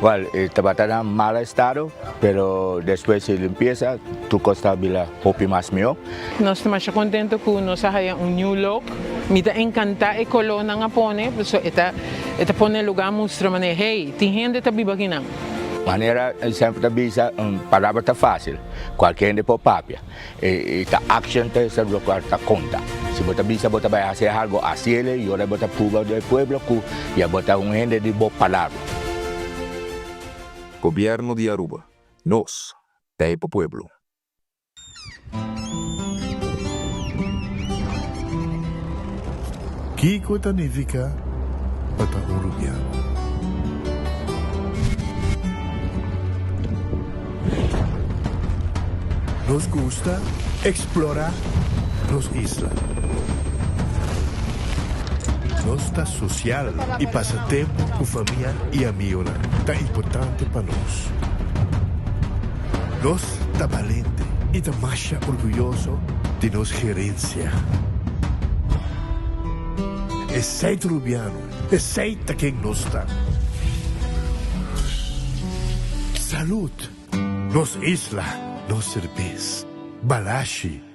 Well, e tabata na mal estado, pero despues di limpiesa tur cos ta bira hopi mas miho. Nos ta masha contento cu nos a haya un new look. Mi ta encanta e color nan a pone, pasobra e ta e ta pone e lugar mustra manera, hey, tin hende ta biba akinan. Manera semper ta bisa, un palabra ta facil, cualkier hende por papia. E ta action ta esei lokual ta konta. Si bo ta bisa bo ta bai hasi algo, hasiel i ora bo ta pruba di e pueblo ku ya bo ta un hende di bo palabra. Gobierno di Aruba, nos ta e pa pueblo. Kiko ta nifiká pa ta un rubiano? Nos gusta explora nos isla. Nos ta social y pasa tempo cu famia y amigonan ta importante pa nos. Nos ta balente y ta masha orguyoso di nos gerencia. Esey ta Rubiano, esey ta ken nos ta. Salud! Nos isla, nos serbes. Balashi.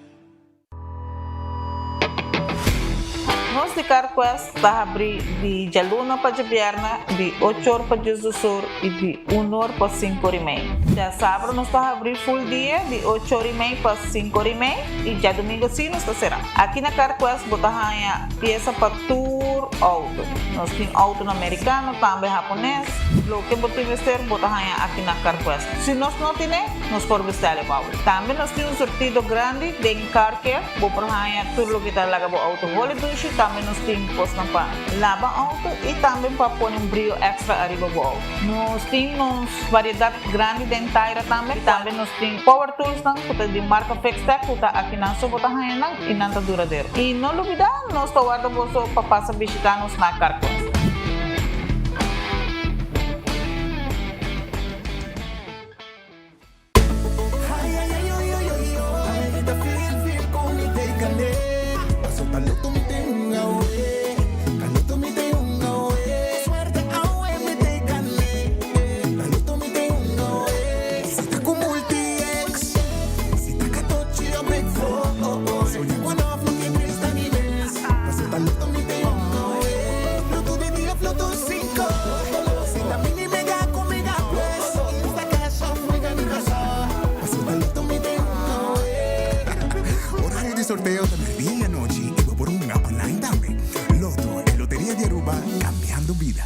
Nos di CarQuest ta habri di djaluna pa djabièrnè di ocho or pa diesdos or i di un or pa sinku or i mei. Djasabra nos ta habri full dia di ocho or i mei pa sinku or i mei i djadumingu si nos ta será. Aki na CarQuest bo ta haña piesa pa tur outo. Nos tin outonan merikano, tambe hapones. Loke bo tin mester bo ta haña aki na CarQuest. Si nos no tine, nos por bestèl e pa bo. Tambe nos tin un surtido grandi den Car Care. Bo por haña tur loke ta laga bo outo holi dushi. Tambe nos tin kosnan pa laba outo i tambe pa pone un brio èkstra ariba bo outo. Nos tin nos variedat grandi den taira tambe. Tambe nos tin power toolsnan ku ta di marka Fixtech ku ta akinan so bo ta haña nan i nan ta duradero. I no lubidá, nos ta warda boso pa pasa bishitá nos na Carquest. Horario di sorteo ta merdia y anochi y bo por hunga online tambe. Lotto, e loteria di Aruba, cambiando bida.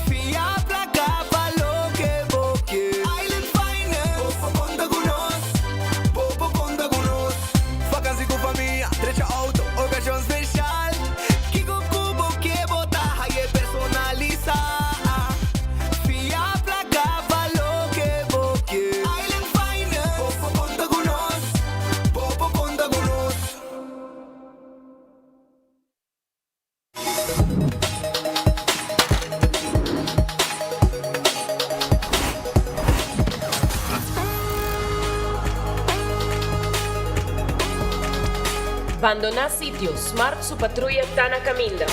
Fia placa pa loke bo ke. Island Finance. Bo por conta cu nos. Bo por conta cu nos. Vakantie cu famia, drecha auto, ocasion special. Kico cu bo ke bo ta haye personalisa. Fia placa pa loke bo ke. Island Finance. Bo por conta cu nos. Bo por conta cu nos. Bandoná sitio, Smart su patruya ta na kaminda.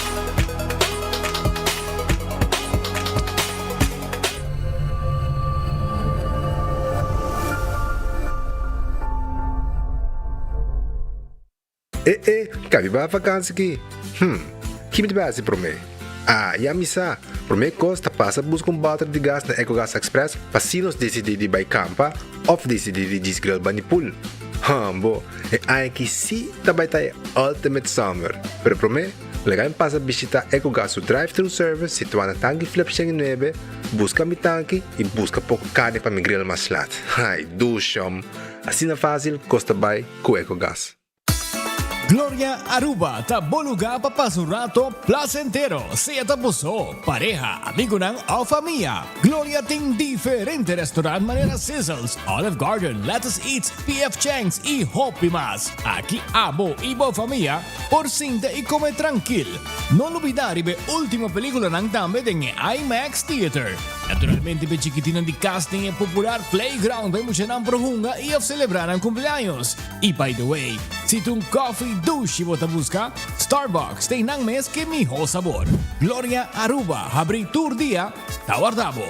E e, ka biba vakansi ki? Hm, ki mi ta bai hasi promé? Ah, ya mi sa! Promé kos ta pasa buska un bòter di gas na Ecogas Express pa si nos disidí di bai kampa òf disidí di djis grill bani pool. Hum bo, e aña ki sí ta bai ta e ultimate summer! Pero promé, Laga mi pasa bishita Ecogas su drive-thru service situá na Tanki Flip 109, buska mi tanki i buska poko karni pa mi grill mas lat. Ai, dushom! Asina fásil kos ta bai ku Ecogas. Gloria Aruba ta bo lugar pa pasa un rato placentero, sea ta bo so, pareha, amigonan of famia. Gloria tin diferente restaurant manera Sizzles, Olive Garden, Lettuce Eats, PF Chang's y hopi mas. Aki abo y bo famia por sinta y come trankil. No lubida riba e ultimo peliculanan tambe den e IMAX Theater. Naturalmente p'e chikitinnan di cas tin e popular playground pa e muchanan por hunga y of celebra nan cumpleaños. Y by the way, si ta un coffee dushi bo ta busca, Starbucks ta einan mes ke miho sabor. Gloria Aruba habri tur dia, ta warda bo.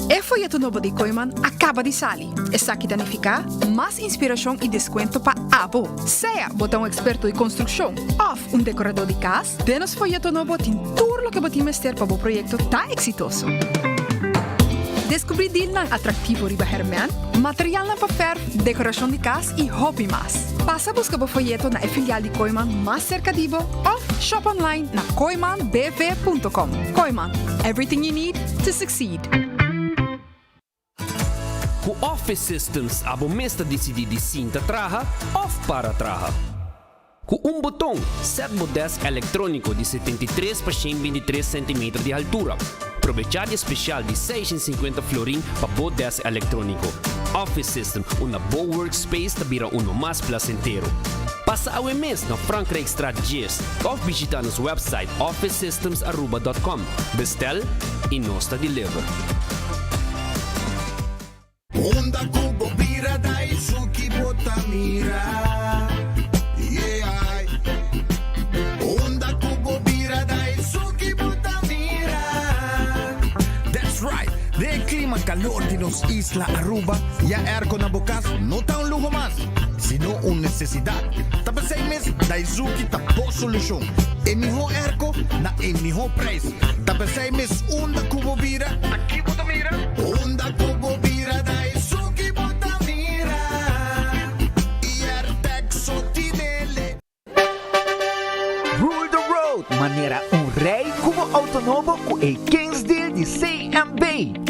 E foyeto nobo di Kooiman a kaba di sali. Esaki ta nifiká mas inspirashon i deskuento pa abo. Sea bo ta un eksperto di konstrukshon òf un dekoradó di kas, den nos foyeto nobo tin tur loke bo tin mester pa bo proyekto ta eksitoso. Deskubrí dilnan atraktivo riba hèrmènt, materialnan pa fèrf, dekorashon di kas i hopi mas. Pasa buska bo foyeto na e filial di Kooiman mas serka di bo òf shop online na kooimanbv.com. Kooiman, everything you need to succeed. Ku Office Systems abo mes ta disidí di sinta traha òf para traha. Ku un boton, sèt bo dèsk elektróniko di 73 pa 123 sentimeter di haltura. Probechá di e spesial di 650 florin pa bo dèsk elektróniko. Office System, unda bo workspace ta bira uno mas plasentero. Pasa awe mes na Frankrijkstraat 10 òf bishitá nos wèpsait officesystemsaruba.com. Bestel i nos ta deliver. Unda ku bo bira Daisuki bo ta mira Yeah Unda ku bo bira Daisuki bo ta mira That's right! Den e klima kalor di nos isla Aruba, ya airco na bo kas no ta un luho mas, sino un nesesidat. Ta p'esei mes Daizuki ta bo solushon. E mihó airco na e mihó prijs. Ta p'esei mes unda ku bo bira, Ta ki bo ta mira? Unda ku bo bira, Daizuki bo ta mira. Airtec so tinele. Rule the road manera un rey cu bo auto nobo cu e Kings Deal di CMB.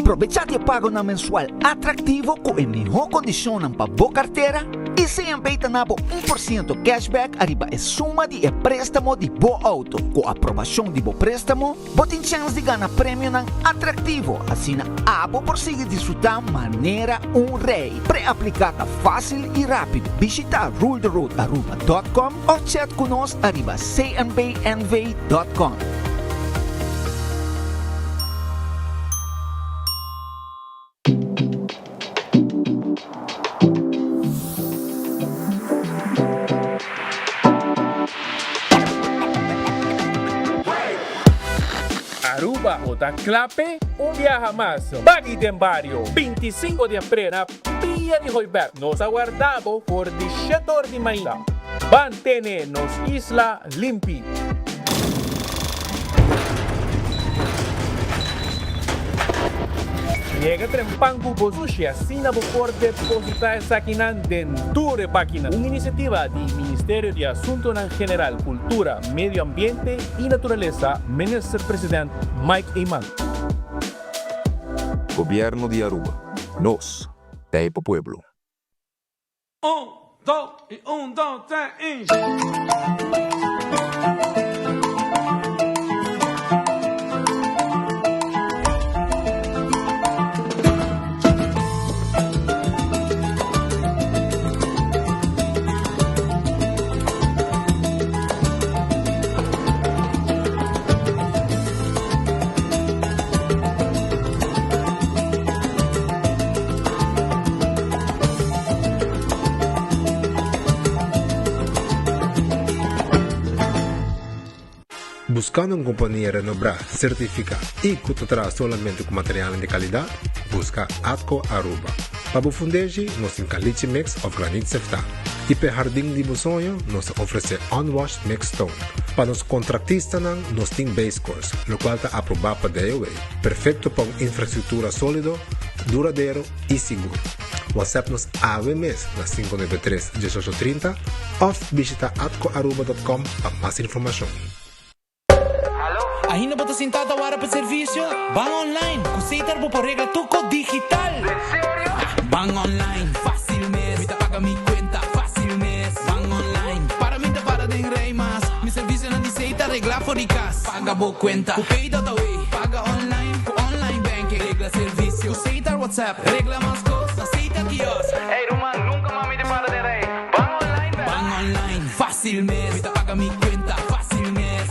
Probecha di e pagonan mensual atractivo cu e miho condicionnan pa bo cartera y CMB ta na bo 1% cashback ariba e suma di e prestamo di bo auto. Cu aprobacion di bo prestamo, Bo tin chèns di gana premionan atraktivo, asina abo por sigui disfrutá manera un rei. Pre-apliká ta fásil i rápido. Bishitá ruletheroadaruba dòt kòm òf chat ku nos ariba cnbnv dòt kòm. Aruba bo ta kla p'e? Un biaha mas, Baggy den Bario, 25 di april na Pia di Hooiberg. Nos ta warda bo for di shete or di mainta. Ban tene nos isla limpi. Yega trempan ku bo sushi asina bo por depositá esakinan den tur e bakinan. Un inisiativa di Ministerio di Asuntonan General, Kultura, Medio Ambiente i Naturalesa, Minister President Mike Eman. Gobierno di Aruba. Nos ta e pa pueblo. Un, dos y un, dos, tres y. Buscando un compania renobrá, certificá y cu ta traha solamente cu materialnan di calidad? Busca Atco Aruba. Pa bo fundeshi, nos tin caliche mix of granit seftá. Y p'e hardin di bo soño, nos ta ofrece unwashed mixed stone. Pa nos contractistanan, nos tin base course, locual ta aprobá pa DOW. Perfecto pa un infrastructura solido, duradero y sigur. WhatsApp nos awe mes na 593 1830 of bishita atcoaruba.com pa mas informacion. Ainda bo ta sintá ta wara pa servisio? Ban online! Ku Setar bo por regla tur kos digital! Den serio? Ban online, fásil mes! Mi ta paga mi kuenta fásil mes! Ban online, para mi ta para den rei mas! Mi servisionan di Setar reglá for di kas! Paga bo kuenta ku Pay.awe! Paga online ku online banking! Regla servisio ku Setar WhatsApp! Regla mas kos na Setar Kiosk! Ey ruman, nunka mas mi ta para den rei! Ban online bèk! Ban online, fásil mes! Mi ta paga mi kuenta fásil mes!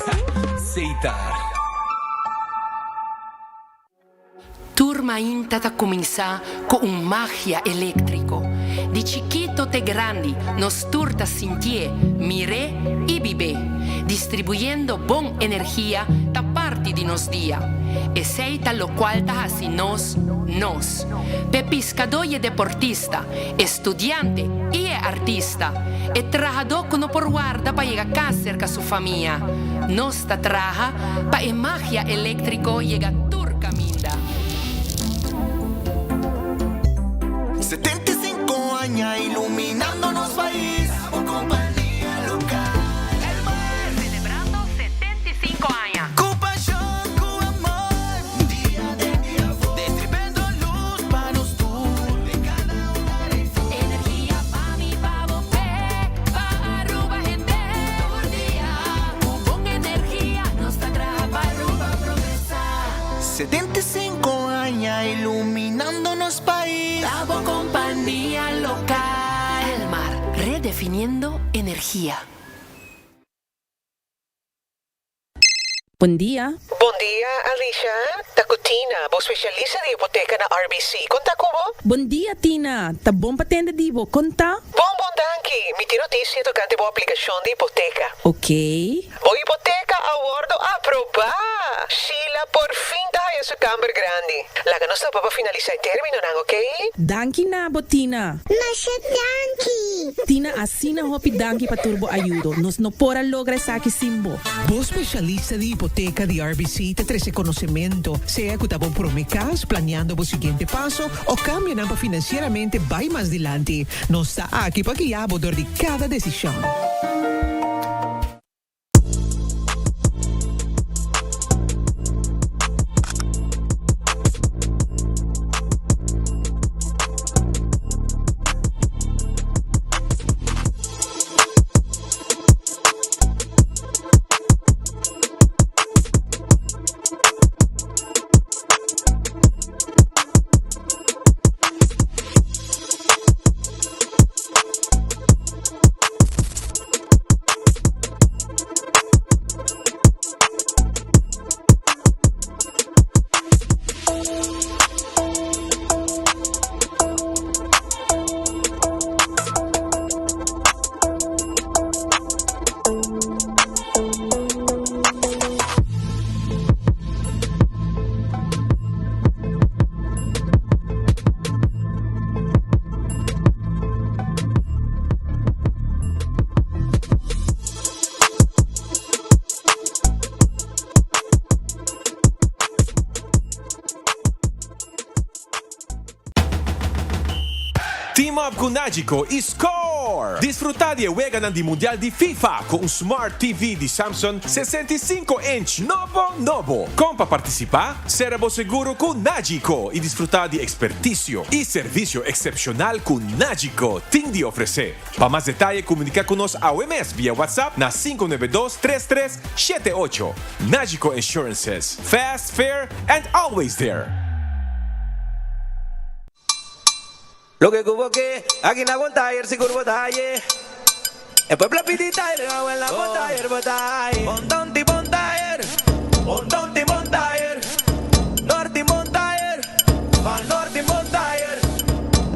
Setar. Tur mainta ta cuminsa cu un magia electrico. Di chikito te grandi nos tur ta sintié, mir'é y bib'é. Distribuyendo bon energia ta parti di nos dia. Esey ta locual ta haci nos, nos. P'e piscadó y e deportista, e studiante y e artista, e trahadó cu no por warda pa yega cas cerca su famia. Nos ta traha pa e magia eléktriko yega tur kaminda. 75 aña iluminando nos pais, bo kompania lokal. Elmar. Selebrando 75 aña. Ku pashon, ku amor, dia den dia for. Destribendo lus pa nos tur, den kada hogar ei for. Energia pa mi, pa bo, p'e, pa Aruba hende tur dia. Ku bon energia nos ta traha pa Aruba progresá. 75 aña iluminando nos pais. Ta bo kompania lokal. Elmar, redefiniendo energia. Bon dia. Bon dia, Alicia. Ta cu Tina, bo specialista di hipoteca na RBC. Con ta cu bo? Bon dia, Tina. Ta bon pa tende di bo. Con ta? Bon, bon, danki. Mi tin noticia tocante bo aplicacion di hipoteca. Ok. Bo hipoteca a wordo aproba! Sheila por fin ta haya su camber grandi. Laga nos topa pa finalisa e terminonan, ok? Danki na bo, Tina. Masha danki! Tina, asina hopi danki pa tur bo ayudo. Nos no por a logra esaki sin bo. Bo spesialista di hipoteka di RBC ta trese konosementu, sea ku ta bo promé kas, planiando bo siguiente paso o kambionan pa finansieramente bai mas dilanti. Nos ta aki pa guia bo dor di kada desishon. Team up ku Nagico i score! Disfrutá di e weganan di Mundial di FIFA ku un Smart TV di Samsung 65 inch nobo nobo! Kon pa partisipá? Sera bo seguro ku Nagico i disfrutá di ekspertisio i servisio eksepshonal ku Nagico tin di ofresé. Pa mas detaye komuniká ku nos awe mes via WhatsApp na 592 33 78. Nagico Insurances, fast, fair and always there! Loke ku bo ke, aki na bon tayer sigur bo ta haye. E pueblo a pidi tayer, awel na bon tayer bo ta haye. Bon tonti bon tayer, bon tonti bon tayer, norti bon tayer, pa norti bon tayer.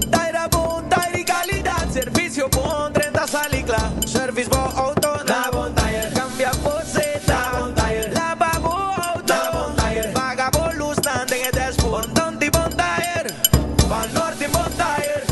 Tayer a bon tayer di kalidat, servisio bon, drenta sali kla. Service bo auto na bon tayer, kambia bo seta na bon tayer, laba bo auto na bon tayer, paga bo lusnan den e dashboard. Bon tonti bon tayer. Pa Norte Bon Tire.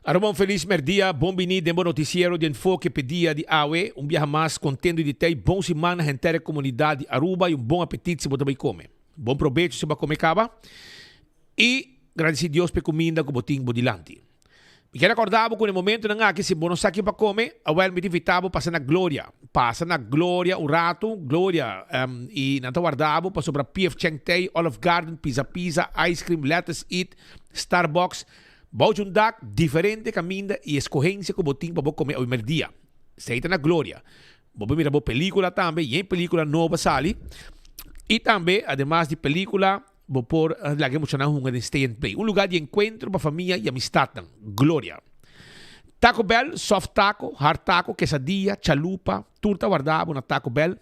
Aruba un felis merdia, bon bini den bo noticiero di Enfoke p'e dia di awe. Un biaha mas contento di tey bon siman na henter e comunidad di Aruba y un bon apetit si bo ta bay come. Bon probecho si bo a come caba y gradici Dios p'e cuminda cu bo tin bo dilanti. Mi kier acorda bo cu na e momentonan aki si bo no sa kin pa come, awel mi ta invita bo pasa na Gloria. Pasa na Gloria un rato, Gloria, y nan ta warda bo pasobra PF Chang Thai, Olive Garden, Pizza Pizza, Ice Cream, Lettuce Eat, Starbucks, Bou dje un dak diferente kaminda i eskohensia ku bo tin pa bo kome awe merdia. Esei ta na Gloria. Bo por mira bo pelikula tambe, yen pelikula nobo a sali. I tambe, ademas di pelikula, bo por laga e muchanan hunga den Stay and Play, un lugá di enkuentro pa famia i amistatnan. Gloria. Taco Bell, soft taco, hard taco, quesadilla, chalupa, tur ta warda bo na Taco Bell.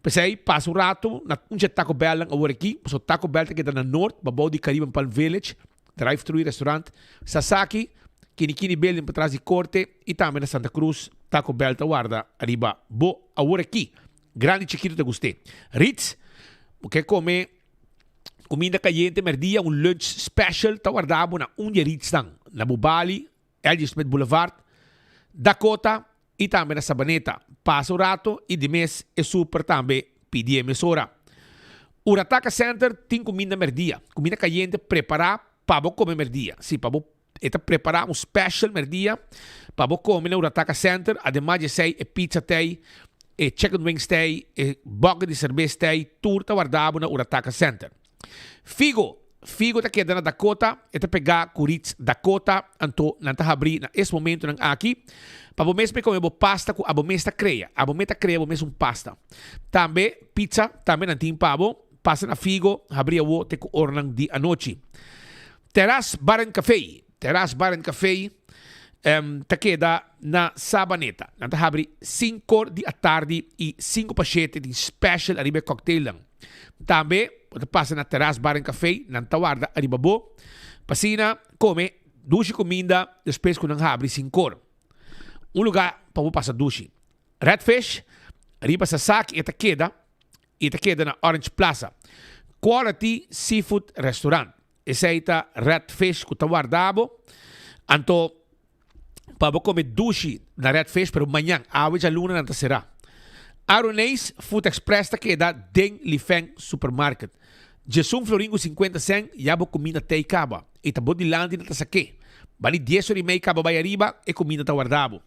P'esei, pasa un rato na un dje Taco Bellnan awor aki, pasobra Taco Bell ta keda na Noord, pabou di Caribbean Palm Village. Drive Thru Restaurant, Sasaki, Kini Kini Building patras di Corte y tambe na Santa Cruz, Taco Bell ta warda ariba bo awor aki. Grandi chikito ta gust'é. Ritz, bo ke come cuminda cayente merdia, un lunch special ta warda bo na un di e Ritznan, na Bubali, LG Smith Boulevard, Dakota y tambe na Sabaneta. Pasa un rato y di mes e super tambe pidi e mesora. Urataka Center tin cuminda merdia, cuminda cayente prepara pa bo come merdia. Si, pa bo e ta prepara un special merdia pa bo come na Urataka Center. Ademas di esey e pizza t'ey, e chicken wings t'ey, e bucket di cerbes t'ey, tur ta warda bo na Urataka Center. Figo, Figo ta keda na Dakota, e ta pegá ku Ritz Dakota, anto nan ta habrí na es momentunan aki pa bo mes por kome bo pasta ku abo mes ta krea. Abo mes ta krea bo mes un pasta. Tambe pizza tambe nan tin pa bo. Pasa na Figo, habrí awo te ku oranan di anochi. Terras Bar and Café, Terras Bar and Café ta keda na Sabaneta. Nan ta habri sinkor di atardi i sinku pa shete tin special ariba e cocktailnan. Tambe bo ta pasa na Terras Bar and Café, nan ta warda ariba bo pa asina come dushi cuminda despues cu nan habri sinkor. Un lugar pa bo pasa dushi. Red Fish, riba Sasaki e ta keda i ta keda na Orange Plaza. Quality Seafood Restaurant. Esei ta Red Fish ku ta warda bo. Anto pa bo kome dushi na Red Fish, pero mañan, awe djaluna nan ta será. Aroneis Food Express ta keda den Lifeng Supermarket. Djesun florin ku sinkuenta sèn ya bo kuminda tei kaba i ta bo dilanti nan ta sak'é. Bali dies ora i mei kaba bai ariba e kuminda ta warda bo.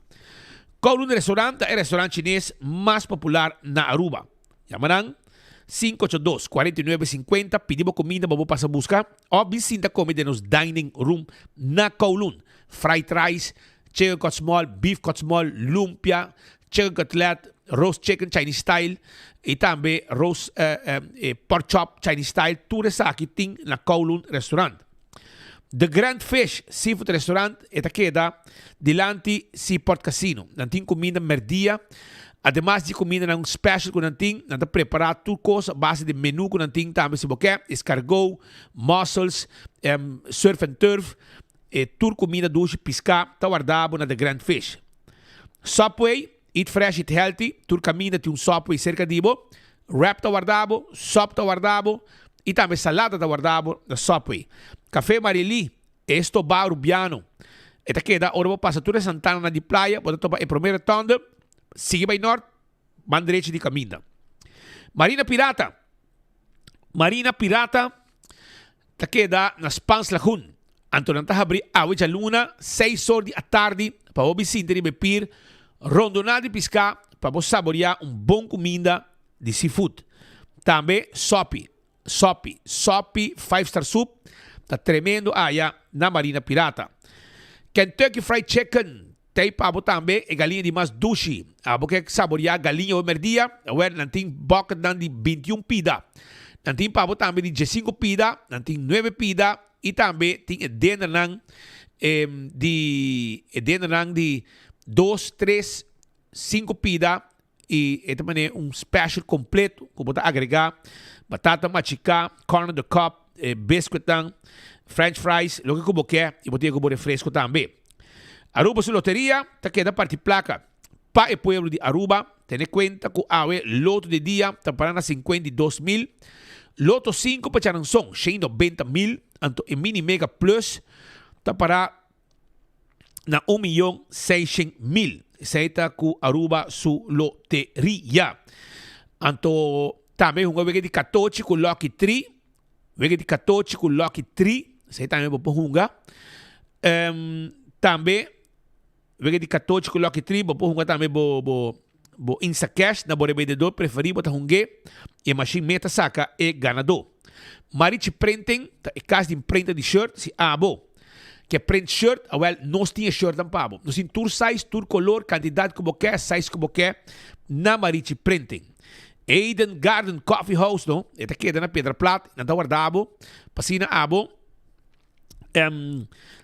Kowloon Restaurant ta e restaurant chines mas popular na Aruba. Yama nan 582 49 50, pidi bo kuminda pa bo pasa buska òf bin sinta kome den nos dining room na Kowloon. Fried rice, chicken cut small, beef cut small, lumpia, chicken cutlet, roast chicken Chinese style i tambe roast pork chop Chinese style, tur esaki tin na Kowloon Restaurant. The Grand Fish Seafood Restaurant e ta keda dilanti Seaport Casino. Nan tin kuminda merdia, ademas di kumindanan special ku nan tin, nan ta prepara tur kos a base di menu ku nan tin tambe si bo ke, escargot, mussels, surf and turf, e tur kuminda dushi piská ta warda bo na The Grand Fish. Subway, eat fresh, eat healthy, tur kaminda tin un Subway serka di bo. Wrap ta warda bo, sop ta warda bo y tambe salada ta warda bo na Subway. Café Marily, e stobá Rubiano. E ta keda ora bo pasa tur e santananan di playa, bo ta topa e prome rotonde, sigui bay nort, man derechi di caminda. Marina Pirata, Marina Pirata ta keda na Spaans Lagoen. Anto nan ta habri awe djaluna seis or di atardi pa bo bisinta riba e pir rondona di piská pa bo saboreá un bon kuminda di seafood. Tambe sopi, sopi, sopi five star soup ta tremendo aya na Marina Pirata. Kentucky Fried Chicken T'ei pa bo tambe e galiña di mas dushi. Abo ke saboriá galiña hoy merdia? Awel, nan tin bucketnan di 21 pida. Nan tin pa bo tambe di 15 pida, nan tin nuebe pida i tambe tin e dendernan di e dendernan di dos, tres, sinku pida i e ta manera un special completo ku bo ta agregá batata machiká, corn on the cob, e biscuitnan, french fries, loke ku bo ke i bo tin ku bo refresco tambe. Aruba su loteria ta keda parti placa pa e pueblo di Aruba. Tene cuenta cu awe loto di dia ta para na 52 mil. Loto 5 pa Charanzon, 190 mil. Anto e mini mega plus ta para na un miyon seishen mil. Esei ta ku Aruba su loteria. Anto tambe hunga wega di katochi ku Lucky Tri. Wega di katochi ku Lucky Tri. Esei tambe bo por hunga. Tambe wega di katochi ku Lucky Tri bo por hunga tambe bo bo bo Instacash na bo rebendedor preferí bo ta hung'é i e mashin meta saka e ganadó. Marichi Printing ta e kas di imprenta di shirt si abo ke print shirt awel nos tin e shirtnan pa bo. Nos tin tur size, tur kolor, kantidat ku bo ke, size ku bo ke na Marichi Printing. Eden Garden Coffee House no e ta keda na Piedra Plat nan ta warda bo pa asina abo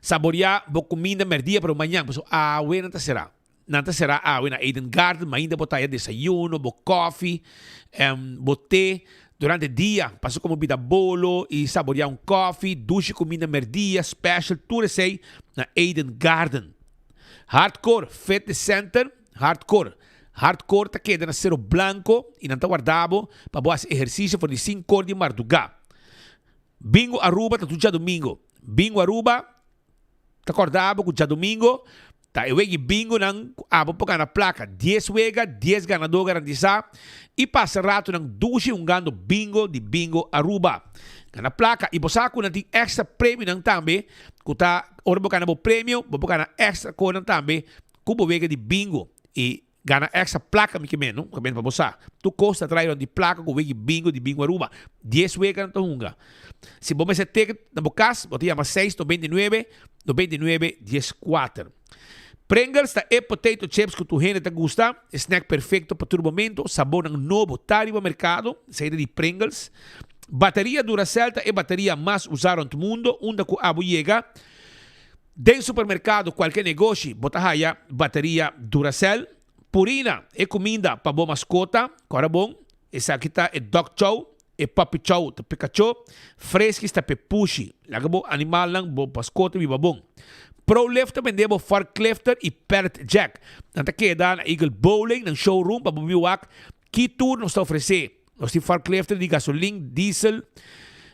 saborea bo kuminda merdia pero mañan pasobra awe nan ta sera. Nan ta será awe na Eden Garden, mainda bo ta haya desayuno, bo kofi, bo te durante dia. Pasa komo bida bolo i saboreá un kofi, dushi kuminda merdia, special, tur esei na Eden Garden. Hardcore Fitness Center, Hardcore, Hardcore ta keda na Cerro Blanco i nan ta warda bo pa bo hasi ehersisio for di sinkor di mardugá. Bingo Aruba ta tur djadumingo. Bingo Aruba ta kòrda bo ku djadumingo Ta e wega bingonan ku abo por gana plaka, dies wega, dies ganadó garantisá i pasa ratonan dushi hungando bingo di Bingo Aruba. Gana plaka i bo sa ku nan tin èkstra premionan tambe ku ta ora bo gana bo premio bo por gana èkstra konan tambe ku bo wega di bingo i gana èkstra plaka mi ke men no ke men pa bo sa tur kos ta trae rònt di plaka ku wega bingo di Bingo Aruba. Dies wega nan ta hunga. Si bo mester ticket na bo kas bo ta yama seis 99 99 14. Pringles ta e potato chips ku tur hende ta gusta, e snack perfecto pa tur momento, sabornan nobo ta riba merkado, esei ta di Pringles. Bateria Duracell ta e bateria mas usa rond mundo, unda ku abo yega den supermerkado kualke negoshi bo ta haya bateria Duracell. Purina, e kuminda pa bo maskota, kòrda bon, esaki ta e dog chow. E puppy chow ta p'e kachó, Friskies ta p'e pushi. Laga bo animalnan, bo maskota biba bon. Prolift ta bende bo forklifter i pallet jack. Nan ta keda na Eagle Bowling nan showroom pa bo bi wak ki tur nos ta ofresé. Nos tin forklifter di gasolin, diesel,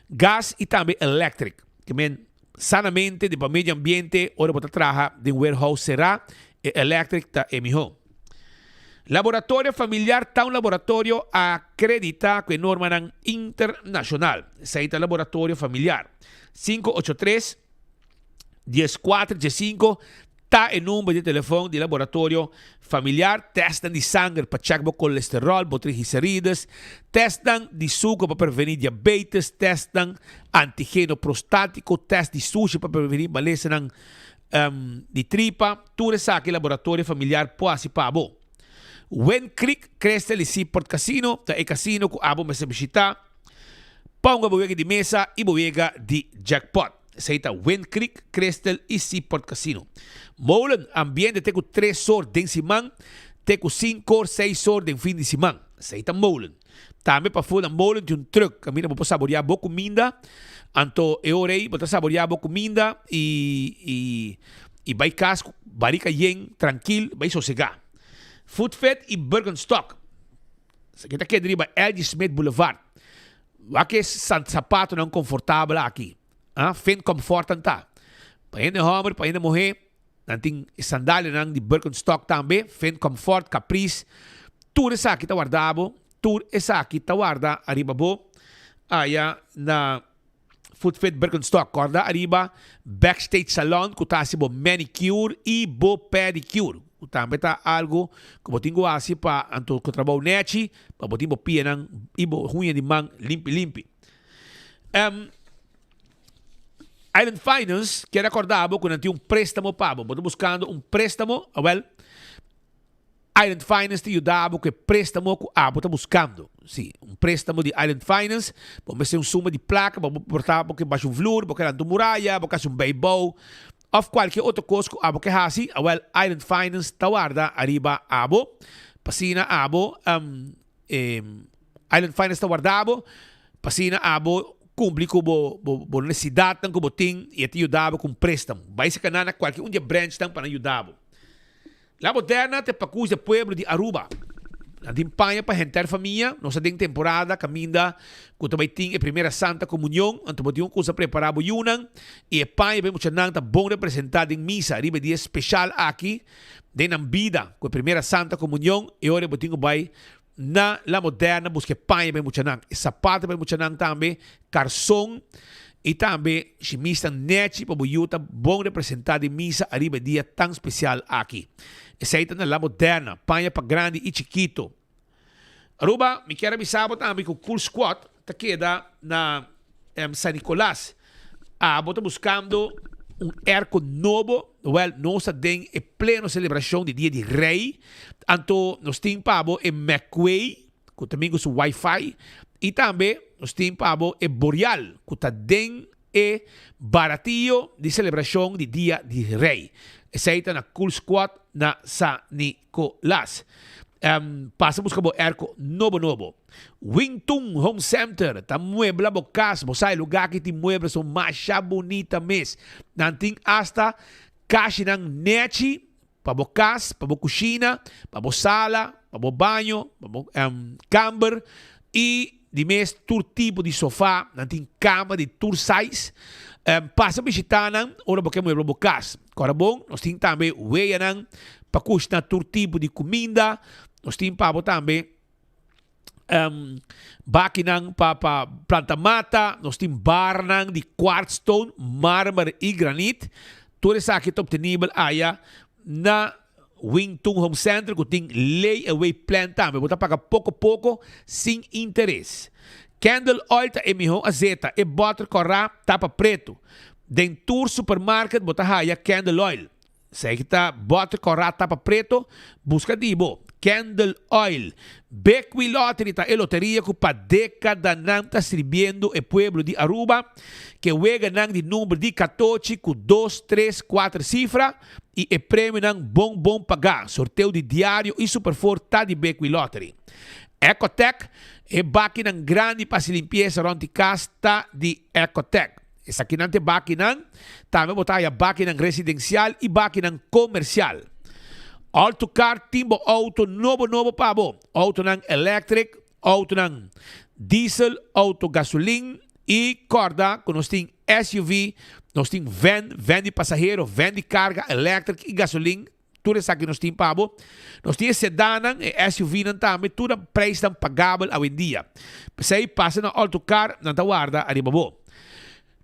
gas i tambe electric. Ke men sanamente di pa medio ambiente ora bo ta traha den warehouse será, e electric ta e mihó. Laboratorio Familiar ta un laboratorio akreditá ku e normanan internashonal. Esei ta Laboratorio Familiar. 583 14 15 ta e number di telefon di Laboratorio Familiar. Testnan di sanger pa chèk bo kolesteròl, bo triglicerides, testnan di suku pa prevení diabetes, testnan antigeno prostátiko, tèst di sushi pa prevení malesanan Di tripa, tur esaki Laboratorio Familiar por hasi pa bo. Wind Creek Crystal y Seaport Casino ta e casino cu abo mester bishita pa hunga bo wega di mesa y bo wega di jackpot. Esey ta Wind Creek Crystal y Seaport Casino. Molen, ambiente te cu tres or den siman, te cu cinco or, seis or den fin di siman. Esey ta Molen. Tambe pafó na molen tin un truck kaminda bo por saboreá bo kuminda. Anto e ora ei bo ta saboreá bo kuminda i i i bai kas ku barika yen, trankil, bai sosegá. Food Fit i Birkenstock. Esaki ta keda riba LG Smith Boulevard. Wak e sapatonan konfortabel aki. Ah, fin comfort nan ta. Pa hende hòmber, pa hende muhé. Nan tin e sandalianan di Birkenstock tambe, Finn Comfort, Caprice. Tur esaki ta warda bo, tur esaki ta warda ariba bo aya na Footfit Birkenstock. Corda ariba Backstage Salon cu ta haci bo manicure y bo pedicure, cu tambe ta algo cu bo tin cu haci pa anto cu trabou nechi, pa bo tin bo pianan y bo huña di man limpi limpi. Island Finance kier acorda bo cu nan tin un prestamo pa bo. Bo ta buscando un prestamo? Awel, Island Finance ta yuda bo cu e prestamo cu abo ta buscando. Si, un prestamo di Island Finance, bo mester un suma di placa pa bo por ta bo ke basha un vloer, bo ke lanta un muraya, bo ke haci un bijbouw of cualkier otro cos cu abo ke haci, awel Island Finance ta warda ariba abo pa asina abo Island Finance ta warda bo pa asina abo cumpli cu bo bo necesidadnan cu bo tin y e ta yuda bo cu un prestamo. Bay si cana na cualkier un di e branchnan pa nan yuda bo. La Moderna ta e pacus di e pueblo di Aruba. Nan tin paña pa henter famia. Nos ta den temporada kaminda ku ta bai tin e primera Santa Komunion, anto bo tin un kusa prepará bo yunan i e paña pa e muchanan ta bon representá den misa riba e dia speshal aki den nan bida ku e primera Santa Komunion. E ora bo tin ku bai na La Moderna buska e paña pa e muchanan, e sapato pa e muchanan tambe, karson i tambe shimisnan nechi pa bo yu ta bon representá den misa ariba e dia tan spesial aki. Esei ta na La Moderna, paña pa grandi i chikito. Aruba, mi kier a bisa bo tambe ku Cool Squad ta keda na San Nicolas. Abo ta buskando un airco nobo? Wel, nos ta den e pleno selebrashon di Dia di Rei. Anto nos tin pa bo e McQuay ku ta bin ku su wifi i tambe nos tin pa bo e Boreal ku ta den e baratio di selebrashon di Dia di Rei. Esei ta na Cool Squad na San Nicolas. Pasa buska bo airco nobo nobo. Wing Tun Home Center ta muebla bo kas. Bo sa e lugar aki tin mueble so masha bunita mes. Nan tin asta kashinan nechi pa bo kas, pa bo kushina, pa bo sala, pa bo baño, pa bo kamber i di mes tur tipo di sofa. Nan tin kama di tur size. Pasa bishita nan ora bo ke muebla bo kas. Kora bon, nos tin tambe weyanan pa kushina tur tipo di kuminda. Nos tin pa bo tambe bakinan pa pa planta mata, nos tin barnan di quartzstone, marmer y granit. Tur esaki ta obtenibel aya na Wing Tun Home Center cu tin lay away plan tambe. Bo ta paga poco poco sin interes. Candle oil ta e miho azeta, e boter cora tapa preto. Den tur supermarket bo ta haya candle oil. Esaki ta boter kòrá tapa preto, buska di bo. Candle Oil. Bequi Lottery ta e loteria ku pa dekadanan ta sirbiendo e pueblo di Aruba ke weganan di number di katochi ku dos, tres, kuater sifra i e premionan bon bon pagá. Sorteo di diario i Superfour ta di Bequi Lottery. Ecotec, e bakinan grandi pa hasi limpiesa rònt di kas ta di Ecotec. Esakinan ta e bakinan. Tambe bo ta haya bakinan residensial i bakinan komersial. Autocar tin bo outo nobo nobo pa bo. Outonan electric, outonan diesel, outo gasolin i kòrda ku nos tin SUV, nos tin van, van di pasahero, van di karga electric i gasolin. Tur esaki nos tin pa bo. Nos tin e sedannan, e SUVnan tambe, tur nan prijsnan pagabel awendia. P'esei pasa na Autocar, nan ta warda ariba bo.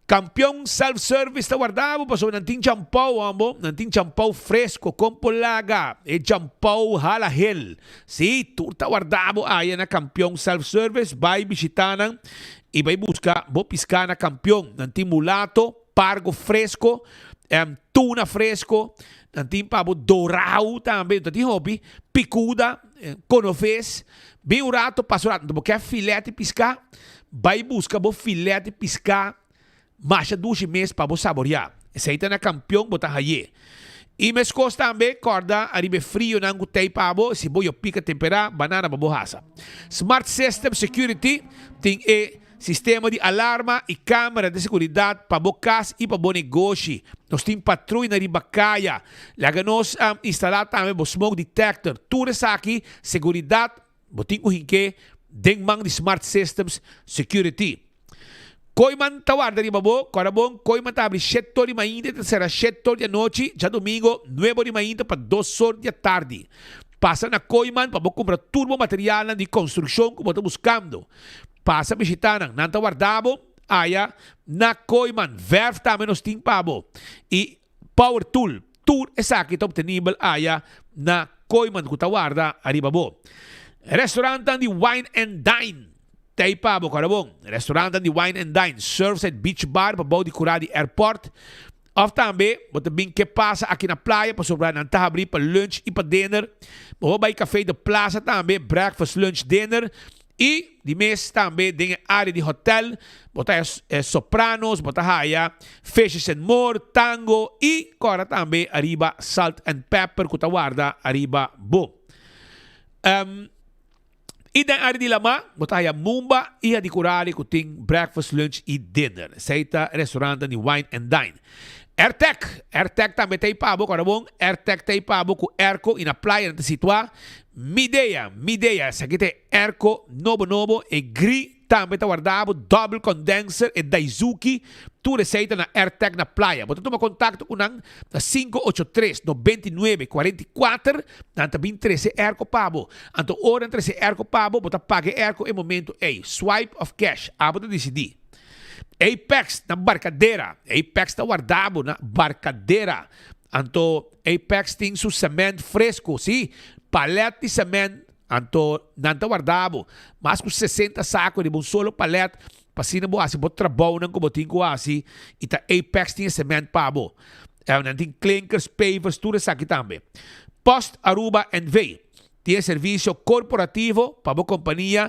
Kampion Self Service ta warda bo pasobra nan tin champou hombo, nan tin champou fresco, kon por laga e champou hala hel. Si, tur ta warda bo aya na Kampion Self Service, bai bishita nan i bai buska bo piská na Kampion. Nan tin mulato, pargo fresco, tuna fresco, nan tin pa bo dorao tambe, nan tin hopi, picuda, conoves, bin un rato pasa un rato, bo ke filet di pisca, bay busca bo filet di pisca masha dushi mes pa bo saborea, esey ta na Campeon bo ta haye. Y mescos tambe corda ariba e frionan cu tey pa bo, si bo yo pica tempera, banana pa bo hasa. Smart System Security tin e. Sistema di alarma i kamera di seguridat pa bo kas i pa bo negoshi. Nos tin patruina riba kaya. Laga nos instalá tambe bo smoke detector. Tur esaki seguridat bo tin ku hink'é den man di Smart Systems Security. Kooiman ta warda riba bo. Kòrda bon, Kooiman ta habri shet or di mainta i ta sera shet or di anochi, djadumingo nuebe or di mainta pa dos or di atardi. Pasa na Kooiman pa bo kumpra tur bo materialnan di konstrukshon ku bo ta buskando. Pasa bishita nan, nan ta warda bo aya na Kooiman. Verf tambe nos tin pa bo y power tool. Tur esaki ta obtenibel aya na Kooiman cu ta warda ariba bo. Restaurantan di Wine and Dine ta ey pa bo, kòrda bon. Restaurantan di Wine and Dine, Surfside Beach Bar pa bou di kura di airport. Of tambe bo ta bin ke pasa aki na playa pasobra nan ta habri pa lunch y pa dinner. Bo por bay Café de Plaza tambe, breakfast, lunch, dinner. Y di mes tambe den e area di hotel bo ta haya Sopranos, bo ta haya Fishes and More, Tango y cora tambe ariba Salt and Pepper cu ta warda ariba bo. Y den area di lama bo ta haya Mumba y Hadicurari cu tin breakfast, lunch y dinner. Esey ta restauranten di Wine and Dine. Airtec, Airtec tambe ta ei pa bo, kòrda bon, Airtec ta ei pa bo ku airco i na playa nan ta situá. Midea, Midea, esaki ta e airco nobo nobo, e gri tambe ta warda bo, double condenser, e Daizuki, tur esei ta na Airtec na playa. Bo ta tuma kontakto ku nan na 583 99 44, nan ta bin trese airco pa bo. Anto ora nan trese airco pa bo, bo ta paga e airco e momento ei, swipe òf cash, abo ta disidí. Apex na Barcadera. Apex ta warda bo na Barcadera. Anto Apex tin su cement fresco, si, palet di cement. Anto nan ta warda bo mas cu 60 saco riba un solo palet pa asina bo haci bo trabounan cu bo tin cu haci y ta Apex tin e cement pa bo. Nan tin klinkers, pavers, tur esaki tambe. Post Aruba NV. Tin e servisio korporativo pa bo kompania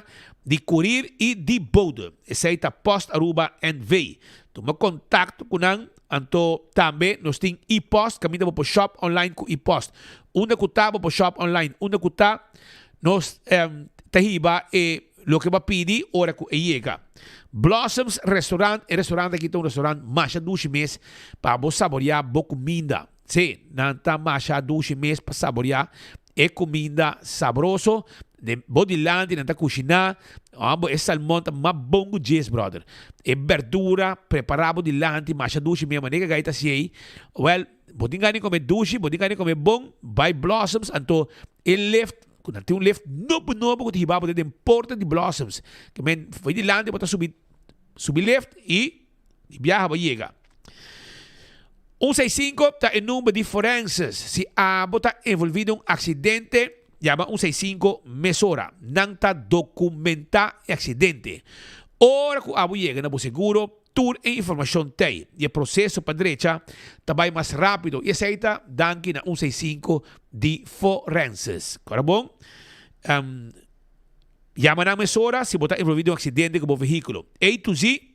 di kurir i di bode. Esei ta Post Aruba NV. Tuma kontakto ku nan. Anto tambe nos tin e-post kaminda bo por shop online ku e-post. Unda ku ta bo por shop online. Unda ku ta nos ta hiba e loke bo a pidi ora ku e yega. Blossoms Restaurant, e restaurant aki ta un restaurant masha dushi mes pa bo saboria bo kuminda. Sí, nan ta masha dushi mes pa saboreá e kuminda sabroso. Den bo dilanti nan ta kushiná. Amo e salmon ta mas bon ku djes, brother. E berdura prepará bo dilanti masha dushi mes. Manera ku gai ta hasi ei, wèl, bo tin gana di kome dushi, bo tin gana di kome bon, bai Blossoms. Anto e lift, ku nan tin un lift nobo nobo ku ta hiba bo te den porta di Blossoms. Ke men for dilanti bo ta subi subi lift i. Di biaha bo yega. Un seis sinku ta e number di forenses. Si abo ta envolvi den un aksidente, yama un seis sinku mesora. Nan ta dokumentá e aksidente. Ora ku abo yega na bo seguro, tur e informashon t'ei i e proseso pa drecha ta bai mas rápido i esei ta danki na un seis sinku di forenses. Kòrda bon, yama nan mesora si bo ta envolvi den un aksidente ku bo vehíkulo. A to Z.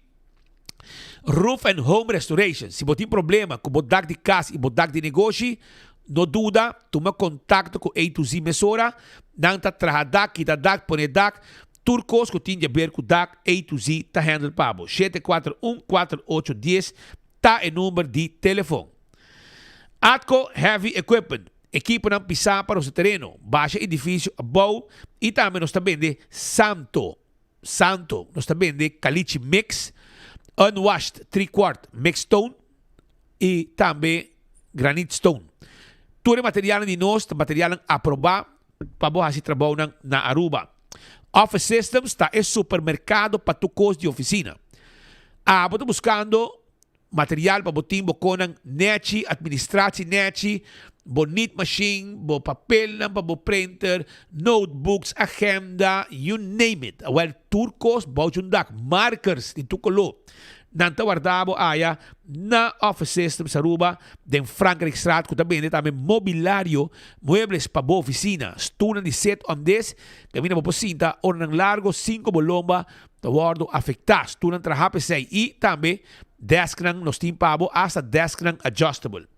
Roof and Home Restoration, Si bo tin problema ku bo dak di kas i bo dak di negoshi, no duda, tuma kontakto ku A to Z mesora. Nan ta traha dak, kita dak, pone dak, tur kos ku tin di aber ku dak, A to Z ta handle pa bo. 741 4810 ta e number di telefon. Atco Heavy Equipment, Ekiponan pisá pa nos tereno, basha edifisio abou i tambe nos ta bende santo. Santo, nos ta bende caliche mix, unwashed three quart mix stone y tambe granite stone. Tur e materialnan di nos ta materialnan aproba pa bo haci trabounan na Aruba. Office Systems ta e supermercado pa tur cos di oficina. Abo ta buscando Material pa bo tin bo konan nechi, administratie nechi, bo nietmachine, bo papelnan pa bo printer, notebooks, agenda, you name it. Awel tur kos bou dje un dak, markers di tur koló. Nan ta warda bo aya na Office Systems Aruba den Frankrijkstraat ku ta bende tambe mobilario, muebles pa bo oficina, stulnan di set òndes kaminda bo por sinta oranan largo sin ku bo lomba ta wòrdu afektá. Stulnan traha p'esei i tambe desknan nos tin pa bo, asta desknan adjustable.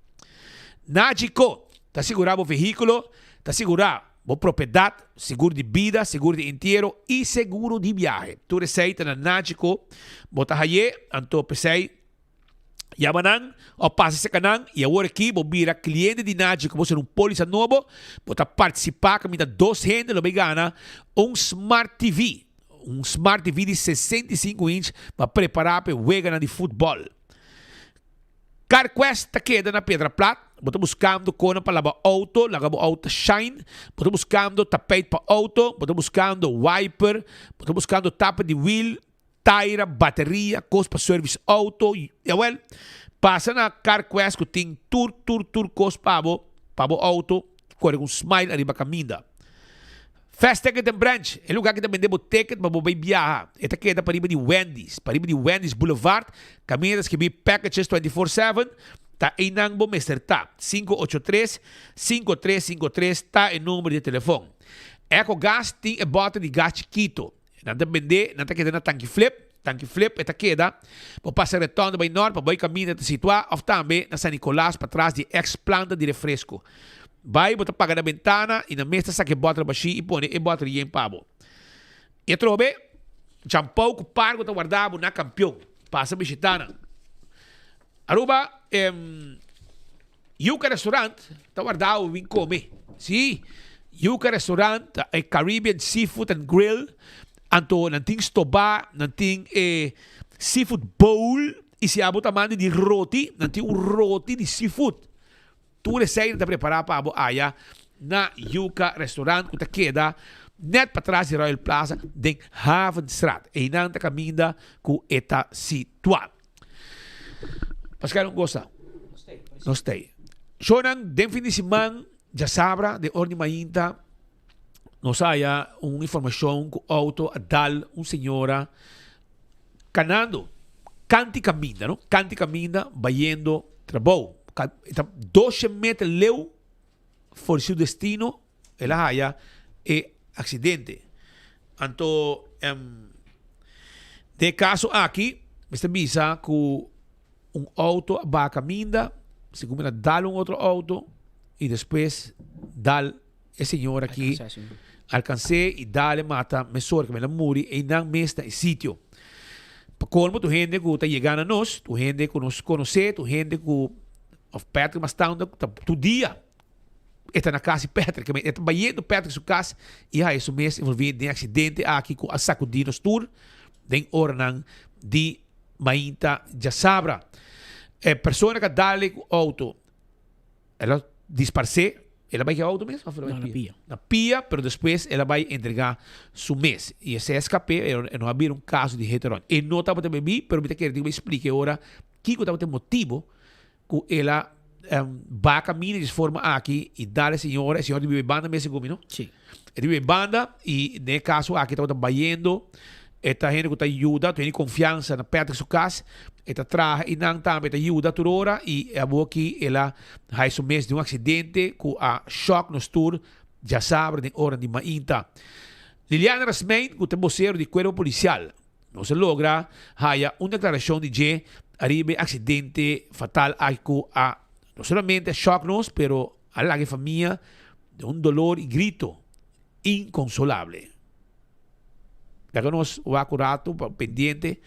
Nagico ta sigurá bo vehíkulo, ta sigurá bo propiedat, seguro di bida, seguro di entiero i seguro di biahe. Tur esei ta na Nagico. Bo ta haye, anto p'esei yama nan òf pasa serka nan i awor aki bo bira kliente di Nagico, bo sera un pólisa nobo, bo ta partisipá kaminda dos hende lo bai gana un Smart TV. Un Smart TV di 65 inch pa prepara pa e weganan di futbol. CarQuest ta keda na Piedra Plat. Bo ta buscando konan pa laba auto, laga bo auto shine. Bo ta buscando tapijt pa auto, bo ta buscando wiper, bo ta buscando tapa di wiel, taira, bateria, kos pa service auto. Jawel, pasa na CarQuest ku tin tur tur tur kos pa bo, pa bo auto kore ku un smile ariba kaminda. Fast Ticket and Branch, e lugar ki ta bende bo ticket pa bo bay biaha. E ta keda pariba di Wendy's, pariba di Wendy's Boulevard, kaminda ta skibi Packages 24/7, ta einan bo mester ta. 583 5353 ta e number di e telefon. Eco Gas tin e boter di gas chikito. Nan ta bende, nan ta keda na Tanki Flip, Tanki Flip e ta keda, bo pasa Retonda bay nort pa bay kaminda ta situa of tambe na San Nicolas patras di ex planta di refresco. Bay bo ta paga na bentana y nan mes ta saca e boter bashi y pone e boter yen pa bo. Y atrobe, Champou cu Pargo ta warda bo na Campeon. Pasa bishita nan. Aruba, Yuca Restaurant ta warda bo bin come. Si, Yuca Restaurant ta e Caribbean Seafood and Grill. Anto nan tin stoba, nan tin e seafood bowl y si abo ta manda di roti, nan tin un roti di seafood. Tur esei nan ta prepara pa abo aya na Yuca Restaurant cu ta keda net patras di Royal Plaza den Havenstraat. Eynan ta caminda cu e ta situa. Pascal un gosta. Nos tei. Shonan den fin di siman djasabra den or di mainta nos haya un informacion cu auto a dal un señora canando canti caminda no canti caminda bayendo trabou. Ta 12 meter leu for su destino el a haya e accidente. Anto den e caso aki mester bisa cu un auto a baha caminda, segun mi a dal un otro auto y despues dal e señor aki alcans'é y dal e mata mesora cu el a muri eynan mes na e sitio. Pa colmo tur hende cu ta yega na nos, tur hende cu nos conoce, tur hende cu of Patrick mas tanto ta tur dia E ta na kas di Patrick. E ta bayendo Patrick su kas i haya su mes envolví den e aksidente aki ku a sakudí nos tur den oranan di mainta djasabra. E persona ku a dal ku outo el a disparsé. El a bai ku e outo mes òf el a bai na pia? Na pia, pero despues el a bai entregá su mes. I esei a skap'é, e no a bira un kaso di hit and run. E no tabata bebí, pero mi ta kere tin ku bai splika e ora kiko tabata e motibu Ku el a ba kaminda di es forma aki i dal e señora, e señora ta biba e banda mes segun mi no? Sí. E ta biba e banda i den e kaso aki tabata bayendo, e ta hende ku ta yuda, ta hende di konfiansa na Patrick su kas, e ta traha einan tambe, e ta yuda tur ora i aboki el a haña su mes den un aksidente ku a shòk nos tur djasabra den ora di mainta. Liliana Rasmijn ku ta e bosero di Kuerpo Polisial. Nos a logra haya un declaracion di dje ariba e accidente fatal aki cu a no solamente a shock nos pero a laga e famia den un dolor y grito inconsolable. Laga nos wak un rato pa pendiente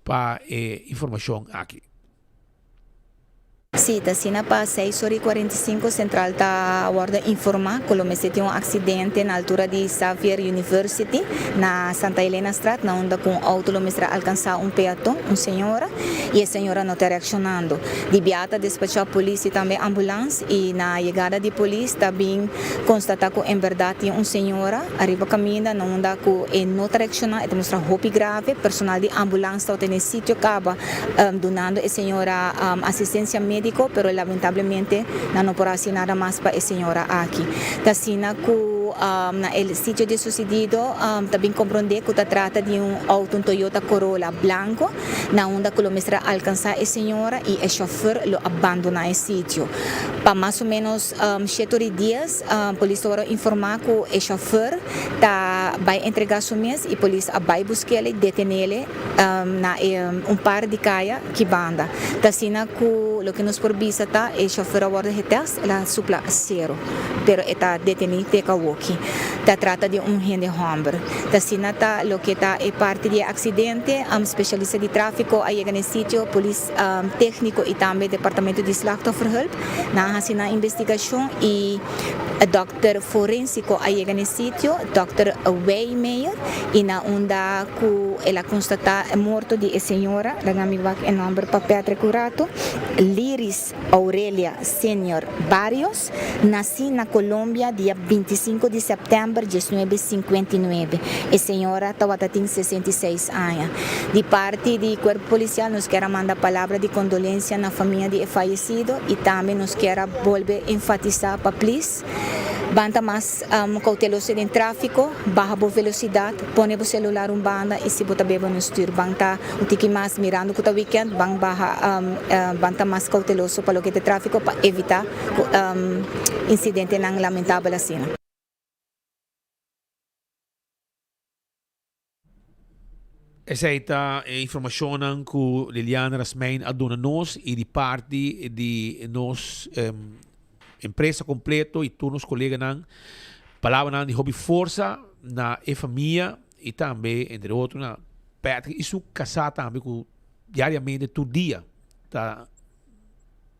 pa e informacion aki. Sí, ta asina pa seis ora y 45 Central ta wordo informa cu lo mester tin un accidente na altura di Xavier University na Santa Elenastraat na unda cu un auto lo mester a alcansa un peaton, un señora, y e señora no ta reaccionando. Di bia ta despacha polis y tambe ambulance y na yegada di polis ta bin constata cu en berdad tin un señora ariba caminda na unda cu e no ta reacciona, e ta mustra hopi grave, personal di ambulance ta otene sitio caba. dunando e señora asistencia medico pero lamentablemente nan no por haci nada mas pa e señora aki. Ta asina cu na e sitio di sucedido ta bin compronde cu ta trata di un auto un Toyota Corolla blanco na unda cu lo mester a alcansa e señora y e chauffeur lo a bandona e sitio. Pa mas o menos shete ora y dies polis ta worde informa cu e chauffeur ta bay entrega su mes y polis a bay busquele y detenele. Na e un par di kaya ki banda. Ta asina ku loke nos por bisa ta e shofèr a wòrdu getèst, el a supla sero, pero e ta detení te kawoki. Ta trata di un hende hòmber. Ta asina ta loke ta e parti di e aksidente. Spesialista di tráfiko a yega na e sitio, polis tékniko i tambe departamento di slachtofferhulp. Nan a hasi nan investigashon i dòkter forensiko a yega na e sitio, dòkter Weijmeijer, i na unda ku el a konstatá e morto di e señora, laga mi wak e nòmber pa Patrick un ratu, Liris Aurelia Senior Barrios, nasí na Colombia dia 25 di sèptèmber 1959. E señora tabata tin 66 aña. Di parti di Kuerpo Polisial nos kier a manda palabra di kondolensia na famia di e fayesido i tambe nos kier a bolbe enfatisá pa plis ban ta mas kouteloso den tráfiko, baha bo velosidat, pone bo selular un banda i si bo ta bebe no stür ban ta un tiki mas mirando ku ta wikènt ban baha ban ta mas kouteloso pa loke ta e tráfiko pa evitá insidentenan lamentabel asina. Esei ta e informashonnan ku Liliana Rasmijn a duna nos i di parti di nos empresa kompleto i tur nos koleganan palabranan di hopi forsa na e famia i tambe entre otro na Patrick i su kasá tambe ku diariamente tur dia ta.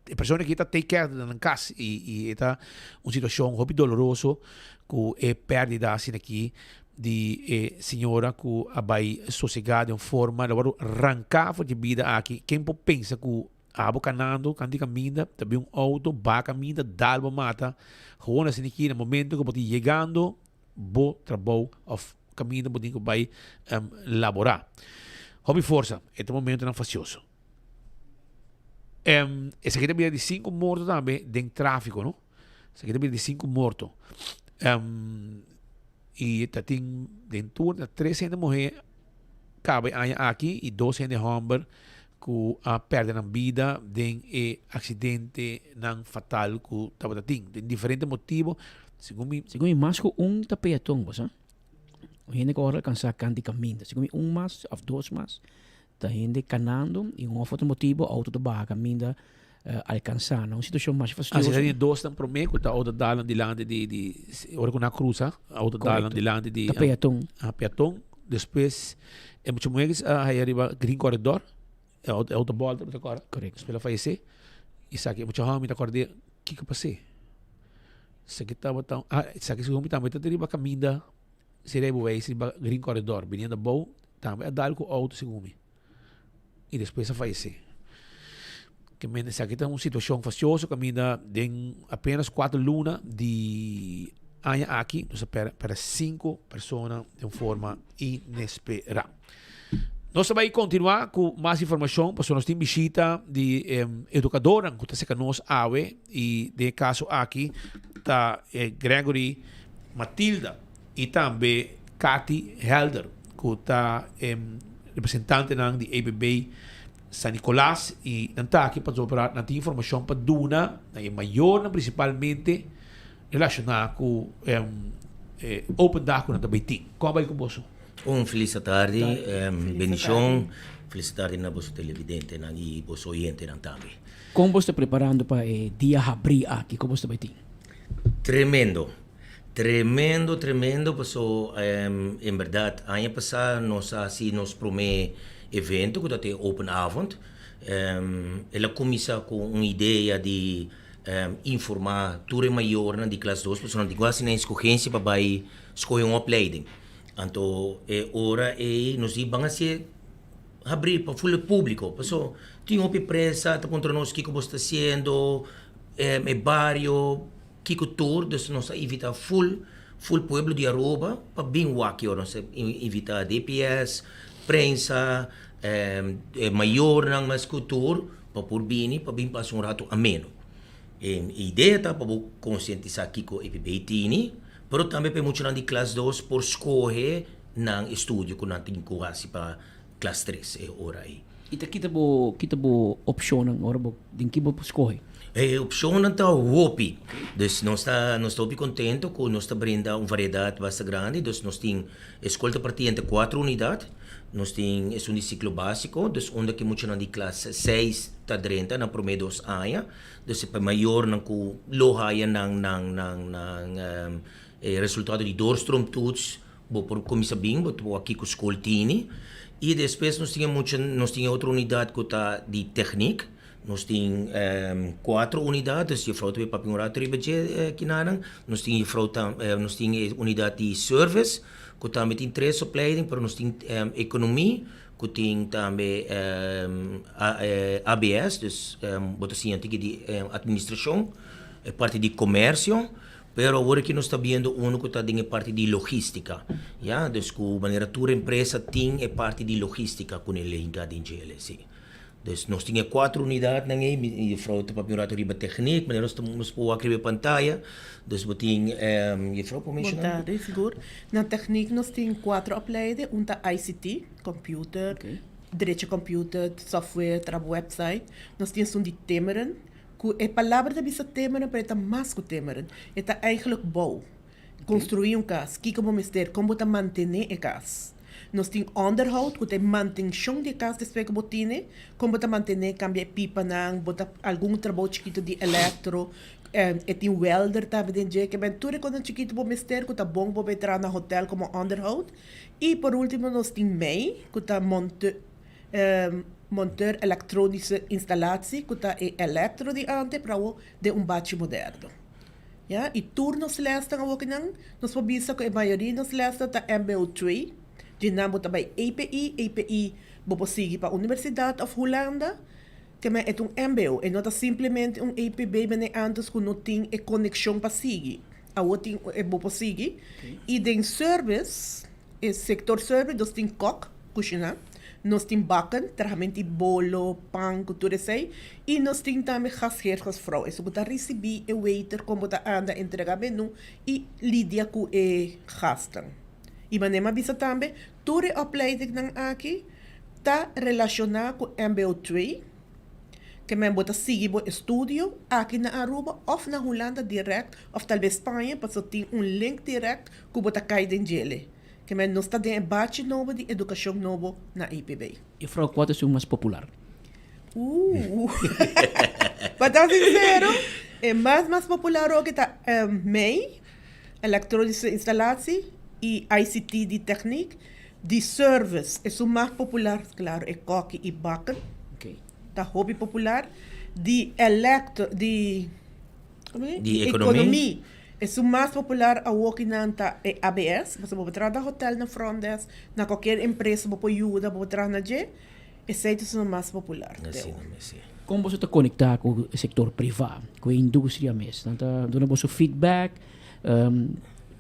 E persona aki ta take care di nan cas y y e ta un situacion hopi doloroso cu e perdida asina aki di e señora cu a bay sosega den un forma lo worde ranca for di bida aki. Ken por pensa cu abo canando canti caminda ta bin un auto baha caminda dal bo mata gewoon asina aki na momento cu bo ta yegando bo trabou of caminda bo tin cu bay labora. Hopi forsa e ta momentonan facioso. Esaki ta bira di sinku morto tambe den tráfiko, no? Esaki ta bira di sinku morto. I ta tin den tur ta tres hende muhé kaba e aña aki i dos hende hòmber ku a pèrdè nan bida den e aksidentenan fatal ku tabata tin. Den diferente motibu, segun mi. Segun mi mas ku un ta peaton, bo sa. Un hende ku ora alkansá kant di kaminda. Segun mi un mas òf dos mas. Ta hende kanando i un of otro motibu outo ta baha kaminda alkansá nan. Un situashon masha fastioso. Asina tin dosnan promé ku ta outo dal nan dilanti di di ora ku nan a krusa outo dal nan dilanti di Ta peaton. A peaton. Despues e mucha muhé a haya riba Green Corridor e outo e outo bòlta mi ta kòrda. Korekto. Despues el a fayesé i esaki e mucha hòmber mi ta kòrda kiko pas'é. Esaki tabata ah esaki segun mi tambe ta riba kaminda Serebowei riba Green Corridor biniendo abou. Tambe a dal ku outo segun mi i despues a fayesé. Ke men esaki ta un situashon fastioso kaminda den apenas kuater luna di aña aki nos a pèrdè sinku persona den un forma inesperá. Nos ta bai kontinuá ku mas informashon pasobra nos tin bishita di edukadornan ku ta seka nos awe i den e kaso aki ta Gregory Matilda. I tambe Cathy Helder ku ta e representantenan di ABB San Nicolas i nan ta aki pasobra nan tin informashon pa duna na e mayornan prinsipalmente relashoná ku e open dag ku nan ta bai tin. Kon a bai ku boso? Un felis atardi, bendishon. Felis atardi na boso televidentenan i boso oyentenan tambe. Kon boso ta preparando pa e dia habrí aki ku boso ta bai tin? Tremendo. Tremendo tremendo paso en berdad aña pasa nos a haci nos prome evento cu ta te open avond el a cuminsa cu un idea di informa tur e mayornan di klas dos pasobra nan tin cu haci nan escogencia pa bay scoge un opleiding anto e ora ey nos di ban haci habri pa ful e publico paso tin hopi prensa ta puntra nos kico bo sta haciendo e bario. Kiko tur, dus nos a invita full full pueblo di Aruba pa bin wak yo. Nos a invita DPS, prensa, e mayornan mas ku tur pa por bini pa bin pasa un rato ameno. E idea ta pa bo konsientisá kiko EPB tini, pero tambe pa e muchanan di klas dos por skohe nan estudio ku nan tin ku hasi pa klas tres e ora ei. I ta kita bo kita bo opshonnan ora bo den ki bo por skohe? E opshonnan ta hopi. Dus nos ta nos ta hopi kontento ku nos ta brinda un variedat basta grandi. Dus nos tin e skol ta partí entre kuater unidat. Nos tin esun di siklo básiko, dus unda ku e muchanan di klas seis ta drenta nan promé dos aña. Dus e pa mayornan ku lo haya nan nan nan nan e resultado di doorstroomtoets Bo por kuminsá bin, bo ta wak kiko skol tini. I despues nos tin e mucha, nos tin e otro unidat ku ta di teknik. Nos tin kuater unidat, dus jufrou ta bin papia un ratu riba dje kinanan. Nos tin jufrou ta, nos tin e unidat di service ku tambe tin tres opleiding, pero nos tin ekonomi ku tin tambe ABS, dus bo ta siña tiki di administrashon, e parti di komersio. Pero awor aki nos ta biendo uno cu ta den e parti di logistica, ya, dus cu manera tur empresa tin e parti di logistica cu ne ley den djele, si. Dus nos tin e cuatro unidadnan ey, mi juffrouw ta papia un rato riba techniek, manera nos ta nos por wak riba e pantaya, dus bo tin, juffrouw por menciona? Bon tardi, sigur. Na techniek nos tin cuatro opleiding, un ta ICT, computer, derecho computer, software, traha website, nos tin esun di timmeren, Ku e palabra ta bisa temeren pero e ta mas ku temeren. E ta eigenlijk bou. Konstruí un kas, kiko bo mester, kon bo ta mantené e kas. Nos tin onderhoud ku ta e mantenshon di e kas despues ku bo tine, kon bo ta mantené, kambia e pipanan, bo ta algun trabou chikitu di elektro, e tin welder tambe den dje. Ke men tur e kosnan chikitu bo mester ku ta bon bo bai traha na hotel komo onderhoud. I por ultimo nos tin mei ku ta monte. monteur elektronische installatie ku ta e elektro di ante pero awo den un bachi moderno. Ya, i tur nos lèsnan awokinan, nos por bisa ku e mayoria di nos lèsnan ta mbo twee, dje nan bo ta bai EPI, EPI bo por sigui pa universidat òf Hulanda, Ke men e ta un mbo, e no ta simplemente un EPB mene antes ku no tin e konekshon pa sigui. Awor tin e bo por sigui. I den service, e sektor service nos tin kòk, kushiná, nos tin bakken, trahamento di bolo, pan ku tur esei, i nos tin tambe gastheer, gastvrouw, esun ku ta risibí e waiter kon bo ta anda entregá menú i lidia ku e gasten. I manera mi a bisa tambe, tur e opleidingnan aki ta relashoná ku mbo twee, ke men bo ta sigui bo estudio aki na Aruba òf na Hulanda dirèkt òf talbes Spaña pasobra tin un link dirèkt ku bo ta kai den djele. Ke men nos ta den e bachi nobo di edukashon nobo na EPB. Juffrouw, kua ta esun mas popular? Ooh. Pa ta sinsero, e mas mas popular oki ta mei, elektronische installatie, i ICT di techniek. Di service, esun mas popular, claro, e koki i bakken. Ta hopi popular. Di electro, di, como e? Di economie. Esun mas popular awokinan ta e ABS. Pasobra bo por traha na hotel, na front desk, na cualkier empresa bo por yuda, bo por traha na dje. Esei ta esun mas popular. Asina mes, si. Kon boso ta konektá ku e sektor privá, ku e industria mes? Nan ta duna boso feedback?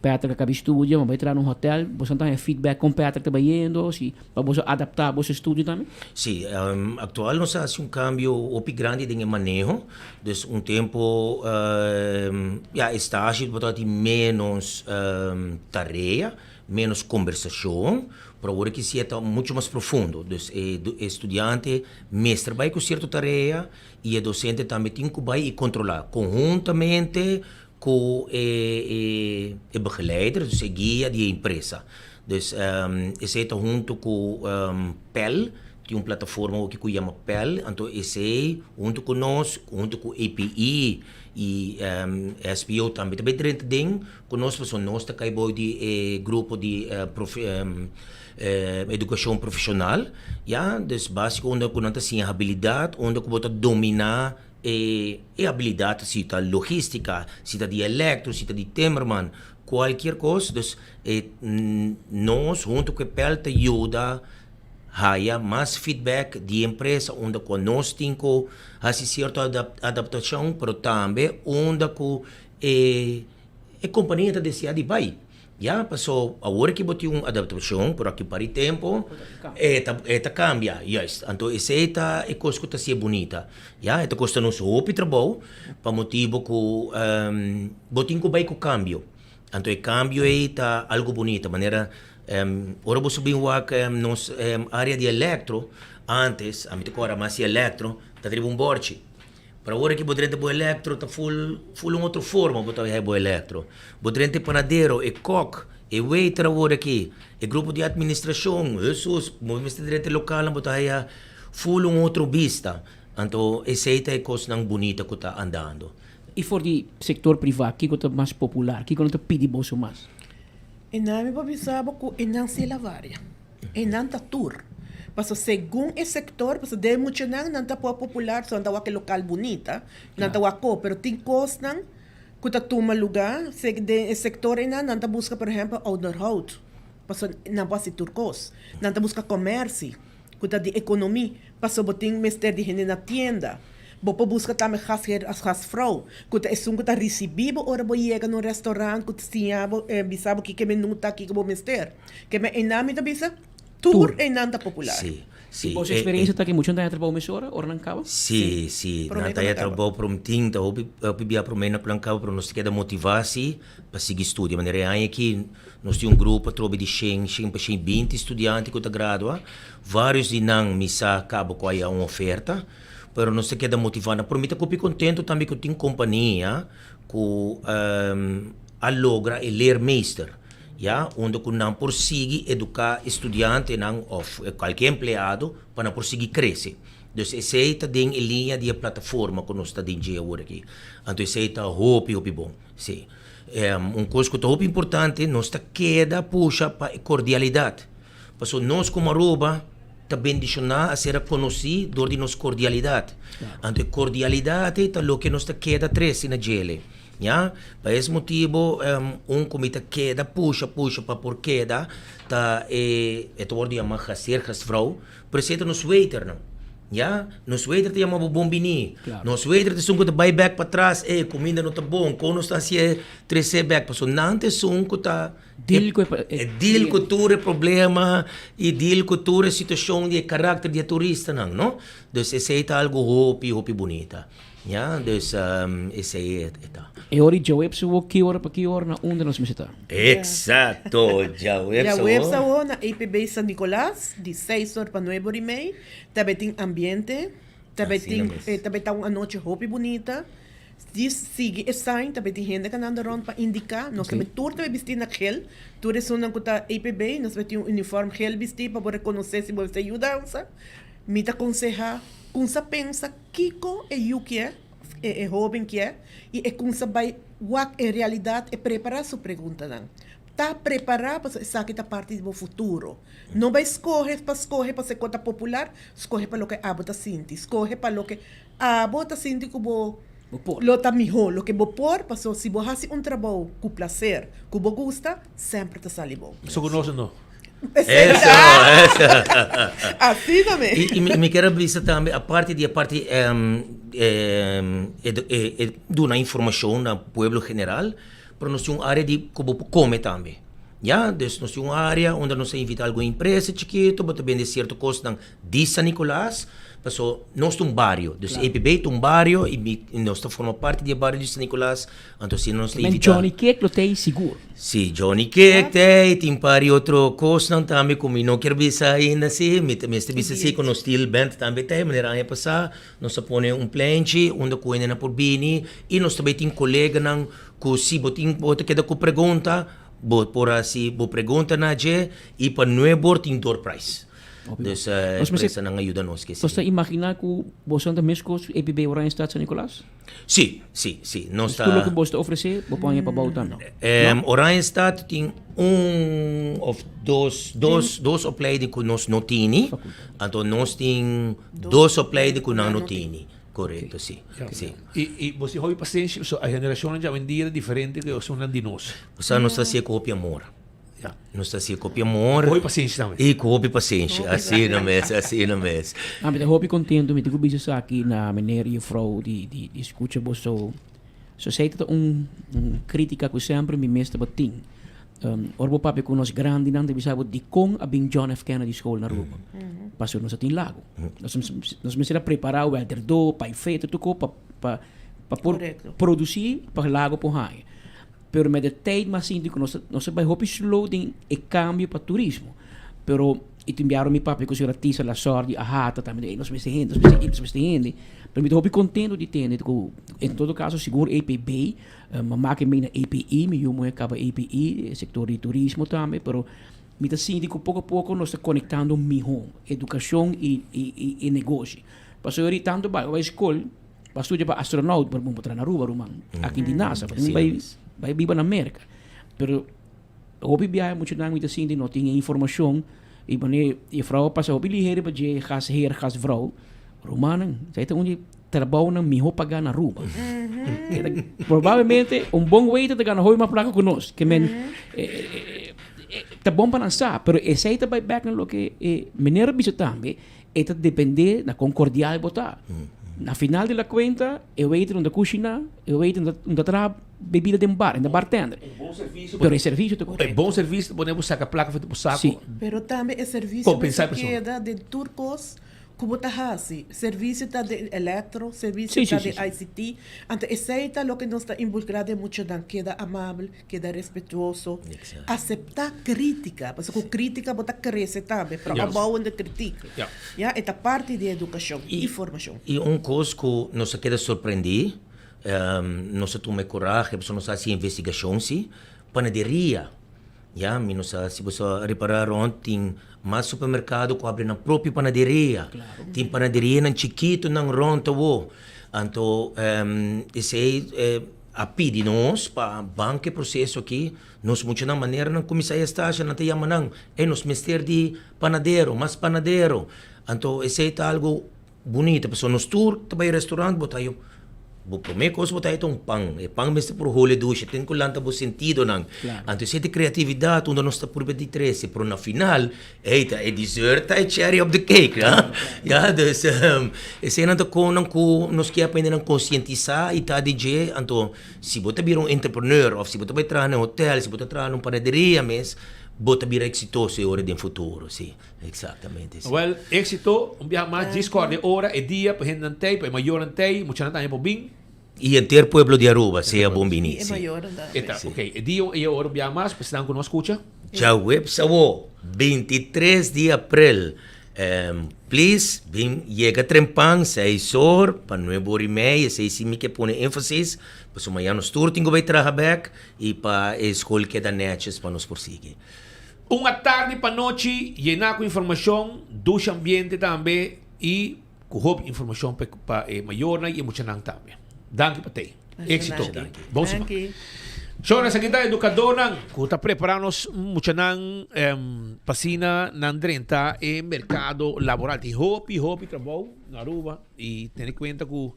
Patrick a kabi studia, ma bai traha na un hotel. Boso ta haña feedback kon Patrick ta bayendo, si pa boso adaptá boso estudio tambe? Si, aktual nos a hasi un kambio hopi grandi den e maneho. Dus un tempu ya e stage bo tabatin ménos tarea, ménos kombersashon. Pero awor aki si e ta mucho mas profundo. Dus e studiante mester bai ku sierto tarea i e dosente tambe tin ku bai i kontrolá konhuntamente ku e e begeleider, dus e guia di e empresa. Dus esei ta huntu ku Pèl, tin un plataforma awor ku yama Pèl, anto esei huntu ku nos, huntu ku EPI i SBO tambe ta bai drenta den Ku nos pasobra nos ta kai bou di e grupo di edukashon profeshonal, ya, dus básiko unda ku nan ta siña habilidat, unda ku bo ta dominá e e habilidat, si ta logístika, si ta di elektro, si ta di timmerman, kualkier kos, dus e nos huntu ku e pèl ta yuda haya mas feedback di e empresa unda ku nos tin ku hasi sierto adaptashon, pero tambe unda ku E e kompania ta deseá di bai. Ya, paso awor ki bo tin un adaptashon, pero aki par di tempu e ta e ta kambia. Juist. Anto esei ta e kos ku ta hasié bunita. Ya, e ta kosta nos hopi trabou pa motibu ku bo tin ku bai ku kambio. Anto e kambio ei ta algu bunita. Manera ora bo su bin wak nos área di elektro, ántes, ami ta kòrda mas di elektro, ta riba un bòrchi. Pero awor aki bo drenta bo elektro ta ful ful un otro forma bo ta haña bo elektro. Bo drenta e panadero, e kok, e waiter awor aki, e grupo di administrashon, Hesus, bo mester drenta e lokalnan bo ta haña ful un otro bista. Anto esei ta e kosnan bunita ku ta andando. I for di sektor privá kiko ta mas popular? Kiko nan ta pidi boso mas? E nan mi por bisa bo ku e nan si la varia. E nan ta tur. Paso segun e sector, paso den muchanan nan ta por popular, so nan ta wak e local bunita, nan ta wak ko, pero tin cosnan cu ta tuma luga, den e sector einan nan ta busca por ehempel onderhoud, paso nan por haci tur cos. Nan ta busca comerci, cu ta di economie, paso bo tin mester di hende na tienda. Bo por busca tambe gasheer of gasvrouw, cu ta esun cu ta ricibi bo ora bo yega na un restaurant, cu ta siña bo, bisa bo kiko e menu ta, kiko bo mester. Ke men einan mi ta bisa, tur einan ta popular. Sí, sí. Boso experiencia ta ke mucha nan ta haña trabou mesora ora nan kaba? Sí, sí. Nan ta haña trabou promtin, ta hopi hopi bia promé nan ku nan kaba, pero nos ta keda motivá sí pa sigui studia. Manera e aña aki nos tin un grupo atrobe di shen, shen pa shen i binti studiante ku ta gradua. Vários di nan mi sa kaba ku a haña un oferta, pero nos ta keda motivá nan. Pero mi ta hopi kontentu tambe ku tin kompania ku a logra e leermeester. Ya, unda ku nan por sigui eduká e studiantenan òf kualke empleado pa nan por sigui krese. Dus esei ta den e liña di e plataforma ku nos ta den dje awor aki. Anto esei ta hopi hopi bon. Sí. Un kos ku ta hopi importante, nos ta keda pusha pa e kordialidat. Pasobra nos komo Aruba. ta bendishoná a ser konosí dor di nos kordialidat. Anto e kordialidat ei ta loke nos ta keda trese na djele. Ya, pa es motibu un ku mi ta keda pusha pusha pa por keda ta e e ta wòrdu yamá gastheer, gastvrouw, pero esei ta nos waiternan. Ya, nos waiter ta yama bo bon biní. Nos waiter ta esun ku ta bai bèk patras, ey, kuminda no ta bon, kon nos ta hasié tres'é bèk? Pasobra nan ta esun ku ta Deal ku e e deal ku tur e problema i deal ku tur e situashon di e karakter di e turistanan, no? Dus esei ta algu hopi, hopi bunita. Ya, dus esei e ta. E ora di djaweps awo ki ora pa ki ora na unda nos mester ta? Exacto, djaweps awo. Djaweps awo na EPB San Nicolas di seis or pa nuebe or i mei tabe tin ambiente, tabe tin tabe ta un anochi hopi bunita. Di sigui e sign ta tin hende kanando rond pa indica. Nos ta tur ta bisti na gel. Tur esunnan ku ta EPB nos ta tin un uniform gel bisti pa bo reconoce si bo mester yudansa. Mi ta conseha kunsa pensa kiko e yu kier of e hoben kier y e kunsa bay wak en realidad e prepara su preguntanan. Ta prepara pasobra esaki ta parti di bo futuro. No bay scoge pa scoge pasobra e kos ta popular, scoge pa loke abo ta sinti, scoge pa loke Abo ta sinti ku bo lo ta mihó loke bo por, pasobra si bo hasi un trabou ku plaser, ku bo gusta, semper ta sali bon. So ku nos no. Eso, eso. Asina me. I mi kier a bisa tambe, aparte di e parti e duna informashon na pueblo general, pero nos tin un área di ku bo por kome tambe. Ya, dus nos tin un área unda nos a invita algun empresa chikito, bo ta bende sierto kosnan di San Nicolas, paso nos ta un bario, dus EPB ta un bario y mi nos ta forma parti di e bario di San Nicolas, anto asina nos ta Men invita. Johnny Cake lo t'ey sigur. Si, Johnny Cake t'ey, tin par di otro cosnan tambe cu mi no kier bisa ainda si, mi ta mester bisa si cu nos steel band tambe t'ey, manera aña pasa nos a pone un plenchi unda cu hendenan por bini y nos ta bay tin coleganan cu si bo tin bo ta keda cu pregunta bo por haci bo pregunta na dje y pa nuebor tin door prize. Dus Nos mester empresanan a yuda nos ke Nos si. ta imaginá ku boso ta meskos ku EPB Oranjestad San Nicolas? Si, si, si. Nos Dus tur loke ta boso ta ofresé, bo pon e pa bou tambe? Em, Oranjestad tin un of dos, dos, dos opleiding ku nos no tini. Anto nos tin dos opleiding ku nan no tini. Korekto, si. Si. I, i bo si hopi pasenshi, pasobra e generashonnan djawendia ta diferente ku esunnan di nos. Osea nos ta hasié ku hopi amor. Ja. Nos ta hasié ku hopi amor. Ku hopi pasenshi tambe. I ku hopi pasenshi, asina mes, asina mes. Ah, mi ta hopi kontento, mi tin ku bisa esaki na meneer i juffrouw di di di skucha boso. So esei ta un un kritika ku semper mi mes tabatin. Ora bo papia ku nos grandinan ta bisa bo dikon a bin John F. Kennedy School na Aruba. Pasobra nos a tin lago. Nos nos mester a prepara wèlderdó, paifé, tur tur kos pa pa pa por produsí pa lago por haña. Pero met de tijd m'a sinti ku nos nos a bai hopi slow den e kambio pa turismo. Pero i tin biaha mi papia ku señora Tisa Lasor di AHATA tambe ey nos mester hende, nos mester hende, nos mester hende. Pero mi ta hopi kontento di tende ku en todo kaso sigur EPB, m'a maka e mei na EPI, mi yu muhé kaba EPI, e sektor di turismo tambe, pero mi ta sinti ku poko a poko nos ta konektando mihó edukashon i i i negoshi. Pasobra yori tantu bai bai skol. Bo a studia pa astronaut, pero bo traha na Aruba, ruman. Aki di NASA, bo tin bai bai biba na Merca. Pero hopi biaha muchanan mi ta sinti no tin e informacion y wanneer e vrouw a pasa hopi liher riba dje gasheer, gasvrouw, rumannan, esei ta un di trabounan miho paga na Aruba. Probablemente un bon waiter ta gana hopi mas placa cu nos. Ke men ta bon pa nan sa, pero esei ta bai bek na loke e meneer a bisa tambe. E ta depende na kon kordial bo ta. Na final di la kuenta, e waiter no ta kushiná, e waiter no ta traha bebida den bar, e ta bartender. Pero e servisio ta korekto. E bon servisio ta pone bo saka plaka for di bo sako. Si. Pero tambe e servisio mester keda den tur kos ku bo ta hasi. Servisio ta den elektro, servisio ta den ICT. Anto esei ta loke nos ta involukrá den muchanan, keda amabel. Keda respetuoso, aseptá krítika, pasobra ku krítika bo ta krese tambe, pero opbouwende kritiek, ya, e ta parti di edukashon i formashon. I un kos ku nos a keda sorprendí, nos a tuma e korahe, pasobra nos a hasi investigashon si, panaderia, ya, mi no sa si boso a repará rònt tin mas supermerkado ku abri nan propio panaderia, tin panaderianan chikitunan rònt awor, anto esei. a pidi nos pa ban ku e proseso aki, nos muchanan manera nan kuminsá e stasha nan ta yama nan, ey nos mester di panadero, mas panadero. Anto esei ta algu bunita pasobra nos tur ta bai restaurant bo ta haña bo prome kos bo ta haña ta un pan, e pan mester por hole dushi, tin ku lanta bo sentidonan. Anto esei ta e kreatividat unda nos ta purba di trese, pero na final Ey, ta e dessert ta e cherry op the cake, ha? Ja, dus eseinan ta konan ku nos kier pa hendenan konsientisá i ta di dje. Anto, si bo ta bira un entrepreneur òf si bo ta bai traha na un hotel, si bo ta traha na un panaderia mes, bo ta bira eksitoso e ora den futuro, si. Eksaktamente, si. Wèl, éksito, un biaha mas, djis kòrda e ora, e dia, pa hendenan tei, pa e mayornan tei, muchanan tambe por bin. I henter pueblo di Aruba sea bon bini. E mayornan tambe. E ta, ok. E dia i e ora un biaha mas, pa esnan ku no a skucha. Djaweps awo, 23 di aprel. Please, bin yega trempan, seis or pa nuebe or i mei, esei si mi ke pone énfasis, pasobra mañana nos tur tin ku bai traha bèk i pa e skol keda nètjes pa nos por sigui. Un atardi pa nochi yená ku informashon, dushi ambiente tambe i. Ku hopi informashon pa pa e mayornan i e muchanan tambe. Danki pa tei. Éksito. Bon siman. Shon esaki ta edukadornan ku ta prepará nos muchanan pa asina nan drenta e merkado laboral. Tin hopi hopi trabou na Aruba i tene kuenta ku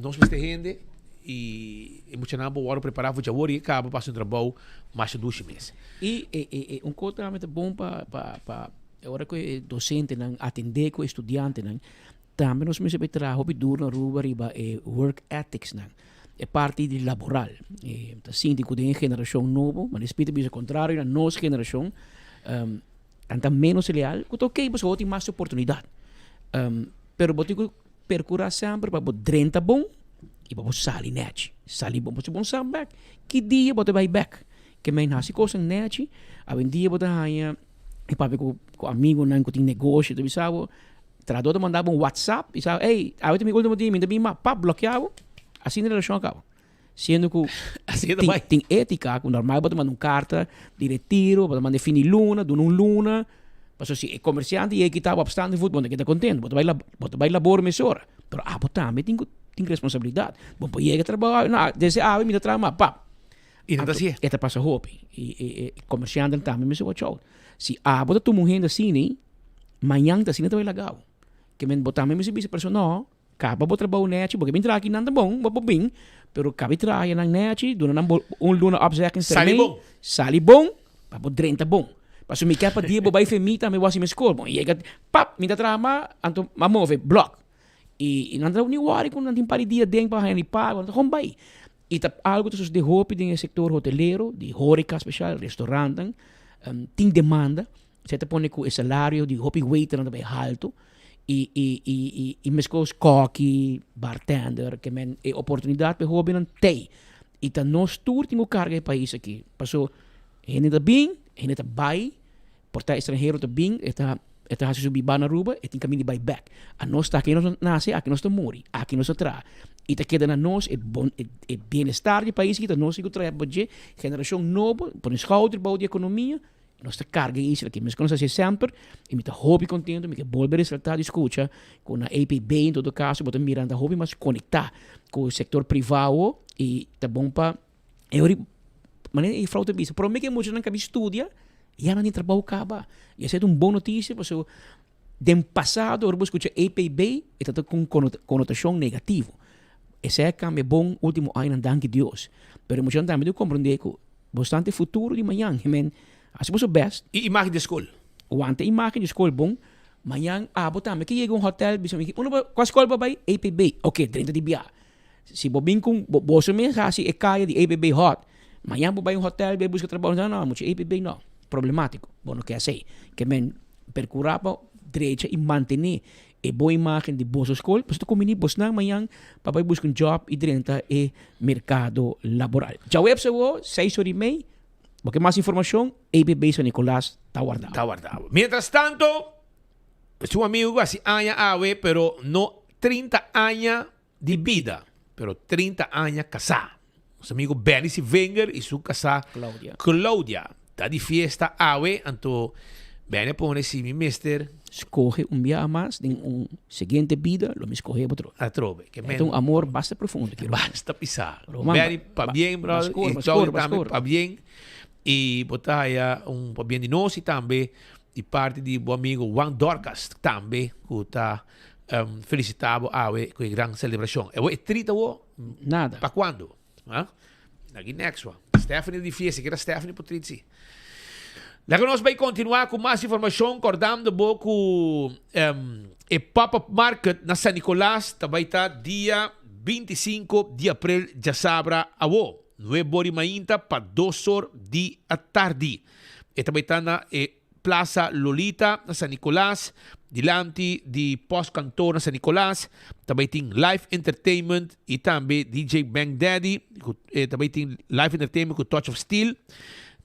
nos mester hende i e muchanan por wòrdu prepará for djawor i e kaba pa hasi un trabou masha dushi mes. I e un kos tambe ta bon pa pa. E ora ku e dosentenan atendé ku e studiantenan, tambe nos mester bai traha hopi duru na Aruba riba e work ethicsnan, e parti di laboral. E ta sinti ku den e generashon nobo, ma Speed ta bisa kontrario na nos generashon, nan ta ménos leal, ku ta oké pasobra bo tin mas oportunidat. Pero bo tin ku perkurá semper pa bo drenta bon i pa bo sali nèchi. Sali bon, pasobra bo no sa bèk ki dia bo ta bai bèk. Ke men hasi kosnan nèchi, awendia bo ta haña. E papia ku ku amigunan ku tin negoshi ta bisa bo, trahador ta manda bo un whatsapp bisa bo, ey, awe ta mi ultimo dia, mi ta bin mas, pap, blokia bo, asina relashon a kaba. Siendo ku Asina ta tin bai. tin etika ku normal bo ta manda un karta di retiro, bo ta manda e fin di luna, duna un luna, pasobra si e komersiante yega kita bo op staande voet, bo no ta keda kontento, bo ta bai bo ta bai labor mesora, pero abo tambe tin ku tin responsabilidat, bo no por yega trabou awe, no, desde awe mi ta traha mas, pap. I nan ta hasié. E ta pasa hopi. I e komersiantenan tambe mester watch out. Si abo ta tuma un hende asina, mañan ta asina ta bai laga bo. Ke men bo tambe mester bisa e persona, no, kaba bo trabou nèchi, bo ke bin traha aki nan ta bon, bo por bin, pero kaba di traha nan nèchi, duna nan bo un luna opzeggingstermijn. Sali bon. Sali bon, pa bo drenta bon. Pasobra mi ke pa dia bo bai fe mi tambe bo hasi meskos. Bo yega, pap, mi ta traha mas, anto m'a move, blòk. I nan ta ni wòri ku nan tin par di dia den pa haña di pago, nan ta kon bai. I ta algu ta sosode hopi den e sektor hotelero, di horeca spesial, restaurantnan, tin demanda. Esei ta pone ku e salario di hopi waiternan ta bai haltu i i i i i meskos kòki, bartender, ke men e oportunidat pa e hóbennan t'ei. I ta nos tur tin ku karga e pais aki. Paso hende ta bin, hende ta bai. Por ta estranhero ta bin, e ta e ta hasi su biba na Aruba, e tin kaminda di bai bek. Anos ta aki nos nase, aki nos ta muri, aki nos ta traha. I ta keda na nos e bon e e bienestar di pais aki ta nos ku traha pa dje. Generashon nobo pone skouder bou di ekonomia, nos ta karga e isla aki. Meskos nos hasi semper i mi ta hopi kontento, mi ke bolbe resaltá di skucha ku na EPB en todo kaso bo ta mira nan ta hopi mas konektá ku sektor privá i ta bon pa E ora manera e juffrouw ta bisa, prome ke muchanan kabi studia, ya nan tin trabou kaba. I esei ta un bon notisia pasobra den pasado ora bo skucha EPB e ta ta ku konotashon negativo. Esei a kambia bon ultimo añanan danki Dios. Pero e muchanan tambe tin ku komprende ku bosnan ta e futuro di mañan. I men, hasi boso best. I imagen di skol. Wanta e imagen di skol bon. Mañan abo tambe ke yega un hotel bisa mi, unda bo, kua skol bo bai? EPB. Oke, drenta di bia. Si bo bin ku boso mes hasi e kaya di EPB hot, mañan bo bai un hotel bai buska trabou, no no, mucha EPB no, problemátiko, bo no ke asei. Ke men perkurá pa drecha i mantené e bon imágen di boso skol, pasobra ta kumbiní bosnan mañan pa bai buska un job i drenta e merkado laboral. Djaweps awo, seis ora i mei, bo ke mas informashon, EPB San Nicolas ta warda bo. Ta warda bo. Mientras tanto, su amigu ku hasi aña awe, pero no 30 aña Di bida, pero 30 aña kasá. Nos amigo Benny Sivenger y su kasá Claudia. Claudia ta di fiesta awe, anto Bene pone si mi mester. Scoge un biaha mas den un siguiente bida lo mi scoge bo atrobe. Atrobe. Ke men. Ta un amor basta profundo ki Roman. Basta pisa. Benny pabien brother y Jody tambe pabien y bo ta haya un pabien di nos y tambe di parti di bo amigo Juan Dorcas tambe cu ta felicita bo awe cu e gran celebracion. E bo e trita bo? Nada. Pa cuando? Ha? Aki next one. Stephanie di fiesta, kera Stephanie por treat si. Laga nos bai continua cu mas informacion, cordando bo cu um, e pop-up market na San Nicolas ta bai ta dia 25 di april djasabra awo. Nuebe or di mainta pa dos or di atardi. E ta bai ta na e Plaza Lolita na San Nicolas, dilanti di Postkantoor na San Nicolas, ta bay tin live entertainment y tambe DJ Bang Daddy, cu ta bay tin live entertainment cu Touch of Steel,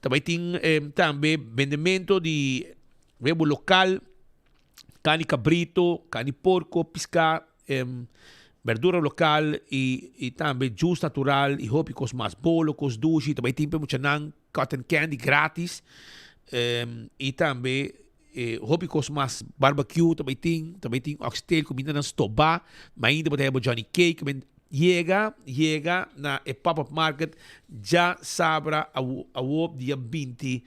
ta bay tin tambe bendemento di webo local, cani cabrito, cani porco, pisca, berdura local y tambe juice natural y hopi cos mas, bolo, cos dushi, ta bay tin pa e muchanan. Cotton candy gratis y tambe hopi cos mas, barbecue ta bay tin, ta bay tin oxtail, cumindanan stoba, mainta bo ta haya bo johnny cake, men yega, yega na e pop up market djasabra awo dia binti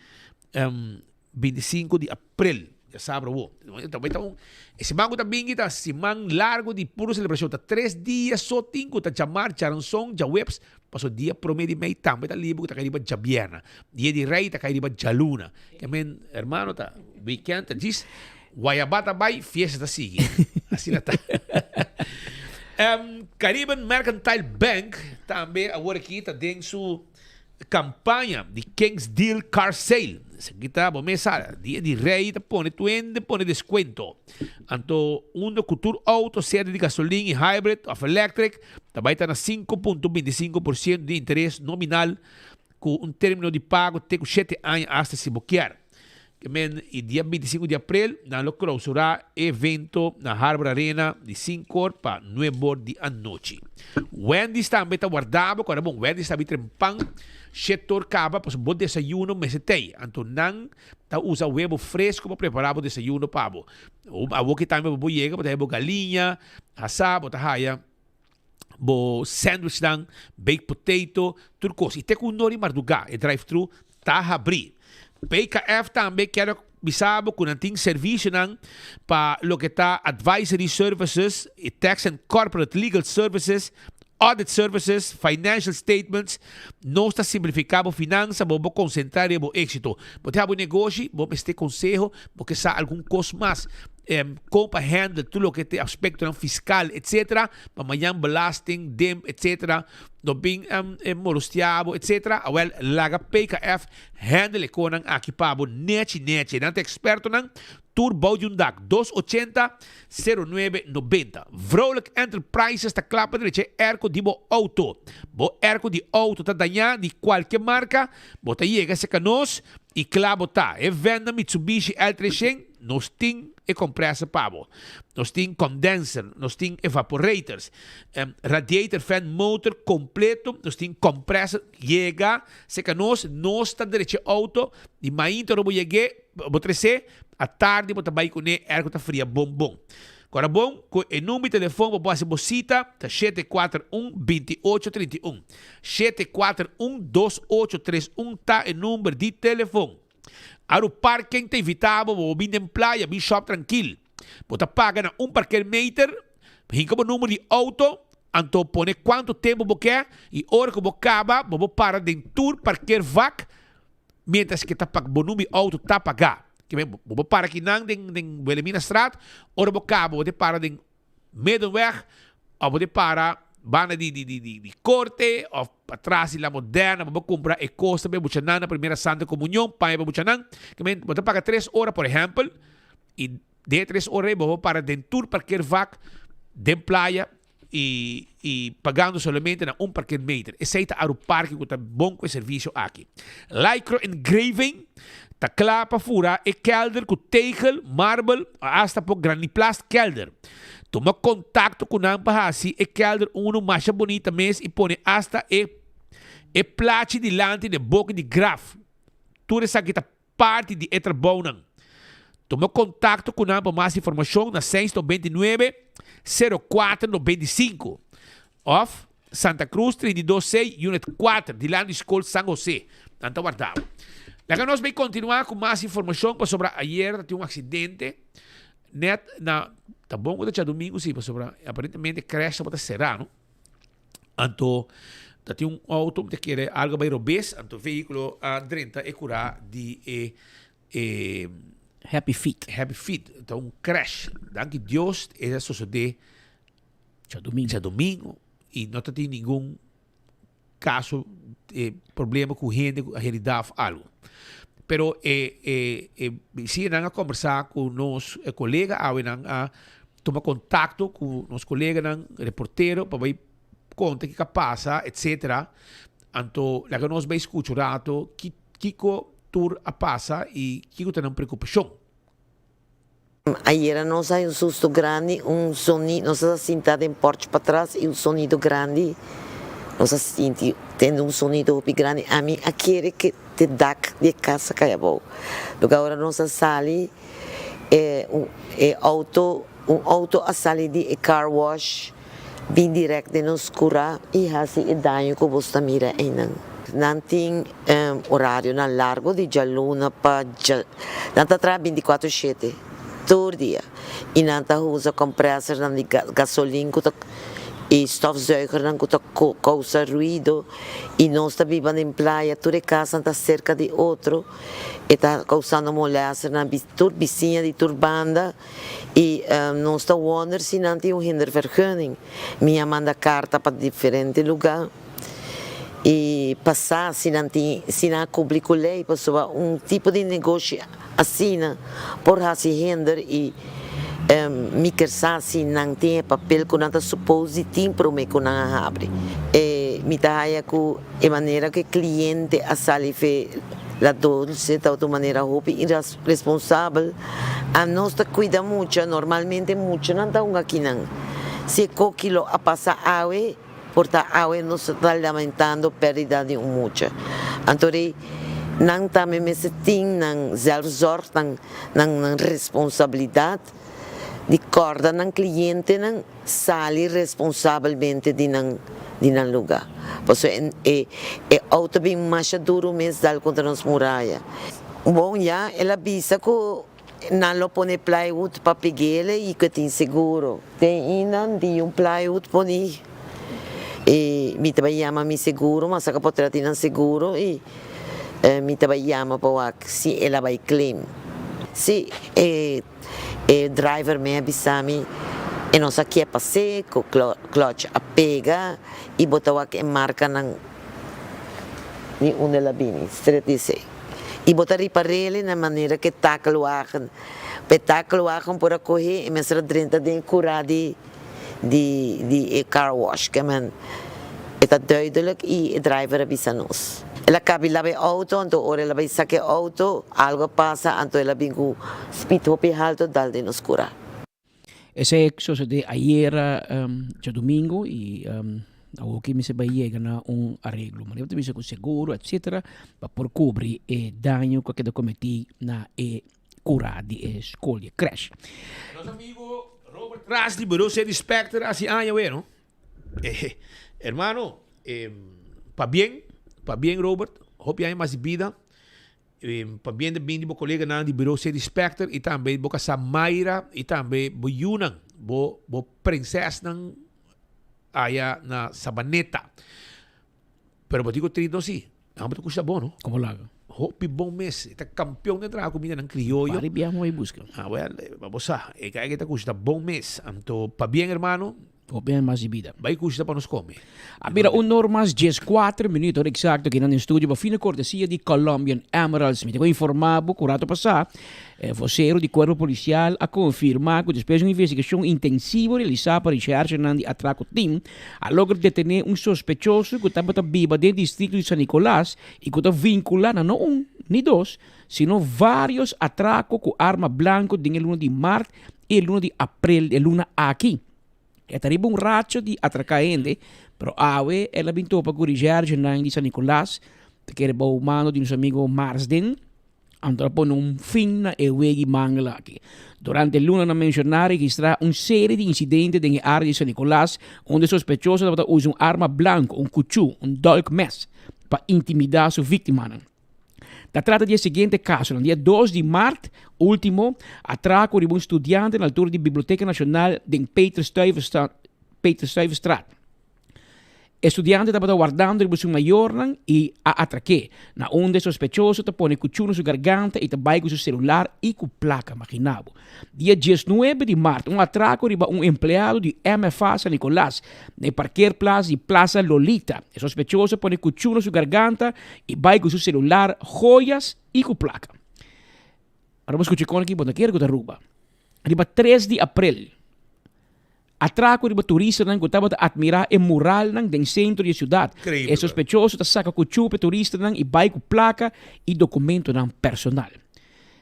25 di april, djasabra awo. Ta bay ta un, e siman cu ta bingi ta siman largo di puro celebracion, ta tres dia so tin cu ta djamar, djaranson, djaweps, paso dia prome di mei tambe ta liber cu ta cay riba djabierna, dia di rey ta cay riba djaluna. Ke men, hermano, ta weekend ta djis, guayaba ta bay, fiesta ta sigui. Asina ta. Caribbean Mercantile Bank tambe awor aki ta den su Campaña di Kings Deal Car Sale. Esaki ta bo mes sa, dia di rey ta pone tuende pone descuento. Anto unda cu tur auto sea di gasolin y hybrid of electric ta bay ta na 5.25% di interes nominal cu un termino di pago te cu shete aña hasta si bo kier. Ke men y dia 25 di april nan lo clausura e evento na Harbor Arena di 5 or pa 9 or di anochi. Wendy's tambe ta warda bo, kora bon Wendy's ta bitren pan 7 or kaba pasobra bo desayuno mester tei. Anto nan ta usa webo fresco pa prepara bo desayuno pa bo. Awoki tambe bo por yega bo ta haya bo galiña hasa bo ta haya bo sandwichnan, baked potato, tur kos. I te ku un or di mardugá e drive-thru ta habrí. PKF tambe kier bisa bo ku nan tin servisionan pa loke ta advisory services, i tax and corporate legal services, audit services, financial statements. Nos ta simplifiká bo finansa, bo bo konsentrá riba bo éksito. Bo ta haba un negoshi, bo mester konseho, bo ke sa algun kos mas. Kon pa handle tur loke ta e aspektonan fiskal etcetera, pa mañan belasting, dim etcetera no bin molestia bo etcetera, awel laga PKF handle e konan aki pa bo nechi nechi, nan ta ekspertonan tur bou di un dak, dos ochenta, sero nuebe, nobenta. Vrolijk Enterprises ta kla pa drecha e airco di bo auto. Bo airco di auto ta daña di kualke marka, bo ta yega serka nos i kla bo ta. E venda Mitsubishi L treshen. Nos tin e compressor pa bo. Nos tin condenser, nos tin evaporators, radiator fan motor completo, nos tin compressor. Yega cerca nos, nos ta drecha e auto, di mainta ora bo yeg'é, bo tres'é, atardi bo ta bay cun'é, airco ta fria bon bon. Cora bon cu e number di telefon pa bo haci bo cita ta 741 2831. 741 2831 ta e number di telefon. Aru parken ta invita bo pa bo bin den playa bin shop trankil. Bo ta paga na un parkeermeter, hinka bo number di auto, anto pone kuantu tempu bo ke i ora ku bo kaba bo por para den tur parkeervak mientras ke ta bo number di auto ta paga. Bo por para kinan den den Wilhelminastraat, ora bo kaba bo ta para den Middenweg of bo ta para banda di di di di corte of patras di La Moderna bo por cumpra e cos tambe muchanan na primera santa comunion paña pa muchanan bo ta paga tres ora por ehempel y den e tres ora ey bo por para den tur parkeervak den playa y y pagando solamente na un parkeermeter esey ta Aru Parke cu ta bon cu e servicio aki. Lycro Engraving ta kla pa fura e kelder ku tegel, marbel o asta por graniplast kelder. Tuma kontakto ku nan pa hasi e kelder unu masha bunita mes i pone asta e e plachi dilanti den boki di graf. Tur esaki ta parti di e trabounan. Tuma kontakto ku nan pa mas informashon na 699 04 95 òf Santa Cruz 32 C Unit 4 dilanti di Skol San Jose. Nan ta warda bo. Laga nos bay kontinuá ku mas informashon pasobra ayer ta tin un aksidente net na ta bon ku ta djadumingu si pasobra aparentemente crash tabata será no. Anto ta tin un auto mi ta kere algo bay robes anto vehículo a drenta e kura di e e Happy Feet. Happy Feet ta un crash. Danki Dios e a sosode djadomingo. Djadomingo y no ta tin ningun caso eh, problema cu hende cu a herida of algo. Pero e e e si nan a conversa cu nos e colega awe nan a tuma contacto cu nos coleganan reportero pa bay conta kico a pasa etcetera. Anto laga nos bay scucha un rato ki Kiko tur a pasa i kiko ta nan preokupashon? Ayera nos hay un susto grandi, un soni, nos a sinta den porch patras y un sonido grandi, nos a sinti tende un sonido hopi grandi, ami a kere ke te dak di e cas a cay abou, loke ora nos a sali e e auto, un auto a sali di e car wash bin direct den nos cura y haci e daño cu bos ta mira eynan. Nan tin orarionan largo di djaluna pa dja, nan ta traha binticuatro shete tur dia y nan ta usa compressornan di gasolin cu ta y stofzuigernan cu ta causa ruido y nos ta biba den playa tur e casnan ta cerca di otro e ta causando molesternan tur bisiña di tur banda. Y nos ta wonder si nan tin un hindervergunning. Mi a manda carta pa diferente lugar y pa sa si nan tin, si nan a cumpli cu ley pasobra un tipo di negoshi asina por haci hinder y mi kier sa si nan tin e papel cu nan ta suppose di tin prome cu nan a habri. E mi ta haya cu e manera cu e cliente a sali fe La Dolce ta un manera hopi Responsabel, a nos ta cuida mucha, normalmente muchanan ta hunga akinan. Si e coki lo a pasa awe, por ta awe nos ta lamentando perdida di un mucha. Anto rei, nan tambe mester tin nan zelfzorg, nan nan responsabilidad di corda nan clientenan sali responsabelmente di nan di nan luga. Pasobra e e auto bin masha duro mes dal contra nos muraya. Bon ya el a bisa cu nan lo pone plywood pa pegele y cu e tin seguro. Den inan di un plywood poni y mi ta bay yama mi seguro, mas a por trata di nan seguro y mi ta bay yama pa wak si el a bay claim. Si e e driver me a bisa mi e no sa ke a pase cu clutch a pega y bo ta wak e marcanan di unda el a bini, stret di esey. Y bo ta riparele na manera cu e takelwagen, pa e takelwagen por a coge e mester a drenta den e cura di di di e car wash ke men e ta duidelijk y e driver a bisa nos. El a cabi laba e auto anto ora el a bay saca e auto algo a pasa anto el a bin cu speed hopi halto dal den nos cura. Esey a sosode ayera djadomingo y awoki mester bay yega na un areglo. Manera bo ta bisa cu seguro etcetera pa por cubri e daño cu a keda cometi na e cura di e scol di e crash. Nos amigo Robert Ras di Bureau City Specter haci aña we no. Eh, hermano, eh, pabien, pabien Robert, hopi aña mas di bida. Pabien ta bin di bo koleganan di Bureau City Specter i tambe bo kasá Mayra i tambe bo yunan, bo bo prinsesnan aya na Sabaneta. Pero bo tin ku trito si, nan bo ta kushta bon no. Komo laga? Hopi bon mes, e ta kampeon den traha kumindanan krioyo. Pari biaha bo bai buska. Ah wel, bo sa, e kai ke ta kushta bon mes. Anto pabien hermano. Hopi mas di bida. Bai kushta pa nos kome. A bira un or mas dieskuater minuut ora eksakto kinan den studio pa fina kortesia di Colombian Emeralds. Mi ta ku informa bo ku rato pasá e vosero di kuerpo polisial a konfirmá ku despues di un investigashon intensivo realisá pa resherchenan di Atrako Team a logra detené un sospechoso ku tabata biba den distrikto di San Nicolas i ku ta vinkulá na no un ni dos sino vários atrako ku arma blanko den e luna di mart i e luna di aprel e luna aki. E ta riba un racho di atraká hende, pero awe el a bin topa ku Rijergenan di San Nicolas, ta kere bou mando di nos amigo Marsden. Anto a pone un fin na e wegi mangel aki. Durante e lunanan menshoná a registrá un serie di insidente den e área di San Nicolas unda e sospechoso tabata usa un arma blanko, un kuchú, un dolkmes, pa intimidá su víktimanan. Ta trata di e siguiente kasonan, Dia dos di mart último, atrako riba un studiante na altura di Biblioteka Nashonal den Peter Stuyvesant-Straat. E studiante tabata wardando riba su mayornan i a atrak'é, na unda e sospechoso ta pone kuchú na su garganta i ta bai ku su selular i ku plaka. Magina bo. Dia diesnuebe di mart, un atrako riba un empleado di MFA San Nicolas na e parkeerplaats di Plaza Lolita. E sospechoso a pone kuchú na su garganta i bai ku su selular, joyas i ku plaka. Ora bo skucha kon aki bo ta kere ku ta Aruba. Riba tres di aprel. Atraco riba turistanan cu tabata admira e muralnan den centro di e ciudad. E sospechoso ta saca cu chup e turistanan y bay cu placa y documentonan personal.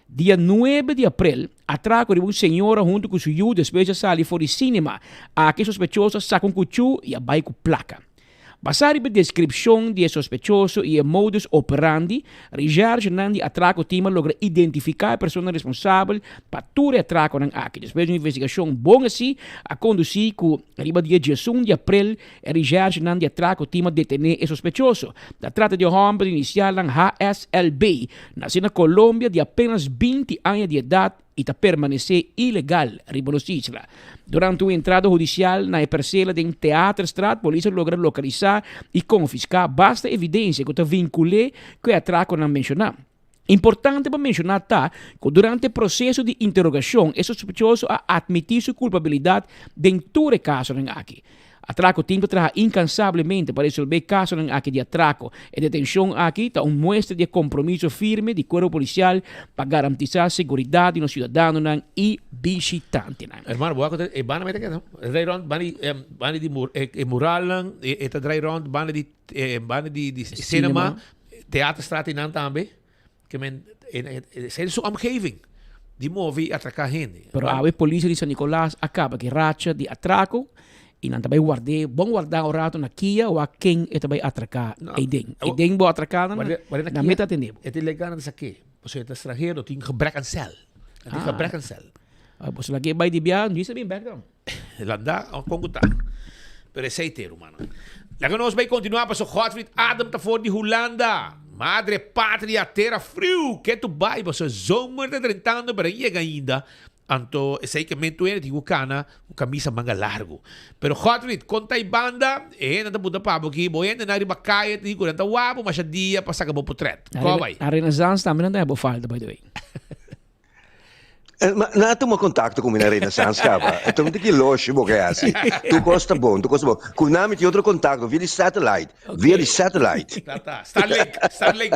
Dia nuebe di april, atraco riba un señora hunto cu su yu despues di a sali for di cinema. Aki e sospechoso a saca un cuchu y a bay cu placa. Basá riba e deskripshon di e sospechoso i e modus operandi, reshèrshenan di atrako team a logra identifiká e persona responsabel pa tur e atrakonan aki. Despues di un investigashon bon hesí a kondusí ku riba dia diesun di aprel e reshèrshenan di atrako team a detené e sospechoso. Ta trata di e hòmber di inisialnan HSLB, nasí na Colombia di apenas 20 aña di edat, i ta permanesé ilegal riba nos isla. Durante un entrada hudisial na e persela den Theaterstraat, polis a logra lokalisá i konfiská basta evidensia ku ta vinkul'é ku e atrakonan menshoná. Importante pa menshoná ta ku durante e proseso di interogashon e sospechoso a atmití su kulpabilidat den tur e kasonan aki. Atrako tin pa traha inkansablemente pa resolbé kasonan aki di atrako. E detenshon aki ta un muestra di e kompromiso firme di kuerpo polisial pa garantisá seguridat di nos siudadanonan i bishitantenan. Hermano, bo a konta e banda meta keda e drai rond banda di banda di e muralnan e ta drai rond banda di banda di di cinema Theaterstraat einan tambe. Ke men esei su omgeving di move i atraká hende. Pero awe polis di San Nicolas a kaba ku e racha di atrako i nan ta bai ward'é bon wardá un rato na kia wak ken e ta bai atraká eiden. Eiden bo atraká nan, nan mester atendé bo. E ta ilegal nan ta sak'é pasobra e ta stranhero tin gebrek aan sèl. Nan tin gebrek aan sèl. Bo sa lag'é bai di bia, no sa bin bèk dan. Landa kon ku ta. Pero esei te rumannan. Laga nos bai kontinuá paso Godfried Adam ta for di Hulanda. Madre patria tera friu ke tu bai paso zomer ta drentando pero a yega ainda. Anto esei ke men tuene tin ku kana ku kamisa manga largu. Pero Godfried kon ta e banda e hende ta punta pa bo ki bo hendenan riba kaya tin ku nan ta wak bo masha dia pa saka bo potret. Ko bai? Na Renaissance tambe nan ta haya bo falta by the way. Eh, ma na tuma contacto cu mi na Renaissance caba. Então te ki loshi bo ke hasi. Tu costa bon, tu costa bon. Cu nami ti otro contacto via di satellite. Via di satellite. Ta ta. Starlink, Starlink.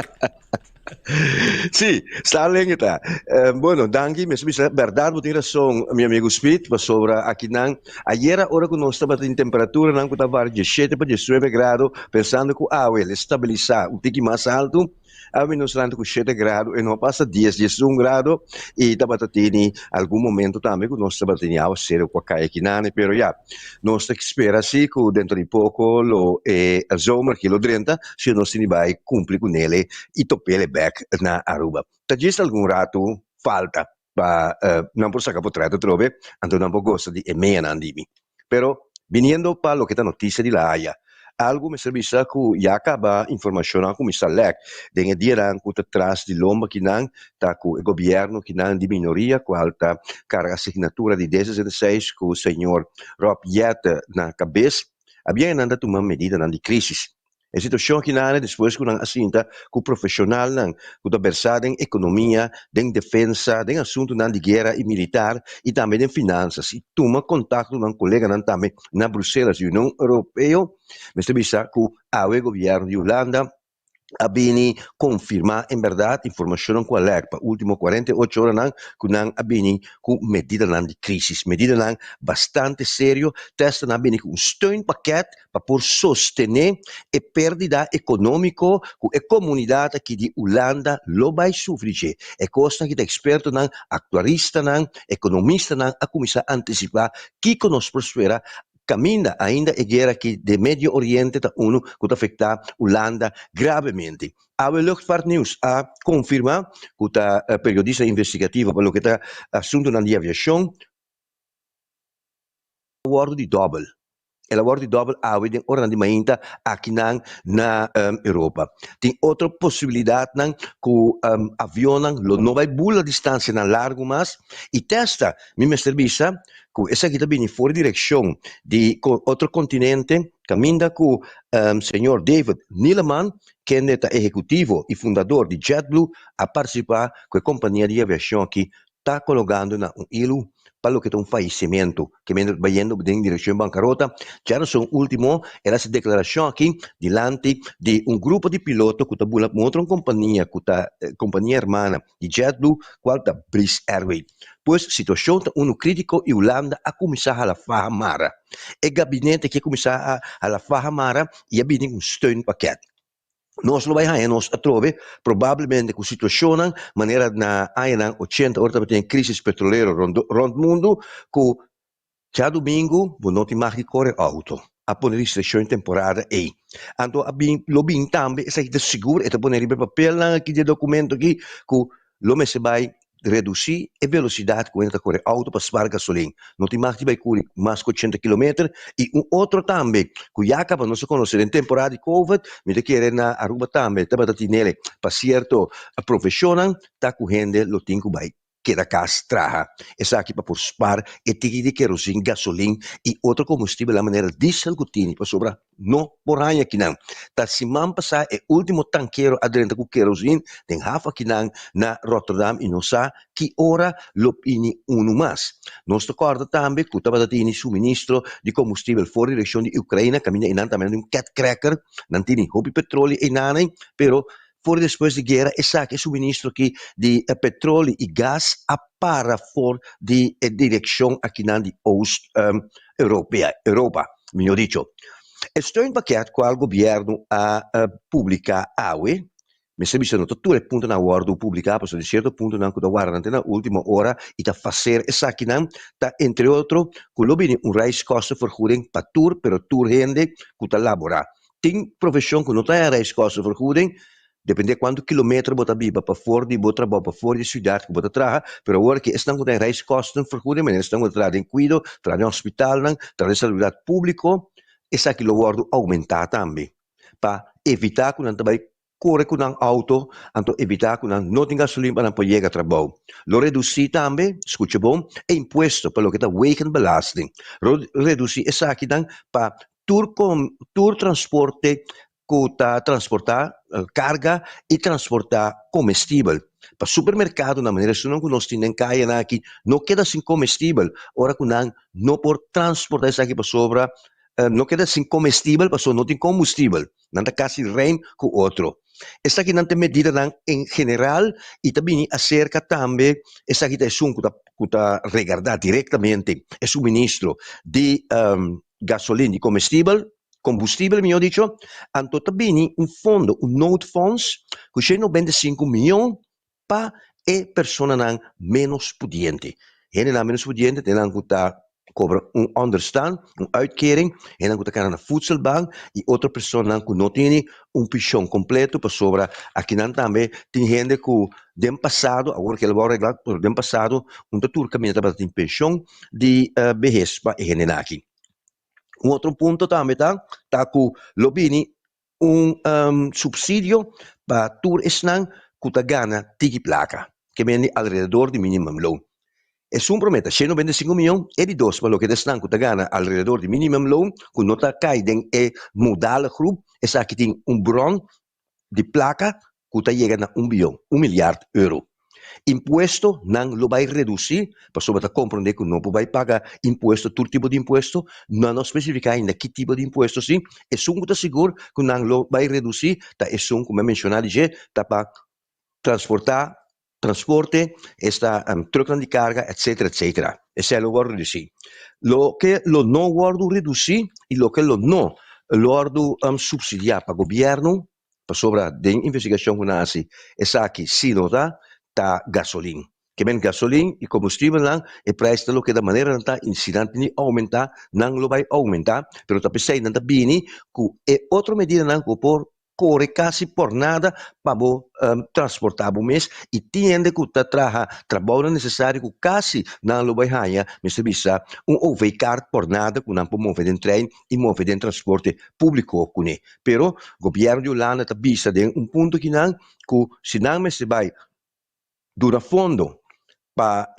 Sí, Starlink ta. Eh, bueno, danki. Mi bisa, berdad bo tin razón, mi amigo Speed, pasobra akinan ayera ora cu nos tabatin temperaturanan cu ta var 17 pa 19 grado, pensando cu awe el estabilisa un tiki mas alto. Awe nos lanta ku shete grado e no a pasa dies, diesun grado i tabata tini algun momento tambe ku nos tabata tini awaseru ku a kai akinane pero ya nos ta spera si ku dentro di poko lo e zomer aki lo drenta si nos tini bai kumpli ku nele i topele bek na Aruba. Ta djis algun ratu falta pa nan por saka potret atrobe anto nan por gosa di e meanan di mi. Pero biniendo pa loke ta notisia di La Haya, algu mester bisa ku ya kaba informashonnan a kuminsá lèk den e dianan ku ta tras di lomba kinan ta ku e gobièrnu kinan di minoria kual ta karga signatura di D 66 ku señor Rob Jetten na kabes a bien nan ta tuma medidanan di krisis. E situashon aki nan despues ku nan a sinta ku profeshonalnan ku ta bersá den ekonomia, den defensa, den asuntunan di guera i militar i tambe den finansas i tuma kontakto ku nan koleganan tambe na Bruselas di Union Europeo, mester bisa ku awe gobièrnu di Hulanda a bini konfirmá en bèrdat informashonnan ku a lèk pa último 48 oranan ku nan a bini ku medidanan di krísis, medidanan bastante serio, tèsta nan a bini ku un steunpakèt pa por sostené e pérdida ekonómiko ku e komunidat aki di Ulanda lo bai sufri dje. E kosnan ki ta ekspertonan, aktuaristanan, ekonomistanan a kuminsá antisipá kiko nos por spera. Kaminda ainda e guera aki den Medio Oriente ta unu ku ta afektá Hulanda gravemente. Awe Luchtvaartnieuws a konfirmá ku ta periodista investigativo pa loke ta asuntunan di aviashon, a wòrdu di dòbel. El a wòrdu di dòbel awe den oranan di mainta akinan na Europa. Tin otro posibilidatnan ku avionnan lo no bai bula distansianan largu mas i testa mi mester bisa ku esaki ta bini for di direkshon di otro kontinente kaminda ku señor David Neeleman kende ta ehekutivo i fundador di JetBlue a partisipá ku e kompania di aviashon aki ta kologando na un ilu pa loke ta un fayesimentu, ke mester ta bayendo den direkshon bankarota. Djarason ultimo el a hasi deklarashon aki dilanti di un grupo di piloto ku ta bula ku otro kompania ku ta kompania hermana di JetBlue kual ta Breeze Airway. Pues situashon ta unu kritiko i Hulanda a kuminsá hala faha mara. E gabinete ke kuminsá a hala faha mara i a bini ku un steunpakket. Nos lo bai haña nos atrobe probablemente ku situashonnan manera na añanan ochenta ora tabatin e krisis petrolero rònt mundu ku djadumingu bo no tin mag di kore outo. A pone restrikshon e temporada ei. Anto a bin lo bin tambe esaki ta sigur e ta pone riba e papelnan aki di e dokumento aki ku lo mester bai redusí e velosidat ku hende ta kore outo pa spar gasolin. No tin mag di bai kuri mas ku ochenta kilometer. I un otro tambe ku ya kaba nos a konosé den temporada di covid, mi ta kere na Aruba tambe tabata tinele pa sierto profeshonnan, ta ku hende lo tin ku bai keda kas traha. Esaki pa por spar e tiki di kerosin, gasolin i otro kombustibelnan manera diesel ku tini pasobra no por haña kinan. Ta siman pasá e último tankero a drenta ku kerosin den haf akinan na Rotterdam i no sa ki ora lo bini unu mas. Nos ta kòrda tambe ku tabata tini suministro di kombustibel for direkshon di Ukraina kaminda einan tambe nan tin un cat cracker, nan tini hopi petroli einan ei, pero for despues di guera esaki e suministro aki di petroli i gas a para for di e direkshon akinan di Oost Europea, Europa, mihó dicho. E steunpakket kual gobièrnu a publiká awe, mester bisa no ta tur e puntonan a wòrdu publiká pasobra tin sierto puntonan ku ta warda nan te na último ora i ta faser esakinan, ta entre otro ku lo bini un reiskostenvergoeding pa tur pero tur hende ku ta laborá. Tin profeshon ku no ta haña reiskostenvergoeding, depende kuantu kilometer bo ta biba pafor di bo trabou, pafor di e siudat ku bo ta traha, pero awor aki esnan ku ta haña reiskostenvergoeding, manera esnan ku ta traha den kuido, traha den hospitalnan, traha den salubridat públiko, esaki lo wòrdu oumentá tambe pa evitá ku nan ta bai kore ku nan outo, anto evitá ku nan no tin gasolin pa nan por yega trabou. Lo redusí tambe, skucha bon, e impuesto pa loke ta wegenbelasting. Lo redusí esakinan pa tur tur transporte ku ta transportá karga i transportá komestibel. Pa supermerkadonan, manera esunnan ku nos tin den kayanan aki, no keda sin komestibel ora ku nan no por transportá esaki pasobra no keda sin komestibel pasobra no tin kombustibel. Nan ta kasi reim ku otro. Esakinan ta e medidanan en general i ta bini aserka tambe, esaki ta esun ku ta ku ta regardá direktamente e suministro di gasolin, di komestibel, kombustibel mihó dicho, anto ta bini un fondo, un noodfonds ku shen 95 mion pa e personanan ménos pudiente. Hendenan ménos pudiente ta hendenan ku ta kobra un onderstand, un uitkering, hendenan ku ta kana na voedselbank i otro personanan ku no tene un penshon kompleto pasobra akinan tambe tin hende ku den pasado, awor ke el wòrdu reglá, pero den pasado un ta tur kaminda tabata tin penshon di behes pa e hendenan aki. Un otro punto tambe ta ta ku lo bini un subsidio pa tur esnan ku ta gana tiki plaka, ke bende alrededor di minimumloon. Esun promé ta 195 mion, e di dos pa loke ta esnan ku ta gana alrededor di minimumloon, ku no ta kai den e modale groep, esaki tin un bron di plaka ku ta yega na un bion, un milyard euro. Impuesto nan lo bai redusí, pasobra ta komprondé ku no por bai paga impuesto, tur tipo di impuesto, nan no spesifiká ainda ki tipo di impuesto sí, esun ku ta sigur ku nan lo bai redusí ta esun ku mi a menshoná di dje, ta pa transportá, transporte, esta trùknan di karga, etsetera, etsetera. Esei lo wòrdu redusí. Loke lo no wòrdu redusí i loke lo no wòrdu supsidiá pa gobièrnu Pasobra den investigashon ku nan hasi esaki si no ta, ta gasolin. Ke men gasolin i kombustibelnan, e prijs ta lo keda manera nan ta i si nan tin di oumentá, nan lo bai oumentá, pero ta p'esei nan ta bini ku e otro medidanan ku por kore kasi por nada pa bo transportá bo mes i tin hende ku ta traha trabounan nesesario ku kasi nan lo bai haña, mester bisa, un OV-kaart por nada ku nan por move den trein i move den transporte públiko kuné. Pero gobièrnu di Hulanda ta bisa den un punto kinan ku si nan mester bai duna fondo pa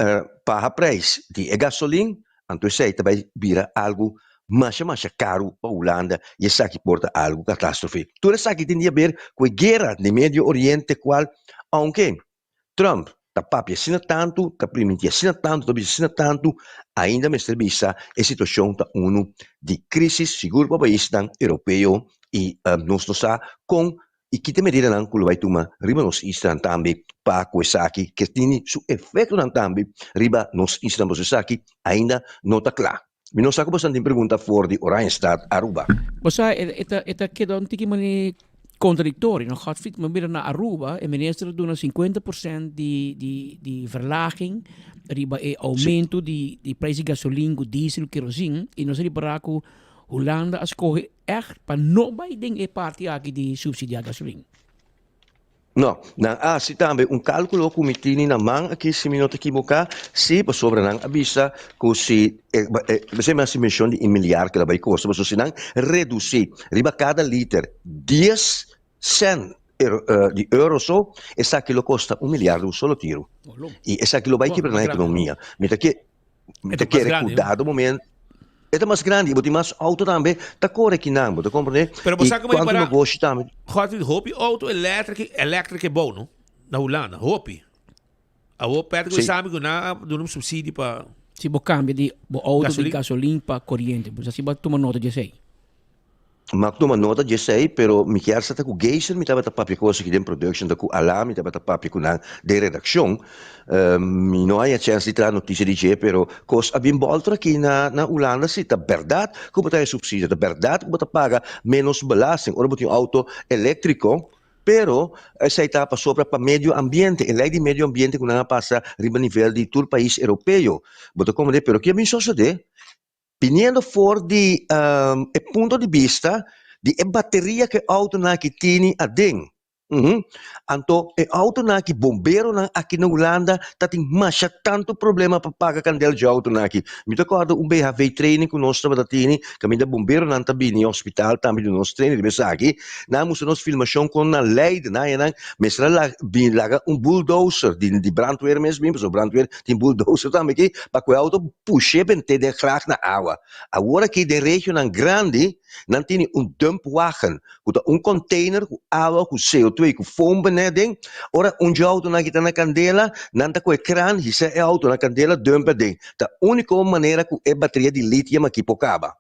baha prijs di e gasolin, anto esei ta bai bira algu masha masha karu pa Hulanda i esaki por ta algu katastrofe. Tur esaki tin di haber ku e guera den Medio Oriente kual ounke Trump ta papia asina tantu, ta priminti asina tantu, ta bisa asina tantu, ainda mester bisa e situashon ta unu di krisis sigur pa paisnan europeo i nos no sa kon I ki ta e medidanan ku lo bai tuma riba nos islanan tambe pa ku esaki ke tini su efektonan tambe riba nos islanan pasobra esaki ainda no ta kla. Mi no sa ku boso tin pregunta for di Oranjestad, Aruba. Bo sa e ta e ta keda un tiki mane contradictorio no Godfried mi mira na Aruba e minister a duna 50% di di di verlaging riba e aumento di di prijs di gasolin ku diesel kerosine y nos a ripara ku Hulanda a scoge Echt pa no bai den e parti aki di subsidiá gasolin. No, nan a hasi tambe un kálkulo ku mi tini na man aki si mi no ta kiboká, si, pasobra nan a bisa ku si e p'esei mi a hasi menshon di e milyar ku el a bai kosta, pasobra si nan redusí riba kada liter dies sènt di euro so, esaki lo kosta un milyar di un solo tiru. I esaki lo bai kibra nan ekonomia. Mi ta ke. Mi ta kere ku dado momento e ta mas grandi i bo tin mas auto tambe ta kore kinan, bo ta komprende? Pero bo I sa kuma kuantu para negoshi tambe. Godfried, hopi auto electric electric e bou no na Hulanda, hopi. Awor perde ku Sí. sabi ku nan a duna un subsidio pa Si bo kambia di bo auto di gasolin. gasolin pa koriente, bo sa si bo a tuma nota di esei. M'a tuma nota di esei, pero mi kier sa ta ku Geisel mi tabata papia kos aki den production, ta ku Ala mi tabata papia ku nan den redakshon. Mi no haña chèns di traha notisia di dje, pero kos a bin bòlter aki na na Hulanda si. Ta bèrdat ku bo ta haña supsidio, ta bèrdat ku bo ta paga ménos belasting ora bo tin un outo eléktriko, pero esei ta pasobra pa medio ambiente, e lei di medio ambiente ku nan a pasa riba nivel di tur pais europeo. Bo ta komprendé? Pero ke a bin sosodé? Biniendo for di e punto di bista di e bateria ku e outonan aki tini aden. Anto e outonan aki, bomberonan aki na Hulanda ta tin masha tantu problema pa paga kandel dje outonan aki. Mi ta kòrda un BHV training ku nos tabata tini, kaminda bomberonan ta bini hospital tambe duna nos training riba esaki. Nan a mustra nos filmashon kon na Leiden nan nan mester a laga bin laga un bulldozer di di brandweer mes bin, pasobra brandweer tin bulldozer tambe aki, pa ku e outo push'é bent'é den graag na awa. Awor aki den regionan grandi nan tini un dumpwagen ku ta un container ku awa ku CO2 ku foam ben'é den, ora un dje outonan aki ta na kandela nan ta ku e kran hisa e outo na kandela dump aden. Ta úniko manera ku e bateria di lithium aki por kaba.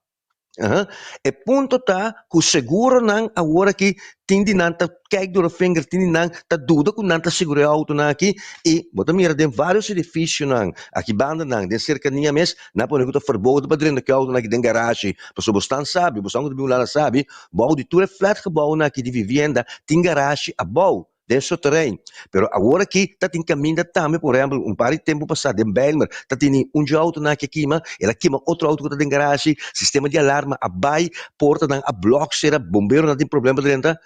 Aha. E punto ta ku seguronan awor aki tin di nan ta kijk door de vinger, tin di nan ta duda ku nan ta segura e autonan aki i bo ta mira den varios edificionan aki bandanan den serkania mes nan a pone ku ta verboden pa drenta ku e autonan aki den garashi pasobra bo stan sabi, bo stan ku ta bin Hulanda sabi bou di tur e flatgebouwnan aki di vivienda tin garashi abou. den su terrein. Pero awor aki ta tin caminda tambe, por ehempel, un par di tempo pasa den Bijlmer ta tini un dje autonan aki a kima, el a kima otro auto cu ta den garashi, sistema di alarma a bay, portanan a blok cera, bomberonan tin problema drenta.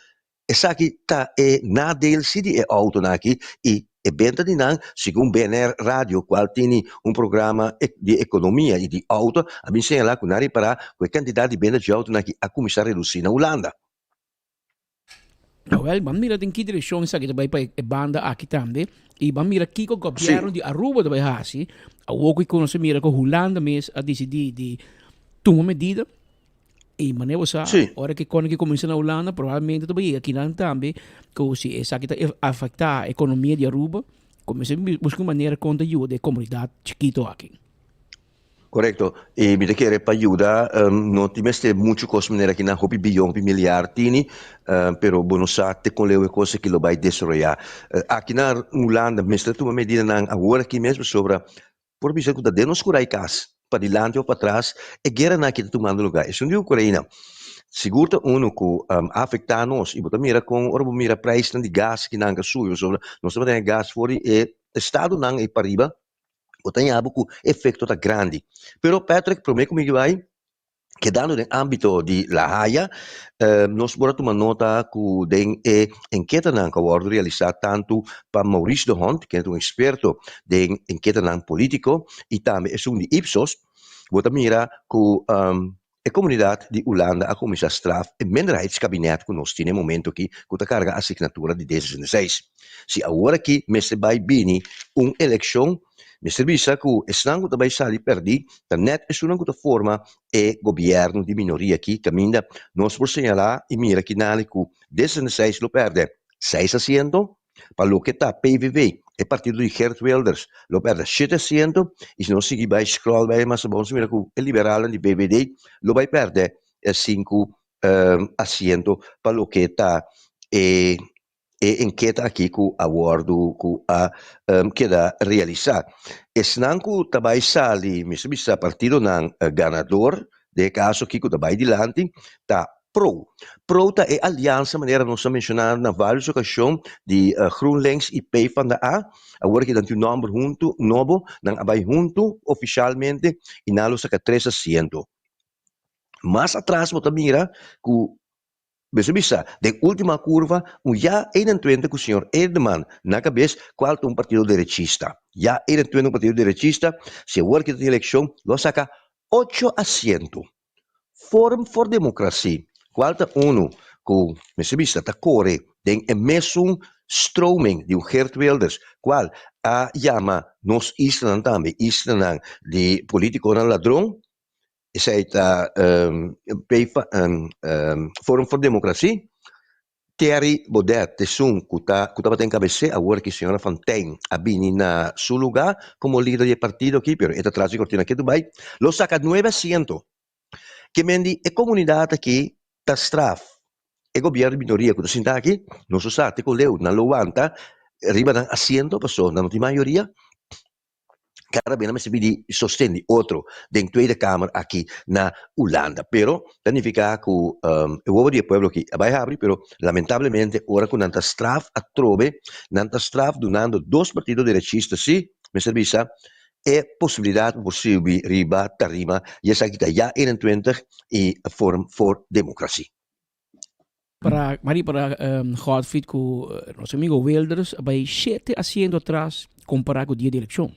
Esaki ta e nadeel si di e autonan aki y e benta di nan, segun BNR Radio cual tini un programa di economia y di auto, a bin señala cu nan ripara cu e cantidad di benta dje autonan aki a cuminsa reduci na Hulanda. Awel, ban mira den ki direkshon esaki ta bai pa e banda aki tambe. I ban mira kiko gobièrnu di Aruba ta bai hasi. Awor ku nos a mira ku Hulanda mes a disidí di tuma medida. I manera bo sa, ora ku e kòne ki kuminsá na Hulanda, probablemente ta bai yega akinan tambe ku si esaki ta afektá ekonomia di Aruba, kuminsá buska un manera kon ta yuda e komunidat chikito aki. Korekto. I mi ta kere pa yuda no tin mester muchu kos manera ki nan hopi biyon, hopi milyar tini, pero bo no sa te kon leu e kos aki lo bai desaroyá. Aki na Hulanda mester tuma medidanan awor aki mes pasobra por bisa ku ta den nos kurai kas, padilanti òf patras, e gueranan aki ta tumando lugá. Esun di Ukraina sigur ta unu ku a afektá nos i bo ta mira kon ora bo mira preisnan di gas kinan ka subi pasobra nos tabata haña gas for di e. estadonan ei pariba, bo ta haña bo ku efekto ta grandi. Pero Patrick, promé ku mi bai, kedando den ámbito di La Haya, nos por a tuma nota ku den e enketanan ku a wòrdu realisá tantu pa Maurice de Hond, kende ta un eksperto den enketanan polítiko, i tambe esun di Ipsos, bo ta mira ku E komunidat di Ulanda a kuminsá straf e minderheidskabinet ku nos tin e momento aki ku ta karga asignatura di D66. Si awor aki mester bai bini un elekshon, mester bisa ku esnan ku ta bai sali pèrdí ta nèt esunnan ku ta forma e gobièrnu di minoria aki kaminda nos por señalá i mira kinali ku D66 lo pèrdè seis asiento, Pa loke ta PVV, e partido di Geert Wilders, lo perde shete asiento y si nos sigui bay scroll bay mas abou nos mira cu e liberalnan di VVD lo bay perde sinku asiento pa loke ta e e enketa aki cu a wordo cu a keda realisa. Esnan cu ta bay sali, mester bisa partidonan ganador den e caso aki cu ta bay dilanti ta Pro. Pro ta e aliansa manera nos a menshoná na vários okashon di GroenLinks i PvdA. Awor ki nan tin un nòmber huntu nobo, nan a bai huntu ofishalmente i nan lo saka tres asiento. Mas atras bo ta mira ku mester bisa den última kurva un ya 21 ku señor Eerdman na kabes kual ta un partido derechista. Ya 21 un partido derechista, si awor ki ta tin elekshon lo a saka ocho asiento. Forum for Democratie, cual ta unu cu mester bisa ta core den e mesun stroming di un Geert Wilders, cual a yama nos islanan tambe islanan di politiconan ladron, esey ta Forum for Democratie. Thierry Baudet t'esun ku ta ku tabata enkabes'é, awor ki señora Van Tijn a bini na su lugá komo lider di e partido aki, pero e ta tras di kortina ketu bai, lo saka nuebe asiento. Ke men di e komunidat aki ta straf e gobièrnu di minoria ku ta sinta aki, nos lo sa te ku leu nan lo wanta riba nan asiento pasobra nan no tin mayoria. Kada bes nan mester pidi sosten di otro den Tweede Kamer aki na Hulanda. Pero ta nifiká ku e wowo di e pueblo aki a bai habri, pero lamentablemente ora ku nan ta straf atrobe, nan ta straf dunando dos partido derechista si, mester bisa, e posibilidat pa por subi riba tarima i esaki ta Ya 21 i Forum voor Democratie. Para, Mari, para um, Godfried ku eh, nos amigo Wilders a bai shete asiento atras compará ku dia di elekshon.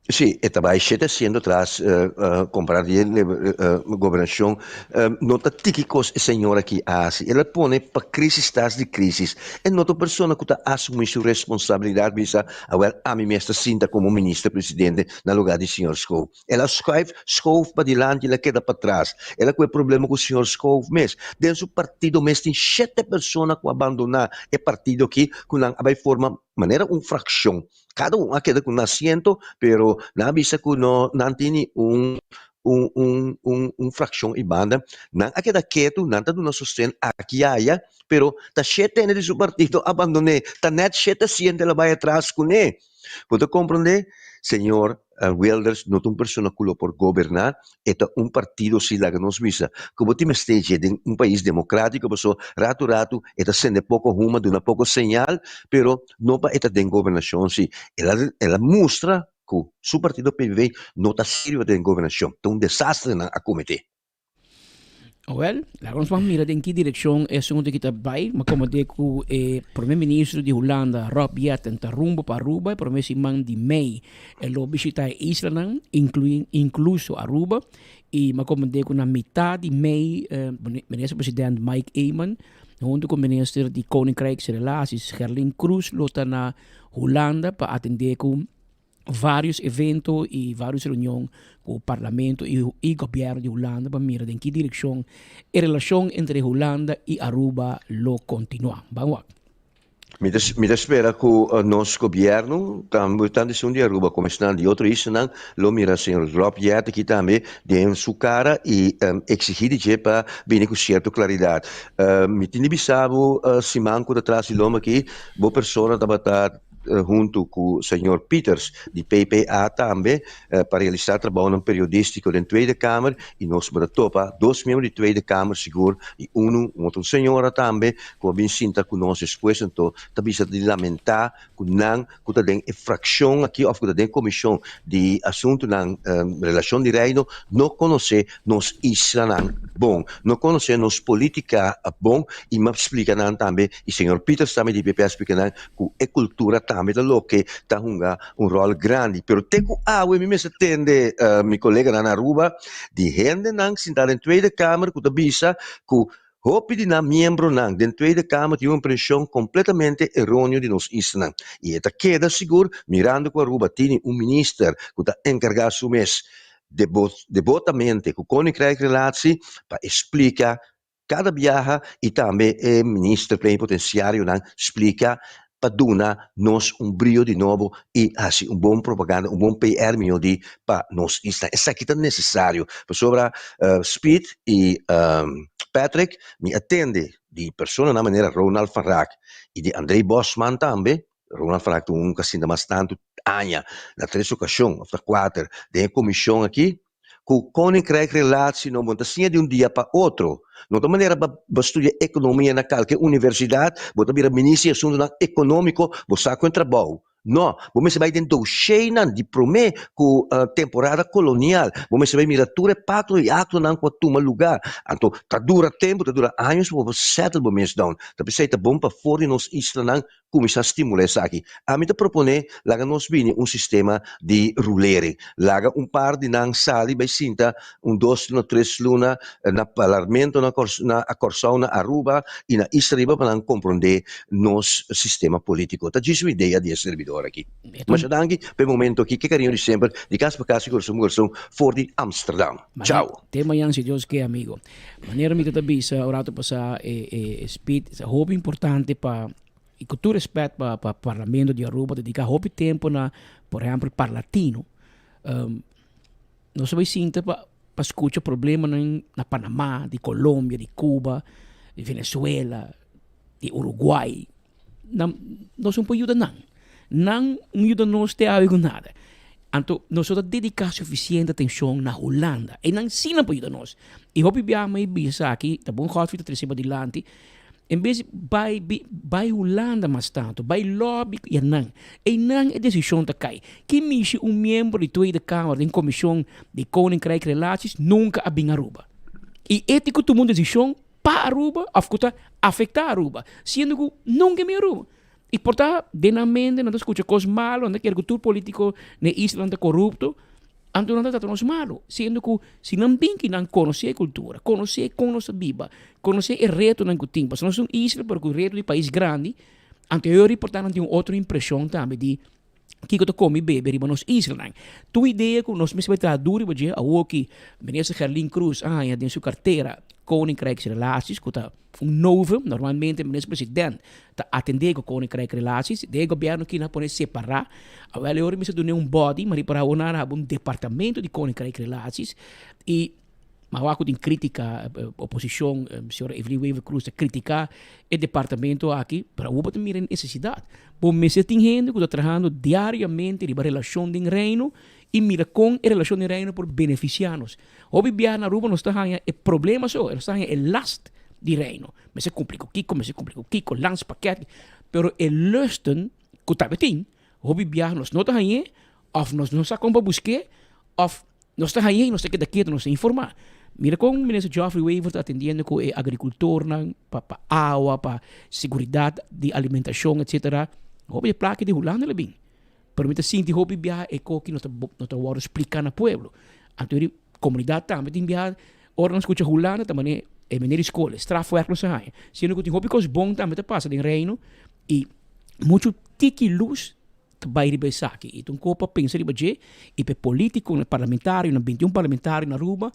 Sí, e ta bai shete asiento atras eh, eh, compará di eh, eh, gobernashon. Eh, no ta tiki kos e señor aki a hasi. El a pone pa crisis tas di crisis. E no ta un persona ku ta asumí su responsabilidat bisa, awel ami mes ta sinta komo minister presidente na lugar di señor Schoof. El a schuif Schoof padilanti, el a keda patras. El a kohe problema ku señor Schoof mes. Den su partido mes tin shete persona ku a bandoná e partido aki ku nan a bai forma manera un frakshon. Kada un a keda ku un asiento, pero nan a bisa ku no nan tini un un un un un frakshon ei banda. Nan a keda ketu, nan ta duna sosten aki i aya, pero ta shete hende di su partido a bandon'é. Ta nèt shete asiento el a bai atras kuné. Bo ta komprondé? Señor Wilders no ta un persona ku lo por goberná, e ta un partido si laga nos bisa ku bo tin mester dje den un pais demokratiko paso ratu ratu e ta sende poko huma duna poko señal pero no pa e ta den gobernashon si el a el a mustra ku su partido PVV no ta serio den gobernashon ta un desastre nan a kometé. Awel, laga nos ban mira den ki direkshon e asuntu aki ta bai. Ma komo de ku e prome ministro di Hulanda, Rob Jetten, ta rumbo pa Aruba e prome siman di mei. E lo bishita e islanan, inklui inkluso Aruba. I ma komo de ku na mitá di mei minister president Mike Eman huntu ku minister di Koninkrijksrelaties Gerlin Kroes lo ta na Hulanda pa atendé ku varios evento y varios reunion cu parlamento y y gobierno di Hulanda pa mira den ki direccion e relacion entre Hulanda y Aruba lo continua. Ban wak. Mi ta mi ta spera cu nos gobierno, tambe tanto esun di Aruba como esnan di otro islanan, lo mira señor Rob Jetten aki tambe den su cara y exigi di dje pa bini cu cierto claridad. Mi tin di bisa bo siman cu ta tras di lomba aki, bo persona tabata. huntu ku señor Pieters di PPA tambe pa realisá trabounan periodístiko den Tweede Kamer i nos bo ta topa dos miembro di Tweede Kamer sigur i unu un otro señora tambe ku a bin sinta ku nos despues anto ta bisa di lamentá ku nan ku ta den e frakshon aki òf ku ta den e komishon di asuntunan relashon di Reino no konosé nos islanan bon, no konosé nos polítika bon i m'a splika nan tambe i señor Pieters tambe di PP a splika nan ku e kultura tambe ta loke ta hunga un ròl grandi. Pero te ku awe mi mester tende mi koleganan na Aruba di hendenan sintá den Tweede Kamer ku ta bisa ku Hopi di nan miembronan den Tweede Kamer tin un impresion completamente eroneo di nos islanan y e ta keda sigur mirando cu Aruba tini un minister cu ta encarga su mes debotamente cu Koninkrijkrelatie pa e splica cada biaha y tambe e minister plenipotenciarionan splica pa duna nos un brio di nobo y haci un bon propaganda, un bon PR miho di pa nos isla. Esaki ta necesario pasobra Speed y Patrick mi a tende di personanan manera Ronald van Raak y di André Bosman tambe, Ronald van Raak ta un cu a sinta mas tanto aña na tres ocasion of ta cuater den e comision aki, Ku Koninkrijk relatie no bo ta siña di un dia pa otro. No ta manera ba ba studia ekonomia na kalke universidat, bo ta bira minister di asuntunan ekonómiko, bo sa ku e trabou. No, bo mester bai den dosheinan di promé ku temporada kolonial, bo mester bai mira tur e pakto i aktonan ku a tuma lugá. Anto ta dura tempu, ta dura años pa bo settle bo mes down. Ta p'esei ta bon pa for di nos islanan Kuminsá stimulá esaki. Ami ta proponé laga nos bini un sistema di rulering. Laga un par di nan sali bai sinta un dos luna, tres luna na parlamento na na Kòrsou, na Aruba i na Isla Riba pa nan komprondé nos sistema polítiko. Ta djis un idea di e serbidor aki. Masha danki pa e momento aki. Ke kariño di semper di kas pa kas i kurason pa kurason for di Amsterdam. Chao. Te mañan si Dios ke amigo. Manera mi ta bisa un rato pasá e e speed ta hopi importante pa y cu tur respet pa pa parlamento di Aruba dedica hopi tempo na por ehempel Parlatino nos a bay sinta pa pa scucha problemanan na Panama, di Colombia, di Cuba, di Venezuela, di Uruguay nan nos no por yuda nan. Nan no yuda nos te awe ku nada. Anto nos no ta dediká sufisiente atenshon na Hulanda. E nan sí nan por yuda nos. I hopi biaha mi bisa esaki, ta bon Godfrey ta trese padilanti, en bes di bai bai Hulanda mas tantu, bai lobby ku nan. Einan e desishon ta kai. Ki mishi un miembro di Tweede Kamer den komishon di Koninkrijk Relaties nunka a bin Aruba. I e tin ku tuma un desishon pa Aruba of ku ta afektá Aruba, siendo ku nunka e mi Aruba. I por ta den nan mente nan ta skucha kos malu, nan ta kere ku tur politiko na e islanan ta korupto, anto nan ta trata nos malu, siendo ku si nan bin ki nan konosé e kultura, konosé kon nos ta biba, konosé e retonan ku tin, pasobra nos ta un isla pero ku reto di pais grandi, anto e ora por ta nan tin un otro impreshon tambe di kiko ta kome i bebe riba nos islanan. Tur idea ku nos mester bai traha duru riba dje, awor ki Minister Gerlin Croes a haña den su kartera Koninkrijksrelaties, ku ta un novum, normalmente Minister President ta atendé ku Koninkrijkrelaties, den e gobièrnu aki nan a pone separá, awel e ora mester dun'é un body, ma ripará awor nan a haba un departamento di Koninkrijkrelaties i Ma wak ku tin kritika, oposishon, señora Evelyn Wever Croes ta kritiká e departamento aki, pero awor bo ta mira e nesesidat. Bo mester tin hende ku ta trahando diariamente riba relashon den Reino i mira kon e relashon den Reino por benefisiá nos. Hopi biaha na Aruba nos ta haña e problema so, nos ta haña e last di Reino. Mester kumpli ku kiko, mester kumpli ku kiko, landspakket, pero e lusten ku tabatin, hopi biaha nos no ta hañ'é òf nos no sa kon pa busk'é òf Nos ta hañ'é y nos ta keda ketu, nos ta informá. Mira kon Minister Geoffrey Wever ta atendiendo ku e agrikultornan pa pa awa, pa seguridat di alimentashon etsetera. Hopi di plaka di Hulanda lo bin. Pero mi ta sinti hopi biaha e koki no ta no ta wòrdu spliká na pueblo. Anto e komunidat tambe tin biaha ora nan skucha Hulanda ta manera e manera di skol, e strafwerk nos a haña. Siendo ku tin hopi kos bon tambe ta pasa den Reino y muchu tiki lus ta bai riba esaki y ta un cos pa pensa riba dje y pa e politiconan, e parlamentarionan, bintiun parlamentario na Aruba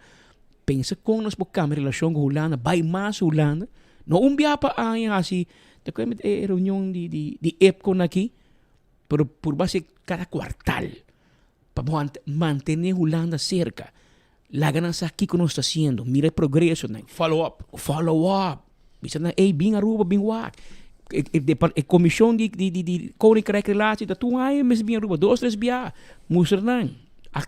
pensa con nos por cambia relacion cu Hulanda, bai mas Hulanda, no un bia pa aña haci ta acuerda e reunion di di di EPCO na aki, pero purba haci cada cuartal pa bo mantene Hulanda cerca, laga nan sa kico nos ta haciendo, mira e progresonan. Follow up. Follow up, bisa nan ey bin Aruba bin wak. E komishon di di di Koninkrijkrelatie ta tur aña mester bin Aruba dos tres bia mustra nan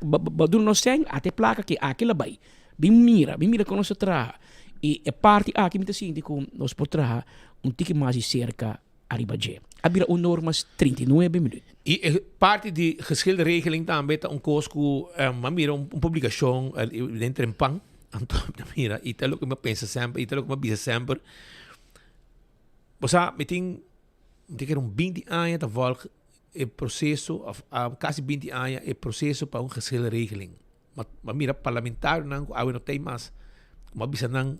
bo duna nos sèn ata e plaka aki aki la bai bin mira bin mira kon nos ta traha i e parti aki mi ta sinti ku nos por traha un tiki mas di serka ariba dje a bira un or mas 39 minuut. I e parti di geschilregeling tambe ta un kos ku mi a mira un publikashon den Trempan anto mi ta mira i ta loke mi a pensa semper i ta loke mi a bisa semper. Bo sa, mi tin, mi ta kere un binti aña ta volg e proceso, of casi binti aña e proceso pa un geschilregeling. Ma, ma mira parlamentarionan cu awe no ta ei mas, cu a bisa nan,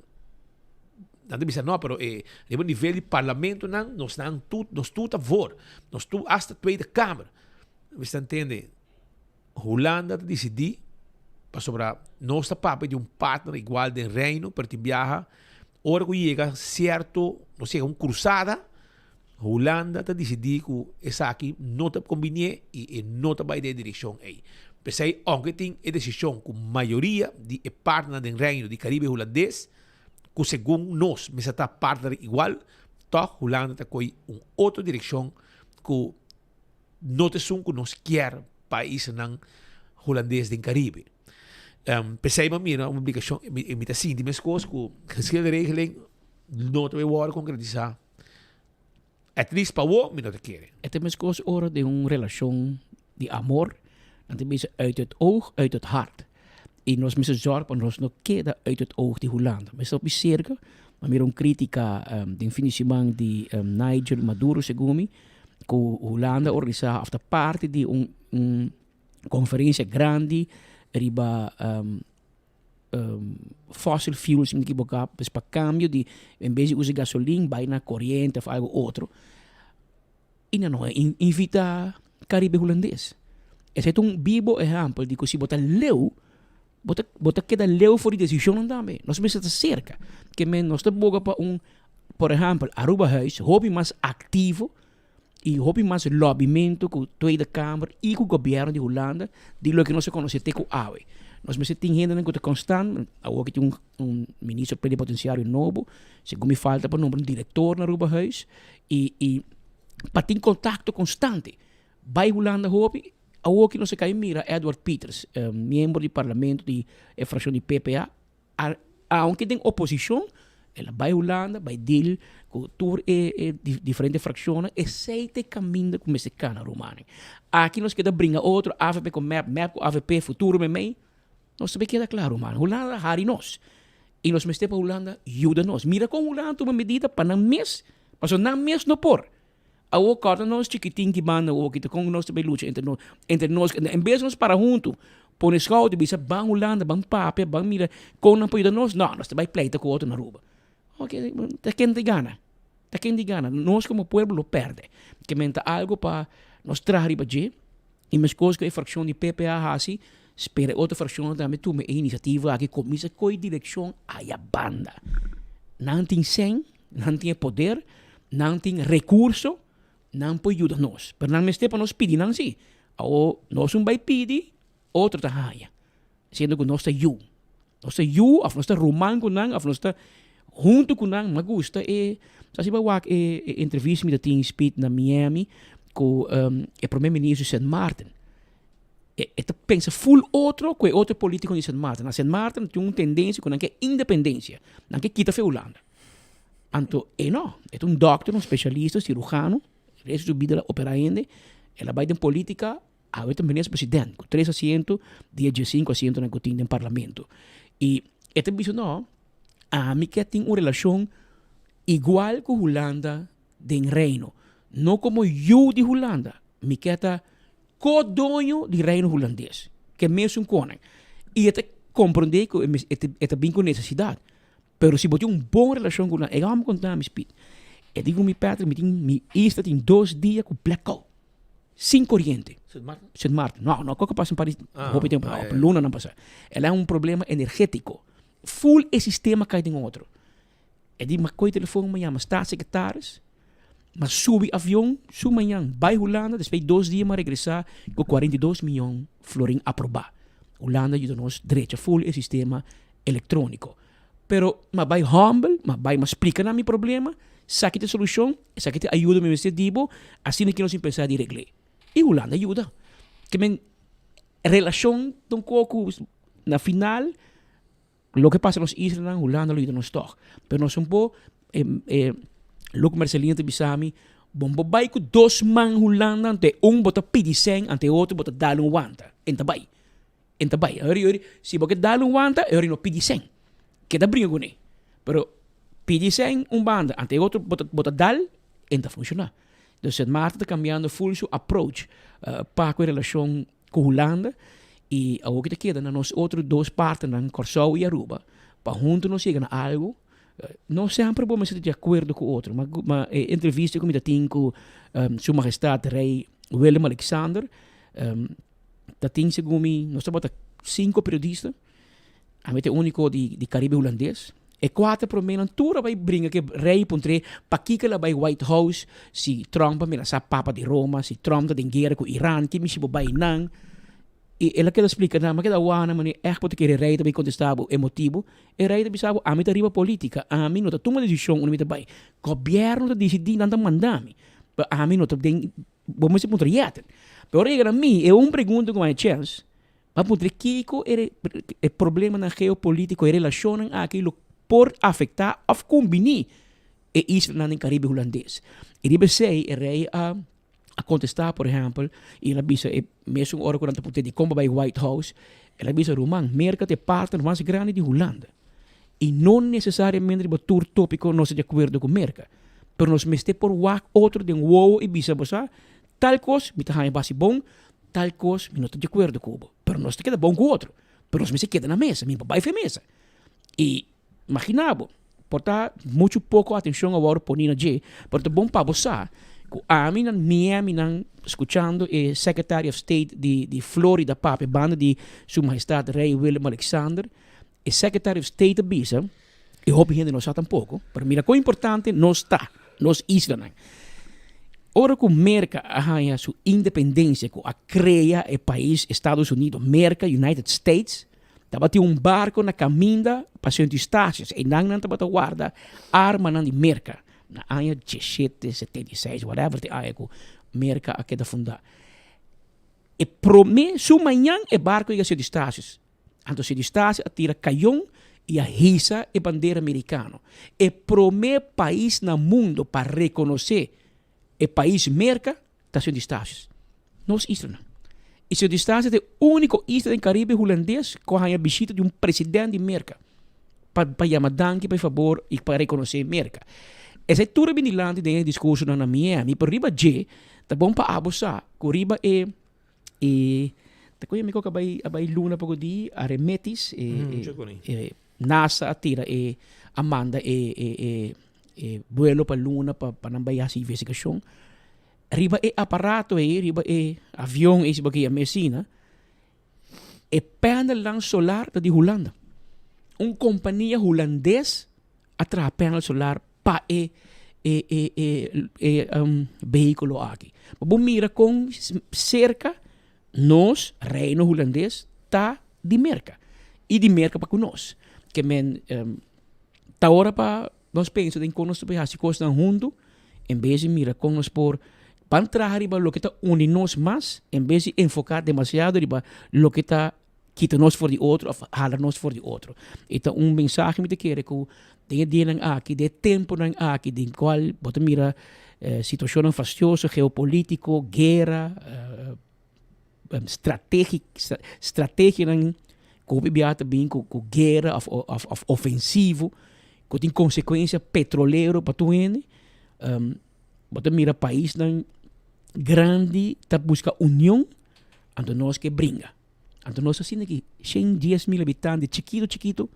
nan ta bisa no, pero e riba nivel di parlamentonan nos nan tur, nos tur ta voor, nos tur hasta Tweede Kamer. Bo ta intende? Hulanda ta disidí pasobra nos ta papia di un partner igual den Reino, pero tin biaha ora ku yega sierto, nos yega un krusada, Hulanda ta disidí ku esaki no ta kombinié i e no ta bai den e direkshon ei. P'esei, ounke tin e desishon ku mayoria di e partnernan den Reino di Karibe Hulandes, ku segun nos mester ta partner igual, tòg Hulanda ta koi un otro direkshon ku no ta esun ku nos kier pa e islanan hulandes den Karibe. P'esei mi a mira un publikashon i mi ta sinti meskos ku geschilregeling no ta bay wòrdu konkretisá. At least pa awor mi no ta kere. E ta meskos ora den un relashon di amor, nan ta bisa uit het oog, uit het hart. I nos mester zòrg pa nos no keda uit het oog di Hulanda. Mester hopi serka, mi a mira un kritika den fin di siman di Nigel Maduro segun mi, ku Hulanda a organisá òf ta parti di un un konferensia grandi riba fossil fuels si mi no ekiboká, pues pa kambio di en bes di usa gasolin bai na koriente òf algu otro. I nan no a invitá Karibe Hulandes. Esei ta un bibo ehèmpel di ku si bo ta leu, bo ta bo ta keda leu for di desishonnan tambe. Nos mester ta serka. Ke men nos ta boga pa un, por ehèmpel, Arubahuis hopi mas aktivo i hopi mas lòbimentu ku Tweede Kamer i ku gobièrnu di Hulanda di loke nos a konosé te ku awe. Nos mester tin hendenan ku ta konstant, awor ki tin un un ministro plenipotensiario nobo, segun mi falta pa nombra un direktor na Arubahuis i i pa tin kontakto konstante. Bai Hulanda hopi, awor ki nos a kai mira Edward Pieters, miembro di parlamento di e frakshon di PPA, a aunke den oposishon, el a bai Hulanda, bai deal ku tur e e diferente frakshonnan, esei ta e kaminda ku mester kana rumannan. Aki nos keda bringa otro, avp ku mep, mep ku avp, futuro meimei, Nos ta bay keda kla ruman, Hulanda hari nos y nos mester pa Hulanda yuda nos. Mira con Hulanda tuma medida pa nan mes, pasobra nan mes no por. Awor corda nos chikitin ki banda awor ki ta con nos ta bay lucha entre nos, entre nos, en bes nos para hunto, pone schouder bisa ban Hulanda, ban papia, ban mira con nan por yuda nos, no, nos ta bay pleita cu otro na Aruba. Ok, ta ken ta gana? Ta ken di gana? Nos como pueblo lo perde. Ke men ta algo pa nos traha riba dje y meskos ku e frakshon di PPA hasi, spera e otro frakshonnan tambe tuma e inisiativa aki kuminsa koy direkshon aya banda. Nan tin sèn, nan tin e poder, nan tin rekurso, nan por yuda nos. Pero nan mester pa nos pidi nan si. Awor nos un bai pidi, otro ta haña. Siendo ku nos ta yu. Nos ta yu of nos ta ruman ku nan of nos ta huntu ku nan. Mi a gusta e, sa si bo a wak e e entrevista mi ta tin Speed na Miami ku e prome minister di Sint Maarten. E e ta pensa ful otro ku e otro politiko di Sint Maarten. Na Sint Maarten tin un tendensia ku nan ke independensia. Nan ke kita fe Hulanda. Anto e no, e ta un dokter, un spesialista, sirujano, resto di su bida el a opera hende, el a bai den politika. Awe ta minister president ku tres asiento di e diesinku asientonan ku tin den parlamento. I e ta bisa no, ami ke tin un relashon igual ku Hulanda den Reino. No komo yu di Hulanda, mi ke ta ko-doño di Reino Hulandes, ke mesun konan. I e ta komprondé ku e ta bin ku nesesidat. Pero si bo tin un bon relashon ku nan, e hòmber konta mi Speed, e di ku mi Patrick, mi tin mi isla tin dos dia ku blackout. Sin coriente. Sint Maarten? Sint Maarten. No, no, koko pasa en Paris ah, hopi tempo, ah, ja, luna nan pasa. El a un problema energético. Full e sistema kai den otro. E di ma koi telefon ma yama staatssecretaris, ma subi avion su mañan bai Hulanda, despues dos dia ma regresa ku 42 miyon florin aproba. Hulanda yuda nos drecha full e sistema electronico. Pero ma bai humble, ma bai ma splica nan mi problema. Esaki ta e solushon, esaki ta e ayuda mi mester di bo, asina ke nos tin pensa di regl'é. I Hulanda a yuda. Ke men relashon ta un kos ku na final loke pasa nos islanan Hulanda lo yuda nos tòg. Pero nos un por e Luc Mercelina ta bisa mi bo no por bai ku dos man Hulanda ante un bo ta pidi sèn ante e otro bo ta dal un wanta. E no ta bai. E no ta bai. Ori ori si bo ke dal un wanta e ori no pidi sèn. Keda bringa kuné. Pero pidi sèn un banda ante e otro bo ta bo ta dal e no ta funshoná. Dus Sint Maarten ta cambiando full su approach pa cu e relacion cu Hulanda y awor ki ta keda na nos otro dos partnernan Corsou y Aruba pa hunto nos yega na algo. No semper bo mester ta di acuerdo cu otro ma ma e entrevista cu mi ta tin cu Su Majestad Rey Willem Alexander ta tin segun mi nos tabata cinco periodista. Ami ta e úniko di di Karibe Hulandes. E kuater proménan tur a bai bringa ku e rei puntr'é pakiko el a bai White House si Trump a menasá Papa di Roma, si Trump ta den guera ku Iran, ki mishi bo bai nan? I el a keda splika nan, mi a keda wak nan manera ègt bo ta kere e rei ta bai kontestá bo e motibu. E rei ta bisa bo, ami ta riba polítika, ami no ta tuma desishon unda mi ta bai. Gobièrnu ta disidí, nan ta manda mi. Pero ami no ta den, bo mester puntra yèt. Pero ora yega na mi, e un pregunta ku mi a haña chèns, Pa puntra kiko e e problemanan geopolitico, e relacionnan aki lo por afecta of cumbini e islanan den Caribe Hulandes. Y riba esey e rey a a contesta por ehempel y el a bisa e mesun ora cu nan ta puntra dicon bo bay White House, el a bisa ruman Merca ta e partner mas grandi di Hulanda y no necesariamente riba tur topico nos ta di acuerdo cu Merca, pero nos mester por wak otro den wowo y bisa bo sa Tal kos mi ta haña basi bon, tal kos mi no ta di akuerdo ku bo. Pero nos ta keda bon ku otro. Pero nos mester keda na mesa, mi no por bai for e mesa. I magina bo, por ta muchu poko atenshon a wòrdu poni na dje, pero ta bon pa bo sa ku ami na Miami nan skuchando e Secretary of State di di Florida papia banda di Su Mahestad Rey Willem Alexander, e Secretary of State a bisa, e hopi hende no sa tampoko, pero mira kon importante nos ta, nos islanan. Ora ku Merka a haña su independensia, ku a krea e pais Estados Unidos, Merka, United States, tabatin un barko na kaminda pa Sint Eustatius. Einan nan tabata warda armanan di Merka na aña diesshete setenta i seis, whatever te aña ku Merka a keda fundá. E promé, su mañan e barko yega Sint Eustatius. Anto Sint Eustatius a tira kayon i a hisa e bandera merikano. E promé pais na mundo pa rekonosé e pais Merka ta Sint Eustatius. Nos islanan. I Sint Eustatius ta e úniko isla den Karibe Hulandes ku a haña bishita di un president di Merka pa pa yama danki pa e fabor i pa rekonosé Merka. Esei tur a bini dilanti den e diskursonan na Miami, pero riba dje ta bon pa abo sa ku riba e E ta koe mi kok a bai a bai luna poko di Aremetis e e NASA a tira e a manda e e e e buelo pa luna pa pa nan bai hasi investigashon. Riba e aparato ei riba e avion ei si bo ke yam'é asina e panelnan solar ta di Hulanda. Un kompania hulandes a traha panel solar pa e e e e e vehículo aki. Pa bo mira kon serka nos, Reino Hulandes, ta di Merka i di Merka pa ku nos. Ke men ta ora pa nos pensa den kon nos ta por hasi kosnan huntu en bes di mira kon nos por ban traha riba loke ta uni nos mas en bes di enfoká demasiado riba loke ta kita nos for di otro of hala nos for di otro. E ta un mensahe mi ta kere ku den e dianan aki, den e temponan aki den kual bo ta mira situashonnan fastioso, geopolitiko, guera, strategianan ku hopi biaha ta bin ku guera of of ofensivo ku tin konsekuensia petrolero pa tur hende. Bo ta mira paisnan grandi ta buska union, anto nos ke bringa. Anto nos asina ki shen dies mil habitante chikito chikito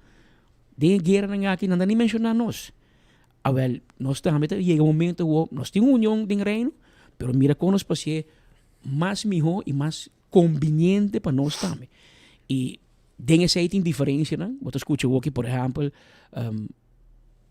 den e gueranan aki nan ta ni menshoná nos. Awel nos tambe ta yega un momento ku nos tin un union den reino pero mira kon nos pas'é mas mihó i mas kombiniente pa nos tambe. I den esei tin diferensianan, bo ta skucha awoki por ehèmpel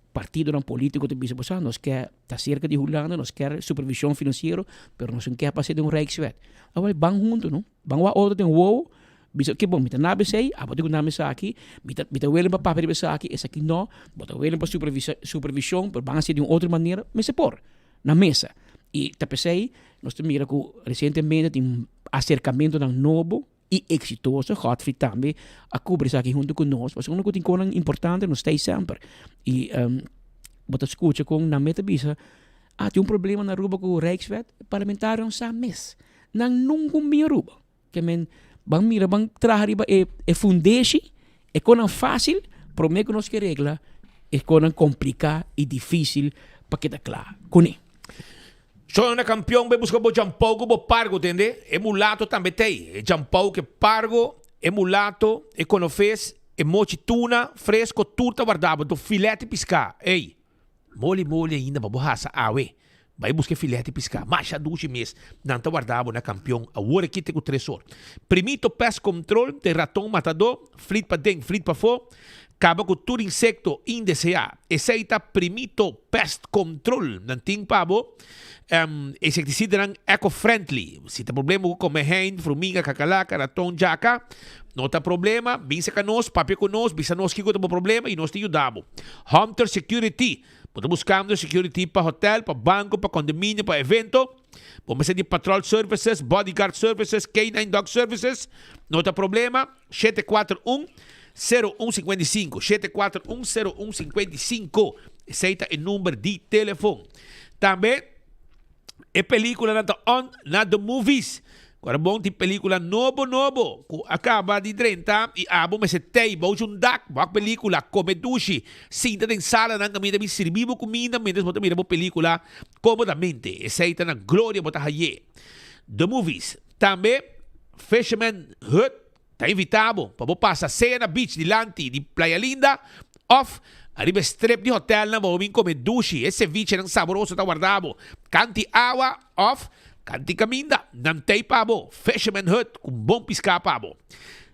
Partidonan politico ta bisa, bo sa, nos ke ta cerca di Hulanda, nos ker supervision financiero, pero nos no ke pasa den un rijkswet. Awel, ban hunto, no? Ban wak otro den wowo. Bisa, oké bon, mi ta na esei, abo tin ku na esaki, mi ta mi ta willing pa papia riba esaki, esaki no, bo ta willing pa supervisa supervision, pero ban hasi di un otro manera, mester por, na mesa. I ta p'esei nos ta mira ku resientemente tin aserkamentonan nobo i eksitoso, Godfrey tambe a kubri esaki huntu ku nos, pasobra unda ku tin konan importante nos ta ei semper. I bo ta skucha kon nan mes ta bisa, ah tin un problema na Aruba ku Rijkswet, parlamentarionan sa mes, nan nunka un bin Aruba. Ke men ban mira ban traha riba e e fundeshi, e konan fásil, promé ku nos ke regla e konan kompliká i difísil pa keda kla kuné. Shon na kampion bai buska bo djampou ku bo pargo tende, e mulato tambe t'ei, e djampou ku e pargo, e mulato, e konofes, e mochi tuna fresko tur ta warda bo, anto filèt di piská, ey. Moli moli ainda pa bo hasa awe. Bai buska e filete piská. Masha dushi mes. Nan ta warda bo na kampion awor aki te ku tres or. Primito pest control te raton matadó, flit paden, flit pafó, kaba ku tur insekto indeseá. Esei ta Primito Pest Control. Nan tin pa bo insektisidanan eco-friendly. Si ta problema ku komehein, fruminga, kakalaka, raton, djaka, no ta problema. Bin serka nos, papia ku nos, bisa nos kiko ta bo problema i nos ta yuda bo. Hunter Security, Bo ta buskando security pa hotel, pa banko, pa kondominio, pa evento? Bo mester di patrol services, bodyguard services, K-nine dog services? No ta problema. 741 0155, 741 0155. Esei ta e number di telefon. Tambe e peliculanan ta on na The Movies. Ora bon tin pelicula nobo nobo cu a caba di drenta y abo mester tey bou un dak wak pelicula, come dushi, sinta den salanan caminda bin sirbi bo cuminda mientras bo ta mira bo pelicula comodamente. Esey ta na Gloria bo ta haye. The Movies. Tambe Fisherman Hut Ta invita bo pa bo pasa sea na beach dilanti di Playa Linda of ariba e strip di hotelnan pa bo bin come dushi. E cevichenan saboroso ta warda bo. Kanti awa of kanti caminda, nan t'ey pa bo. Fisherman Hut cu bon pisca pa bo.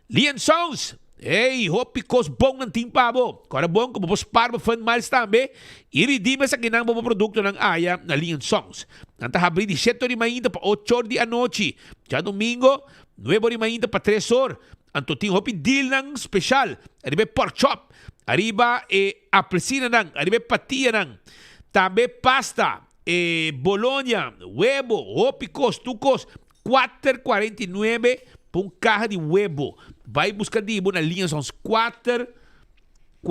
Lee and Sons, Ey, hopi cos bon nan tin pa bo. Cora bon cu bo por spar bo fund miles tambe y redeem esakinan bo bo productonan aya na Lee and Sons. Nan ta habri di shete or di mainta pa ocho or di anochi. Djadomingo Nuebe or di mainta pa tres or. Anto tin hopi dealnan special ariba e pork chop, ariba e apelsinanan, ariba e patianan, tambe pasta, e bologna, webo, hopi kos, tur kos, kuater kuarenta i nuebe pa un kaha di webo. Bai buska di bo na Liansons, 4,49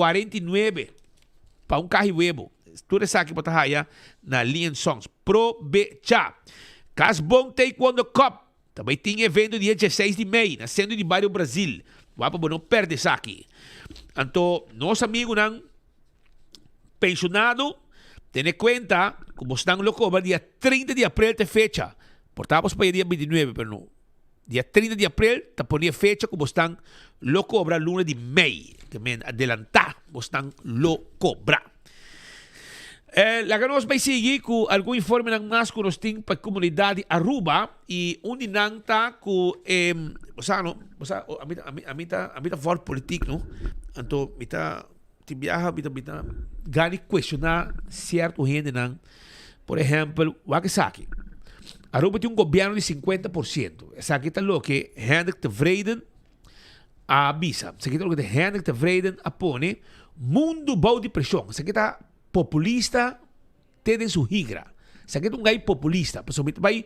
pa un kaha di webo. Tur esaki bo ta haya na Liansons. Probecha! Kas Bon Taekwondo Cup Ta bai tin evento dia dieseis di mei na sentro di bario Brazil. Wak pa bo no perde esaki. Anto nos amigunan pensionado tene cuenta cu bosnan lo cobra dia 30 di april ta e fecha. Por ta bos pa dia 29 pero no. Dia 30 di april ta pone e fecha cu bosnan lo cobra luna di mei. Ke men adelanta bosnan lo cobra. Laga nos bai sigui ku algun informenan mas ku nos tin pa e komunidat di Aruba i un di nan ta ku e bo sa no bo sa ami ta ami ta ami ta vòrg politik no anto mi ta tin biaha mi ta mi ta gana di kuestioná sierto hendenan por ehèmpel wak esaki Aruba tin un gobièrnu di sinkuenta por siento esaki ta loke Hendrik Tevreden a bisa. Esaki ta loke Hendrik Tevreden a pone mundu bou di preshon. Esaki ta populista te den su higra. Esaki ta un gai populista. Pasobra mi ta bai,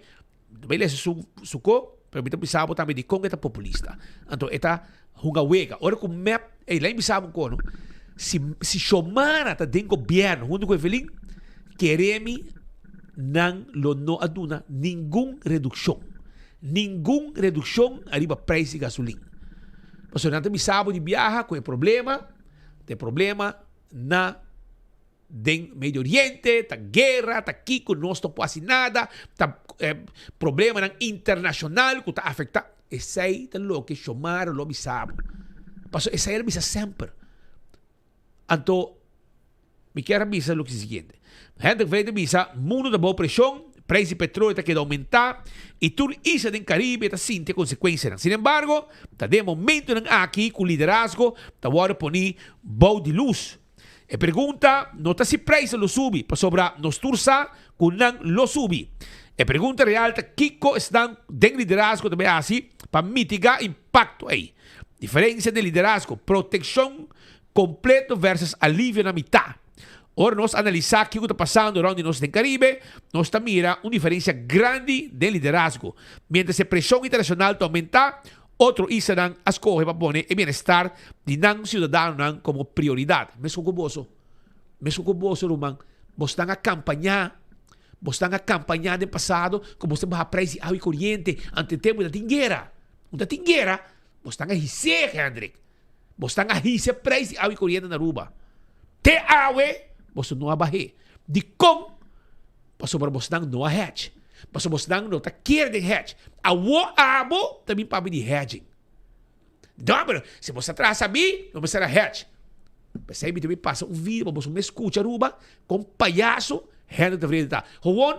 mi ta bai lesa su, su ko, pero mi ta bisa bo tambe dikon e ta populista. Anto e ta hunga wega. Ora ku mep, ey, laat mi bisa bo un ko, no? Si, si Xiomara ta den gobierno hunto ku Evelyn, kere mi nan lo no a duna ningun redukshon. Ningun redukshon ariba prijs di gasolin. Pasobra nan ta bisa bo di biaha ku e problema, ta e problema na den Medio Oriente, ta guera, ta kiko, nos no por hasi nada, ta problemanan internashonal ku ta afektá. Esei ta loke Xiomara lo bisa bo. Pasobra esei el a bisa semper. Anto, mi kier a bisa loke siguiente. Hendrik Vrede bisa, Mundo ta bou preshon, prijs di petroleo ta keda oumentá i tur isla den Caribe ta sinti e konsekuensianan. Sin embargo, ta den e momentonan aki ku liderazgo ta wòrdu poní bou di lus. E pregunta no ta si prijsnan lo subi, pasobra nos tur sa ku nan lo subi. E pregunta real ta kiko esnan den liderazgo ta bay hasi pa mitiga impacto ey. Diferencia den liderazgo, proteccion completo versus alivio na mitad. Ora nos analisa kiko ta pasando rond di nos den Caribe, nos ta mira un diferencia grandi den liderazgo. Mientras e presion internacional ta aumenta, otro islanan a scoge pa pone e bienestar di nan ciudadanonan como prioridad. Mesco cu boso. Mesco cu boso, ruman. Bosnan a campaña. Bosnan a campaña den pasado cu bos ta baha prijs di awa y coriente ante e tempo ta tin guera. No ta tin guera, bosnan a his'é, Hendrik. Bosnan a hisa e prijs di awa y coriente na Aruba. Te awe boso no a bah'é. Dikon? Pasobra bosnan no a hedge. Pasobra bosnan no ta kere den hedge. Awo abo ta bin papia di hedging. No, pero si bo sa traha sabí, no mester a hedge. P'esei mi ta bin pasa un video pa boso mes skucha Aruba kon payaso Hendrik Tevreden ta. Gewoon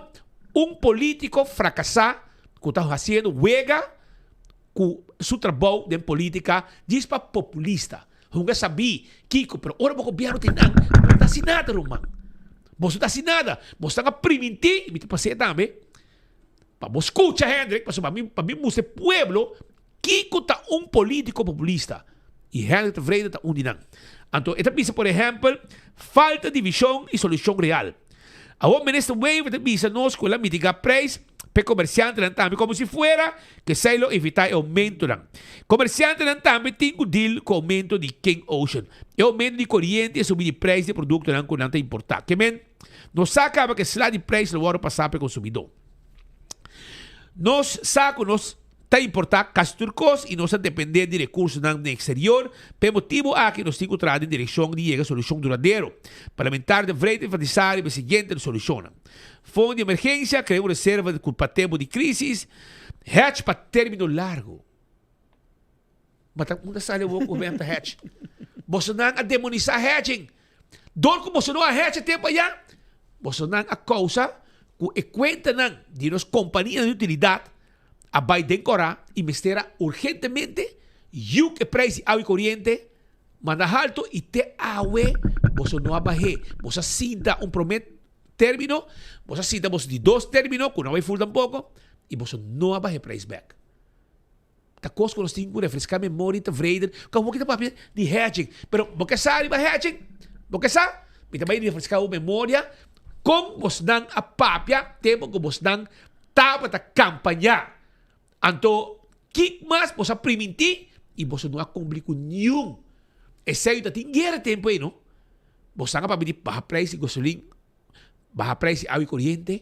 un politico fracasá ku ta hasiendo wega ku su trabou den politica djis pa populista. Hunga sabí kiko, pero ora bo gobierno tin nan, bo no ta hasi nada ruman. Boso no ta hasi nada. Bo stan a primintí, mi ta pas'é tambe, pa bo skucha Hendrik, pasobra pa mi, pa mi mustra e pueblo kiko ta un politico populista. I Hendrik Tevreden ta un di nan. Anto e ta bisa por ehèmpel, falta di vishon i solushon real. Awor Minister Wever ta bisa nos ku el a mitigá preis p'e komersiantenan tambe komo si fuera ku esei lo evitá e oumentonan. Komersiantenan tambe tin ku deal ku oumento di King Ocean, e oumento di koriente i e subi di preis di e produktonan ku nan ta importá. Ke men, nos sa kaba ku e sla di preis lo wòrdu pasá p'e konsumidó. Nos sa ku nos Ta importá kasi tur kos i nos ta dependé di rekursonan den eksterior. Pa e motibu aki nos tin ku traha den direkshon di yega solushon duradero. Parlamentario De Vrij ta enfatisá riba e siguiente solushonnan, Fondo di emergensia, krea un reserva ku pa tempu di krísis, hedge pa término largu. Ma ta unda sali awor ku men ta hedge? Bosonan a demonisá hedging. Dor ku boso no a hedge e tempu ayá, bosonan a kousa ku e kuentanan di nos kompanianan di utilidat a bai den kora i mester a urgentemente yuk e prijs di awa i koriente manda halto i te awe boso no a bah'é. Boso a sinta un promé término, boso a sinta boso di dos término ku no a bai ful tampoko i boso no a bah'é prijs bèk. Ta kos ku nos tin ku refreská memoria i tevreden ku awor ki ta papia di hedging. Pero bo ke sa riba hedging? Bo ke sa? Mi ta bai refreská bo memoria kon bosnan a papia tempu ku bosnan tabata kampañá. Anto kik mas boso a primintí i boso no a kumpli ku niun. Esei ta tin guera tempu ei no. Bosnan a papia di baha preis di gasolin, baha preis di awa i koriente,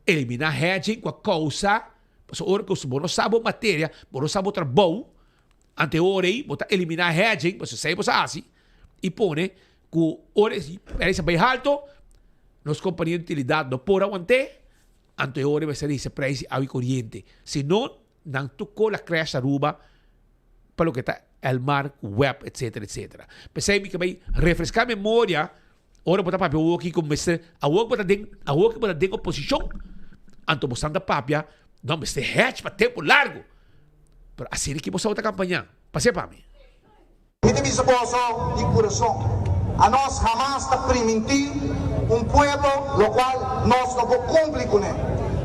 eliminá hedging ku a kousa Pasobra ora ku bo no sa bo materia, bo no sa bo trabou, ante ora ei bo ta eliminá hedging, pasobra esei bo sa hasi, i pone ku ora e preis a bai halto, nos kompania di utilidat no por awant'é, anto e ora ei mester hisa preis di awa i koriente. Si no, nan tur kos la crash Aruba pa loke ta Elmar, web, etcetera, etcetera. P'esei mi ke bai refreská memoria Ora bo ta papia awoki ku mester, awor bo ta den, awor ku bo ta den oposishon, anto bo santa papia, no mester hedge pa tempu largu. Pero asina ki bo sa bo ta kampañá. Pas'é pa mi. Mi ta bisa boso di kurason, anos hamas ta primintí un pueblo lokual nos no por kumpli kuné.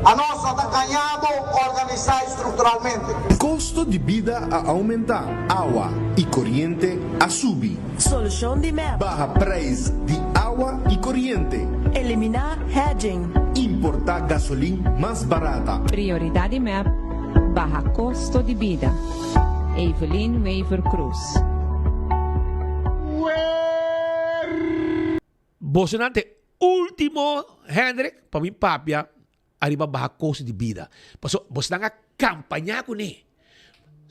Anos no ta gañá bo organisá strukturalmente. Kosto di bida a oumentá, awa i koriente a subi. Solushon di mep. Baha prijs di awa i koriente. Eliminá hedging. Importá gasolin mas barata. Prioridat di mep, baha kosto di bida. Evelyn Wever Croes. Bosonan ta e ultimo, Hendrik, pa mi papia ariba baha kosto di bida. Pasobra bosonan a kampañá kuné.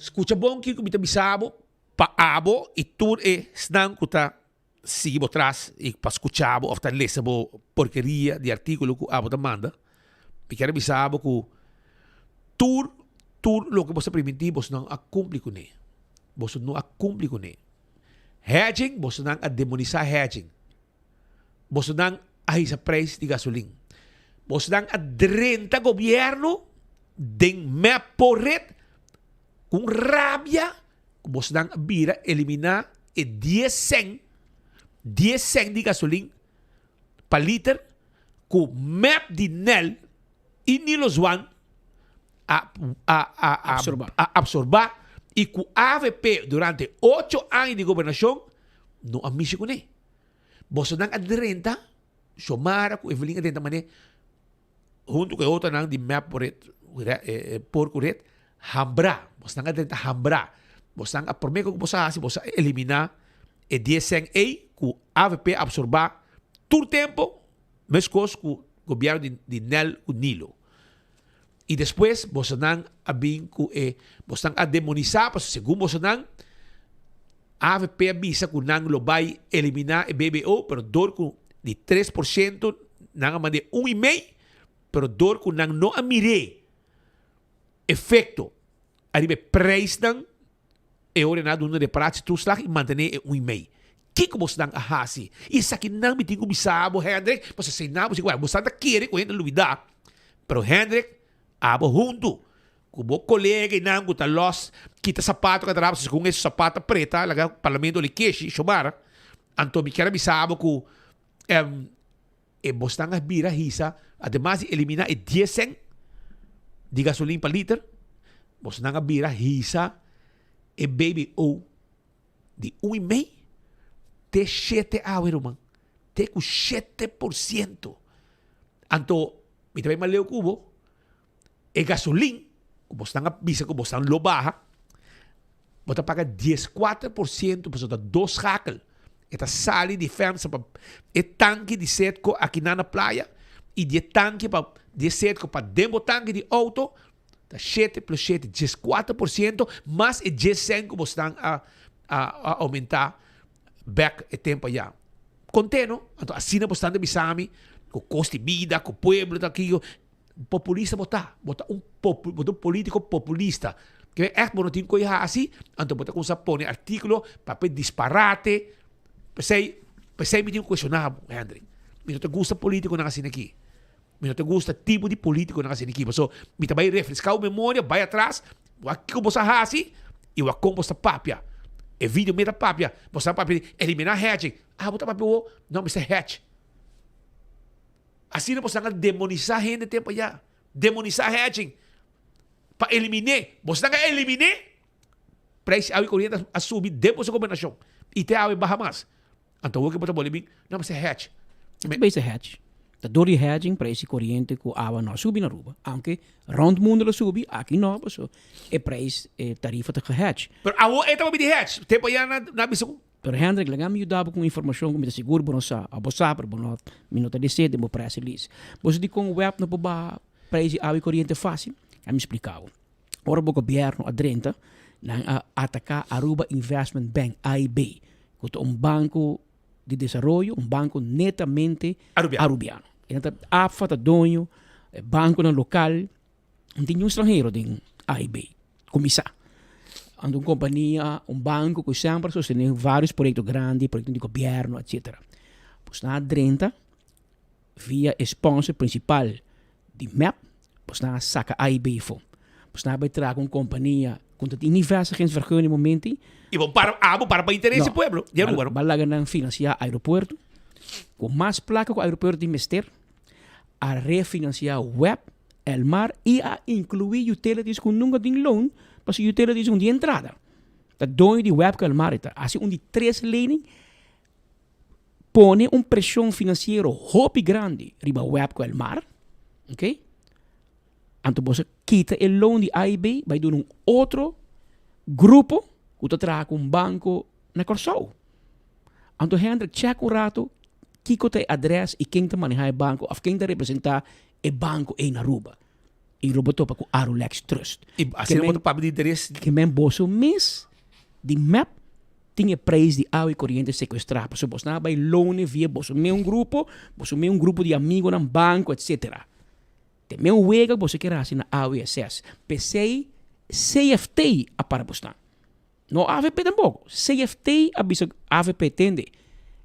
Skucha bon kiko mi ta bisa bo. Pa abo i tur e esnan ku ta sigui bo tras i pa skucha bo òf ta lesa bo porkeria di artíkulo ku abo ta manda, mi kier a bisa abo ku tur tur loke boso a primintí boso no a kumpli kuné. Boso no a kumpli kuné. Hedging, bosonan a demonisá hedging. Bosonan a hisa prijs di gasolin. Bosonan a drenta gobièrnu den mep por ret Ku un rabia ku bosnan a bira eliminá e dies sèn, dies sèn di gasolin pa liter ku mep di Nel i Nilo Zwaan a a a a a absorba i ku avp durante ocho aña di gobernashon no a mishi kuné. Bosonan a drenta, Xiomara ku Evelyn a drenta manera huntu ku e otronan di mep por e por ku ret hambra. Bosonan a drenta hambra. Bosonan a promé ku boso a hasi boso a eliminá e dies sèn ei ku avp a absorba tur tempu meskos ku gobièrnu di Nel ku Nilo. I despues bosonan a bin ku e bosonan a demonisá pasobra segun bosonan avp a bisa ku nan lo bai eliminá e BBO pero dor ku di 3% nan a mand'é un i mei pero dor ku nan no a mir'é efekto ariba e preisnan E ora nan a duna reparatietoeslag i mantené e un i mei. Kiko bosnan a hasi? I esakinan mi tin ku bisa bo, Hendrik, pasobra eseinan bo si ku bosnan ta kere ku hende lubidá. Pero Hendrik, abo huntu ku bo koleganan ku ta lòs kita sapato ku a traba segun e sapato a preta laga parlamento li keshi, Shomara, anto mi kier a bisa bo ku e bosnan a bira hisa, ademas di eliminá e dies sèn di gasolin pa liter, bosnan a bira hisa e BBO di un i mei te shete awe ruman, te ku 7%. Anto mi ta bai mas leu ku bo, e gasolin ku bosnan a bisa ku bosnan lo baha, bo ta paga 14% pasobra ta dos schakel. E ta sali di FEMSA pa e tanki di Setco akinan na playa i di e tanki pa di e Setco pa den bo tanki di auto ta shete plus shete 14% mas e dies sèn ku bosnan a a oumentá bèk e tempu ayá. Kont'é no? Anto asina bosnan ta bisa mi ku kos di bida, ku pueblo ta kiko. Populista bo ta. Bo ta un popu, bo ta un politico populista. Ke echt bo no tin koe hasi, anto bo ta kumsa pone artíkulo papia disparate. P'esei, p'esei mi tin ku kuestioná bo, Hendrik. Mi no ta gusta politikonan asina aki. Mi no ta gusta tipo di politikonan asina aki. Paso mi ta bai refreská bo memoria, bai atras, wak kiko bo sa hasi i wak kon bo sa papia. E video mi ta papia, bo sa papia di eliminá hedging. Ah, bo ta papia bo? No, mi sa hedge. Asina boso nan a demonisá hende tempu ayá. Demonisá hedging pa eliminé. Boso nan a eliminé, prijs di awa i koriente a subi den boso gobernashon i te awe baha mas. Anto awor ke bo ta boli bin, no mester hedge. No ta bisa hedge. Ta dor di hedging prijs di koriente ku awa no a subi na Aruba. Aunke rond mundo lo subi, aki no, paso e prijs, e tarifa ta gehedge. Pero awor e ta bini hedge. Tempu ayá nan a bisa ku. Pero Hendrik, laga mi yuda bo ku un informashon ku mi ta sigur bo no sa. Abo sa, pero bo no, mi no ta desea den bo press release. Bo sa dikon web no por baha prijs di awa i koriente fásil? Laga mi splika bo. Ora bo gobièrnu a drenta, nan a ataká Aruba Investment Bank, AIB, ku ta un banko di desaroyo, un banko netamente Arubiano. E nan ta, APFA ta doño, e bankonan lokal. No tin niun stranhero den AIB. Kuminsá. Anto un kompania, un banko ku semper a sostené vários proyekto grandi, proyekto di gobièrnu, etsetera. Pues nan a drenta via e sponsor prinsipal di mep, pues nan a saka AIB afó. Pues nan a bai traha ku un kompania ku no ta tin ni vestigingsvergunning momenti. I bo para, abo para pa interes di pueblo di Aruba, no? Ba laga nan finansiá aeropuerto ku mas plaka ku aeropuerto tin mester. A refinansiá web, Elmar i a inkluí utilities ku nunka tin loan pasobra utilities un di entrada. Ta doño di web ku Elmar e ta hasi un di tres lening pone un preshon finansiero hopi grandi riba web ku Elmar, ok, anto boso kita e loan di AIB bai duna un otro grupo ku ta traha ku un banko na Kòrsou. Anto Hendrik check un rato kiko ta e adres i ken ta maneha e banko of ken ta representa e banko ei na Aruba. I lo bo topa ku Arulex Trust. I asina bo ta papia di interes. Ke men boso mes di mep tin e prijs di awa i koriente sekuestrá pasobra bos nan a bai lone via boso meun grupo, boso meun grupo di amigonan, banko etsetera. Te meun wega boso kier hasi na awa i eses. P'esei CFT a para bosnan. No avp tampoco. CFT a bisa avp tende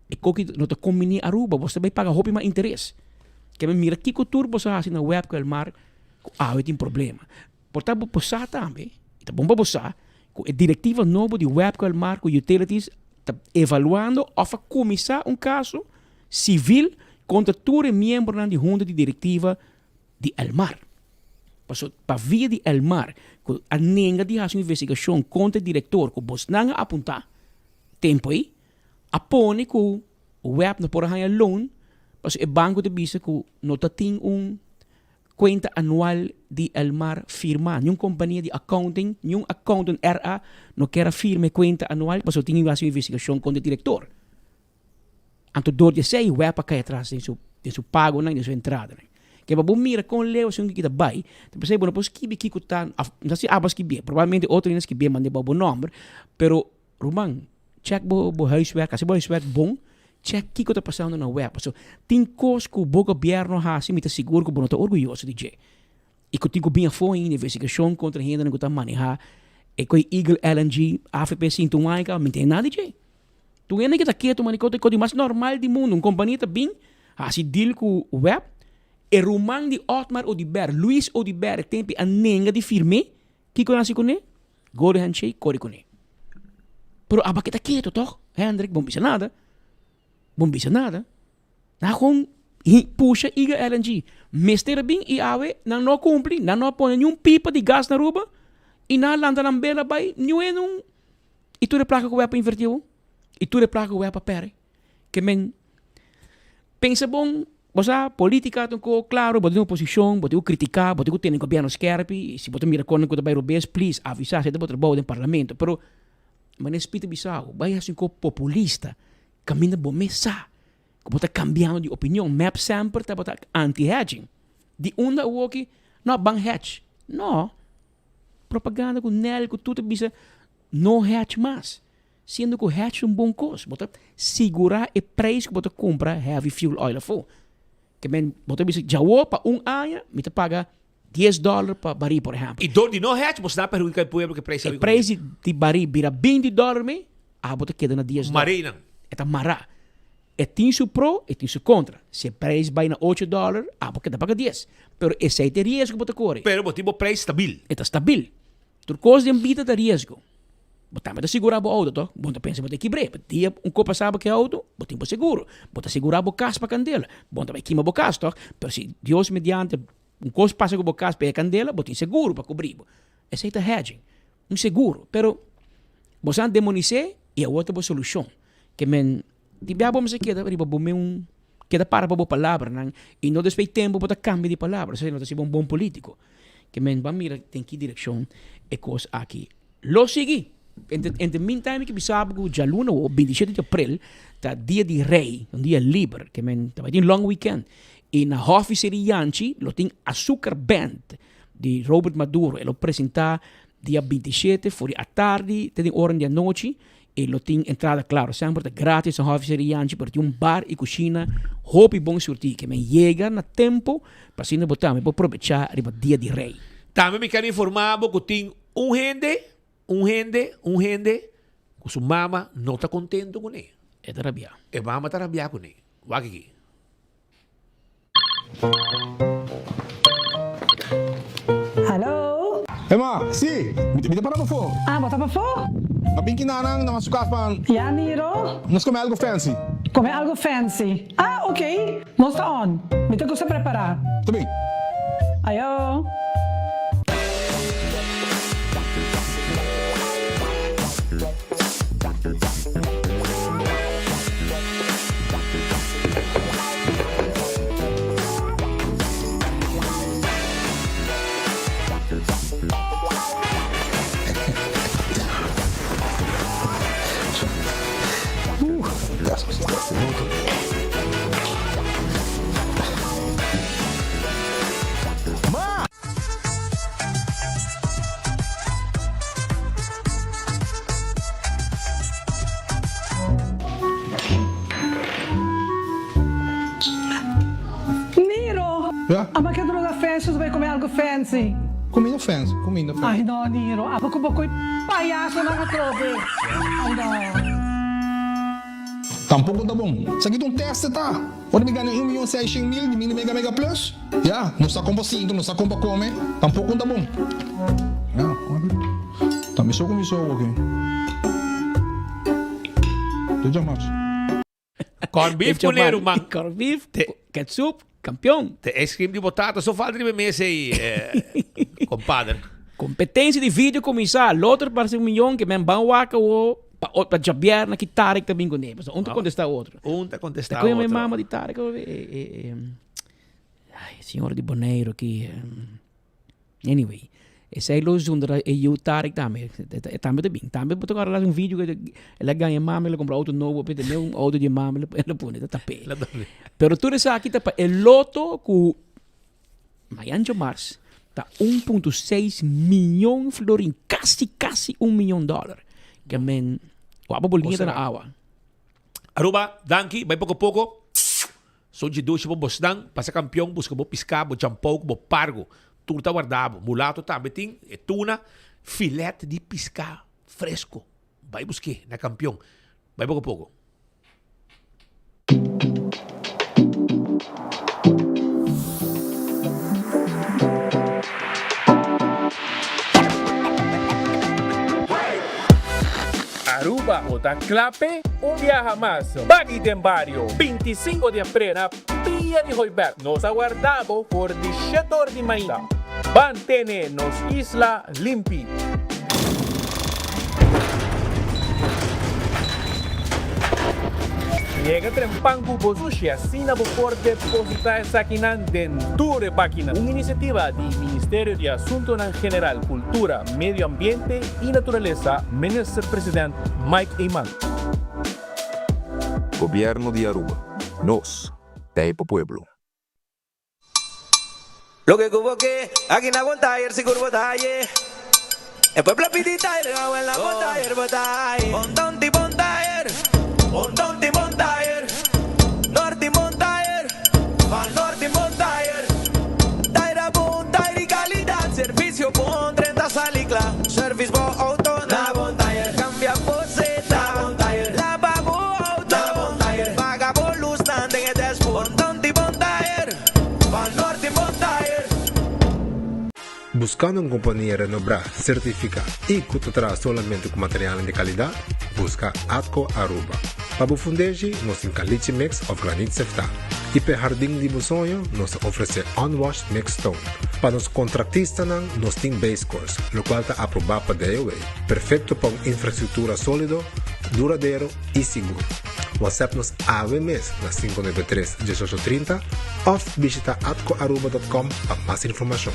e koki no ta kombiní Aruba bo ta bai paga hopi mas interes. Ke men mira kiko tur boso a hasi na web ku Elmar ku awe tin problema. Por ta bo por sa tambe i ta bon pa bo sa ku e direktiva nobo di web ku Elmar ku utilities ta evaluando òf a kuminsá un kaso sivil kontra tur e miembronan di hunta di direktiva di Elmar. Paso pa via di Elmar ku a nenga di hasi un investigashon kontra e direktor ku bosnan a apuntá tempu ei, a pone ku web no por a haña loan paso e banko ta bisa ku no ta tin un kuenta anual di Elmar firmá. Niun kompania di accounting, niun accountant RA no kier a firma e kuenta anual paso tin hasi un investigashon kontra e direktor. Anto dor di esei web a kai atras den su den su pagonan, den su entradanan. Ke pa bo mira kon leu esun ki ta bai, ta p'esei bo no por skibi kiko ta, of no sa si abo a skibié, probablemente otro hende a skibié manda bo bo nòmber, pero ruman, chèk bo bo huiswerk, hasi bo huiswerk bon, chèk kiko ta pasando na web, pasobra tin kos ku bo gobièrnu a hasi mi ta sigur ku bo no ta orguyoso di dje. I ku tin ku bin afó ainda investigashon kontra hendenan ku ta manehá e koe Eagle LNG, avp sinti un aña kaba mi no tende nada di dje. Tur hende ke ta ketu mane kote di mas normal di mundu. Un kompania ta bin hasi deal ku web. E ruman di Otmar Oduber, Luis Oduber e tempi a nenga di firm'é. Kiko nan hasi kuné? Golden handshake kore kuné. Pero aba ke ta ketu tòg, Hendrik, bo no bisa nada. Bo no bisa nada. Nan a kon pusha Eagle LNG. Mester a bin i awe nan no a kumpli, nan no a pone niun pipa di gas na Aruba i nan a lanta nan bela bai niun hende un I tur e plaka ku web a invertí awor? I tur e plaka ku web a pèrdè? Ke men pensa bon, bo sa, polítika ta un kos, klaro, bo tin oposishon, bo tin ku kritiká, bo tin ku tene gobièrnu skèrpi, i si bo ta mira kòne ku ta bai robes, please avisá, esei ta bo trabou den parlamento. Pero manera Speed a bisa bo, bai hasi un kos populista, kaminda bo mes sa ku bo ta kambiando di opinion. Mep semper tabata anti-hedging. Di unda awoki, no, ban hedge. No. Propaganda ku Nel ku tur ta bisa no hedge mas. Siendo ku hedge ta un bon kos. Bo ta sigurá e prijs ku bo ta kumpra heavy fuel oil afó. Ke men bo ta bisa djawo pa un aña mi ta paga dies dòler pa barí por ehèmpel. I dor di no hedge bo sa perhudika e pueblo ku e prijs E prijs di barí bira binti dòler mi, abo ta keda na dies dòler. Maré nan. E ta mará. E tin su pro, e tin su kontra. Si e prijs bai na ocho dòler, abo keda paga dies. Pero esei ta e riesgo bo ta kore. Pero bo tin bo prijs stabil. E ta stabil. Tur kos den bida ta riesgo. Bo tambe ta sigurá bo outo, tòg? Bo no ta pensa bo ta kibr'é. Bo dia un kos pasá bo ku e outo, bo tin bo seguro. Bo ta sigurá bo kas pa kandela. Bo no ta bai kima bo kas, tòg? Pero si Dios mediante un kos pasa ku bo kas pega kandela, bo tin seguro pa kubrí bo. Esei ta hedging. Un seguro. Pero bo sa demonis'é i awor ta bo solushon. Ke men Di bia bo mester keda riba bo meun keda para pa bo palabranan i no despues tempu bo ta kambia di palabra, esei no ta siba un bon politiko. Ke men ban mira den ki direkshon e kos aki lo sigui. Ente ente meantime mi ke bisa bo ku djaluna awo 27 di aprel ta dia di rei, un dia liber, ke men ta bai tin long weekend i na Hòfi Seri Yanchi lo tin Azúcar Band di Robert Maduro, e lo presenta dia 27 for di atardi te den ora di anochi E lo tin entrada claro, semper ta gratis na Hòfi Seri Yanchi, pero tin un bar i kushina hopi bon surtí. Ke men yega na tempo pa asina bo tambe por probechá riba Dia di Rei. Tambe mi ker informá bo ku tin un hende, un hende, un hende ku su mama no ta kontento kuné. E ta rabiá. E mama ta rabiá kuné. Wak aki. Hallo. Emma, si, mi ta para pafó. Ah, bo ta pafó? A bin kinanan na su kas pa. Ya, Niro. Nos kome algo fancy. Kome algo fancy. Ah, ok. Nos ta on. Mi ta gusta prepará. Ta bin. Ayo. Niro, aba ke droga fancy nos bai come algo fancy. Cuminda fancy, cuminda fancy. Ay no Niro, aba cu bo coy payasonan atrobe. Ay no. Tampoco ta bon. Esaki ta un test e ta. Ora mi gana un miyon seishen mil di mini mega mega plus, ya, no sa con pa sinta, no sa con pa come, tampoco ta bon. Ya, ta mi so cu mi so aki. Te djamas. Corn beef Te kuné djamas. ruman. Corn beef, ketchup. Campeon! Te ice cream di bo tata so falta riba e mesa ei, compadre. Competencia di video cuminsa, loter parse un miyon ke men ban wak awo pa ot pa djabierna ki Tarek ta bin kuné. Pasobra un ta contesta otro. Un ta contesta Ta koe otro. mi mama di Tarek awo e e e ay señora di Bonaire aki. Anyway, esei lo zundra e yu Tarek tambe. E tambe ta bin. Tambe bo ta kòrda un video ku el a gaña e mama, el a kumpra outo nobo, pe tene un outo di e mama, el a pone, ta tap'é. Pero tur esaki ta pa e loto ku mañan djomars ta 1.6 miyon florin, kasi kasi un miyon dòler. Ke men, wak bo liña ta na awa. Aruba, danki, bai poko poko. Son dje dushi bo bosnan, pasa kampion, buska bo piská, bo djampou ku bo pargo. Tur ta warda bo. Mulato tambe tin e tuna, filet di piská fresko. Bai busk'é na kampion. Bai poko poko. Aruba bo ta kla p'e? Un biaha mas, Baggy den Bario, 25 di april na Pia di Hooiberg. Nos ta warda bo for di shet or di mainta. Ban tene nos isla limpi. Yega trempan ku bo sushi asina bo por depositá esakinan den tur e bakinan. Un inisiativa di Ministerio di Asuntonan General, Kultura, Medio Ambiente i Naturalesa, Minister President Mike Eman. Gobierno di Aruba. Nos ta e pa pueblo. Loke ku bo ke, aki na bon tayer sigur bo ta haye. E pueblo a pidi tayer, awel na bon tayer bo ta haye. Bon tonti bon tayer, bon tonti bon tayer, norti bon tayer, van norti bon tayer. Tayer a bon, tayer di kalidat, servisio bon, drenta sali kla. Service bo auto na bon tayer, kambia bo seta na bon tayer, laba bo auto na bon tayer, paga bo lusnan den e dashboard. Bon tonti bon tayer. Van Norte bon tayer. Buscando un compania renobrá, certificá y cu ta traha solamente cu materialnan di calidad? Busca Atco Aruba. Pa bo fundeshi, nos tin caliche mix of granit seftá. Y p'e hardin di bo soño, nos ta ofrece unwashed mixed stone. Pa nos contractistanan, nos tin base course, locual ta aprobá pa DOW, perfecto pa un infrastructura solido, duradero y sigur. WhatsApp nos awe mes na 593 1830 of bishita atcoaruba.com pa mas informacion.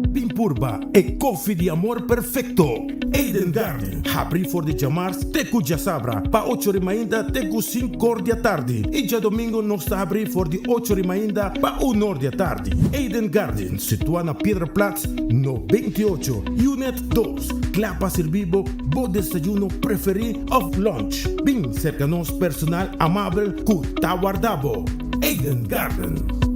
Bin purba e koffie di amor perfecto! Eden Garden, habri for di djamars te ku djasabra pa ocho ri mainta te ku sinkor di atardi i djadomingo nos ta habri for di ocho ri mainta pa unor di atardi. Eden Garden, situa na Piedraplaats no 28, Unit dos, kla pa sirbi bo bo desayuno preferi of lunch. Bin serka nos personal amabel ku ta warda bo. Eden Garden.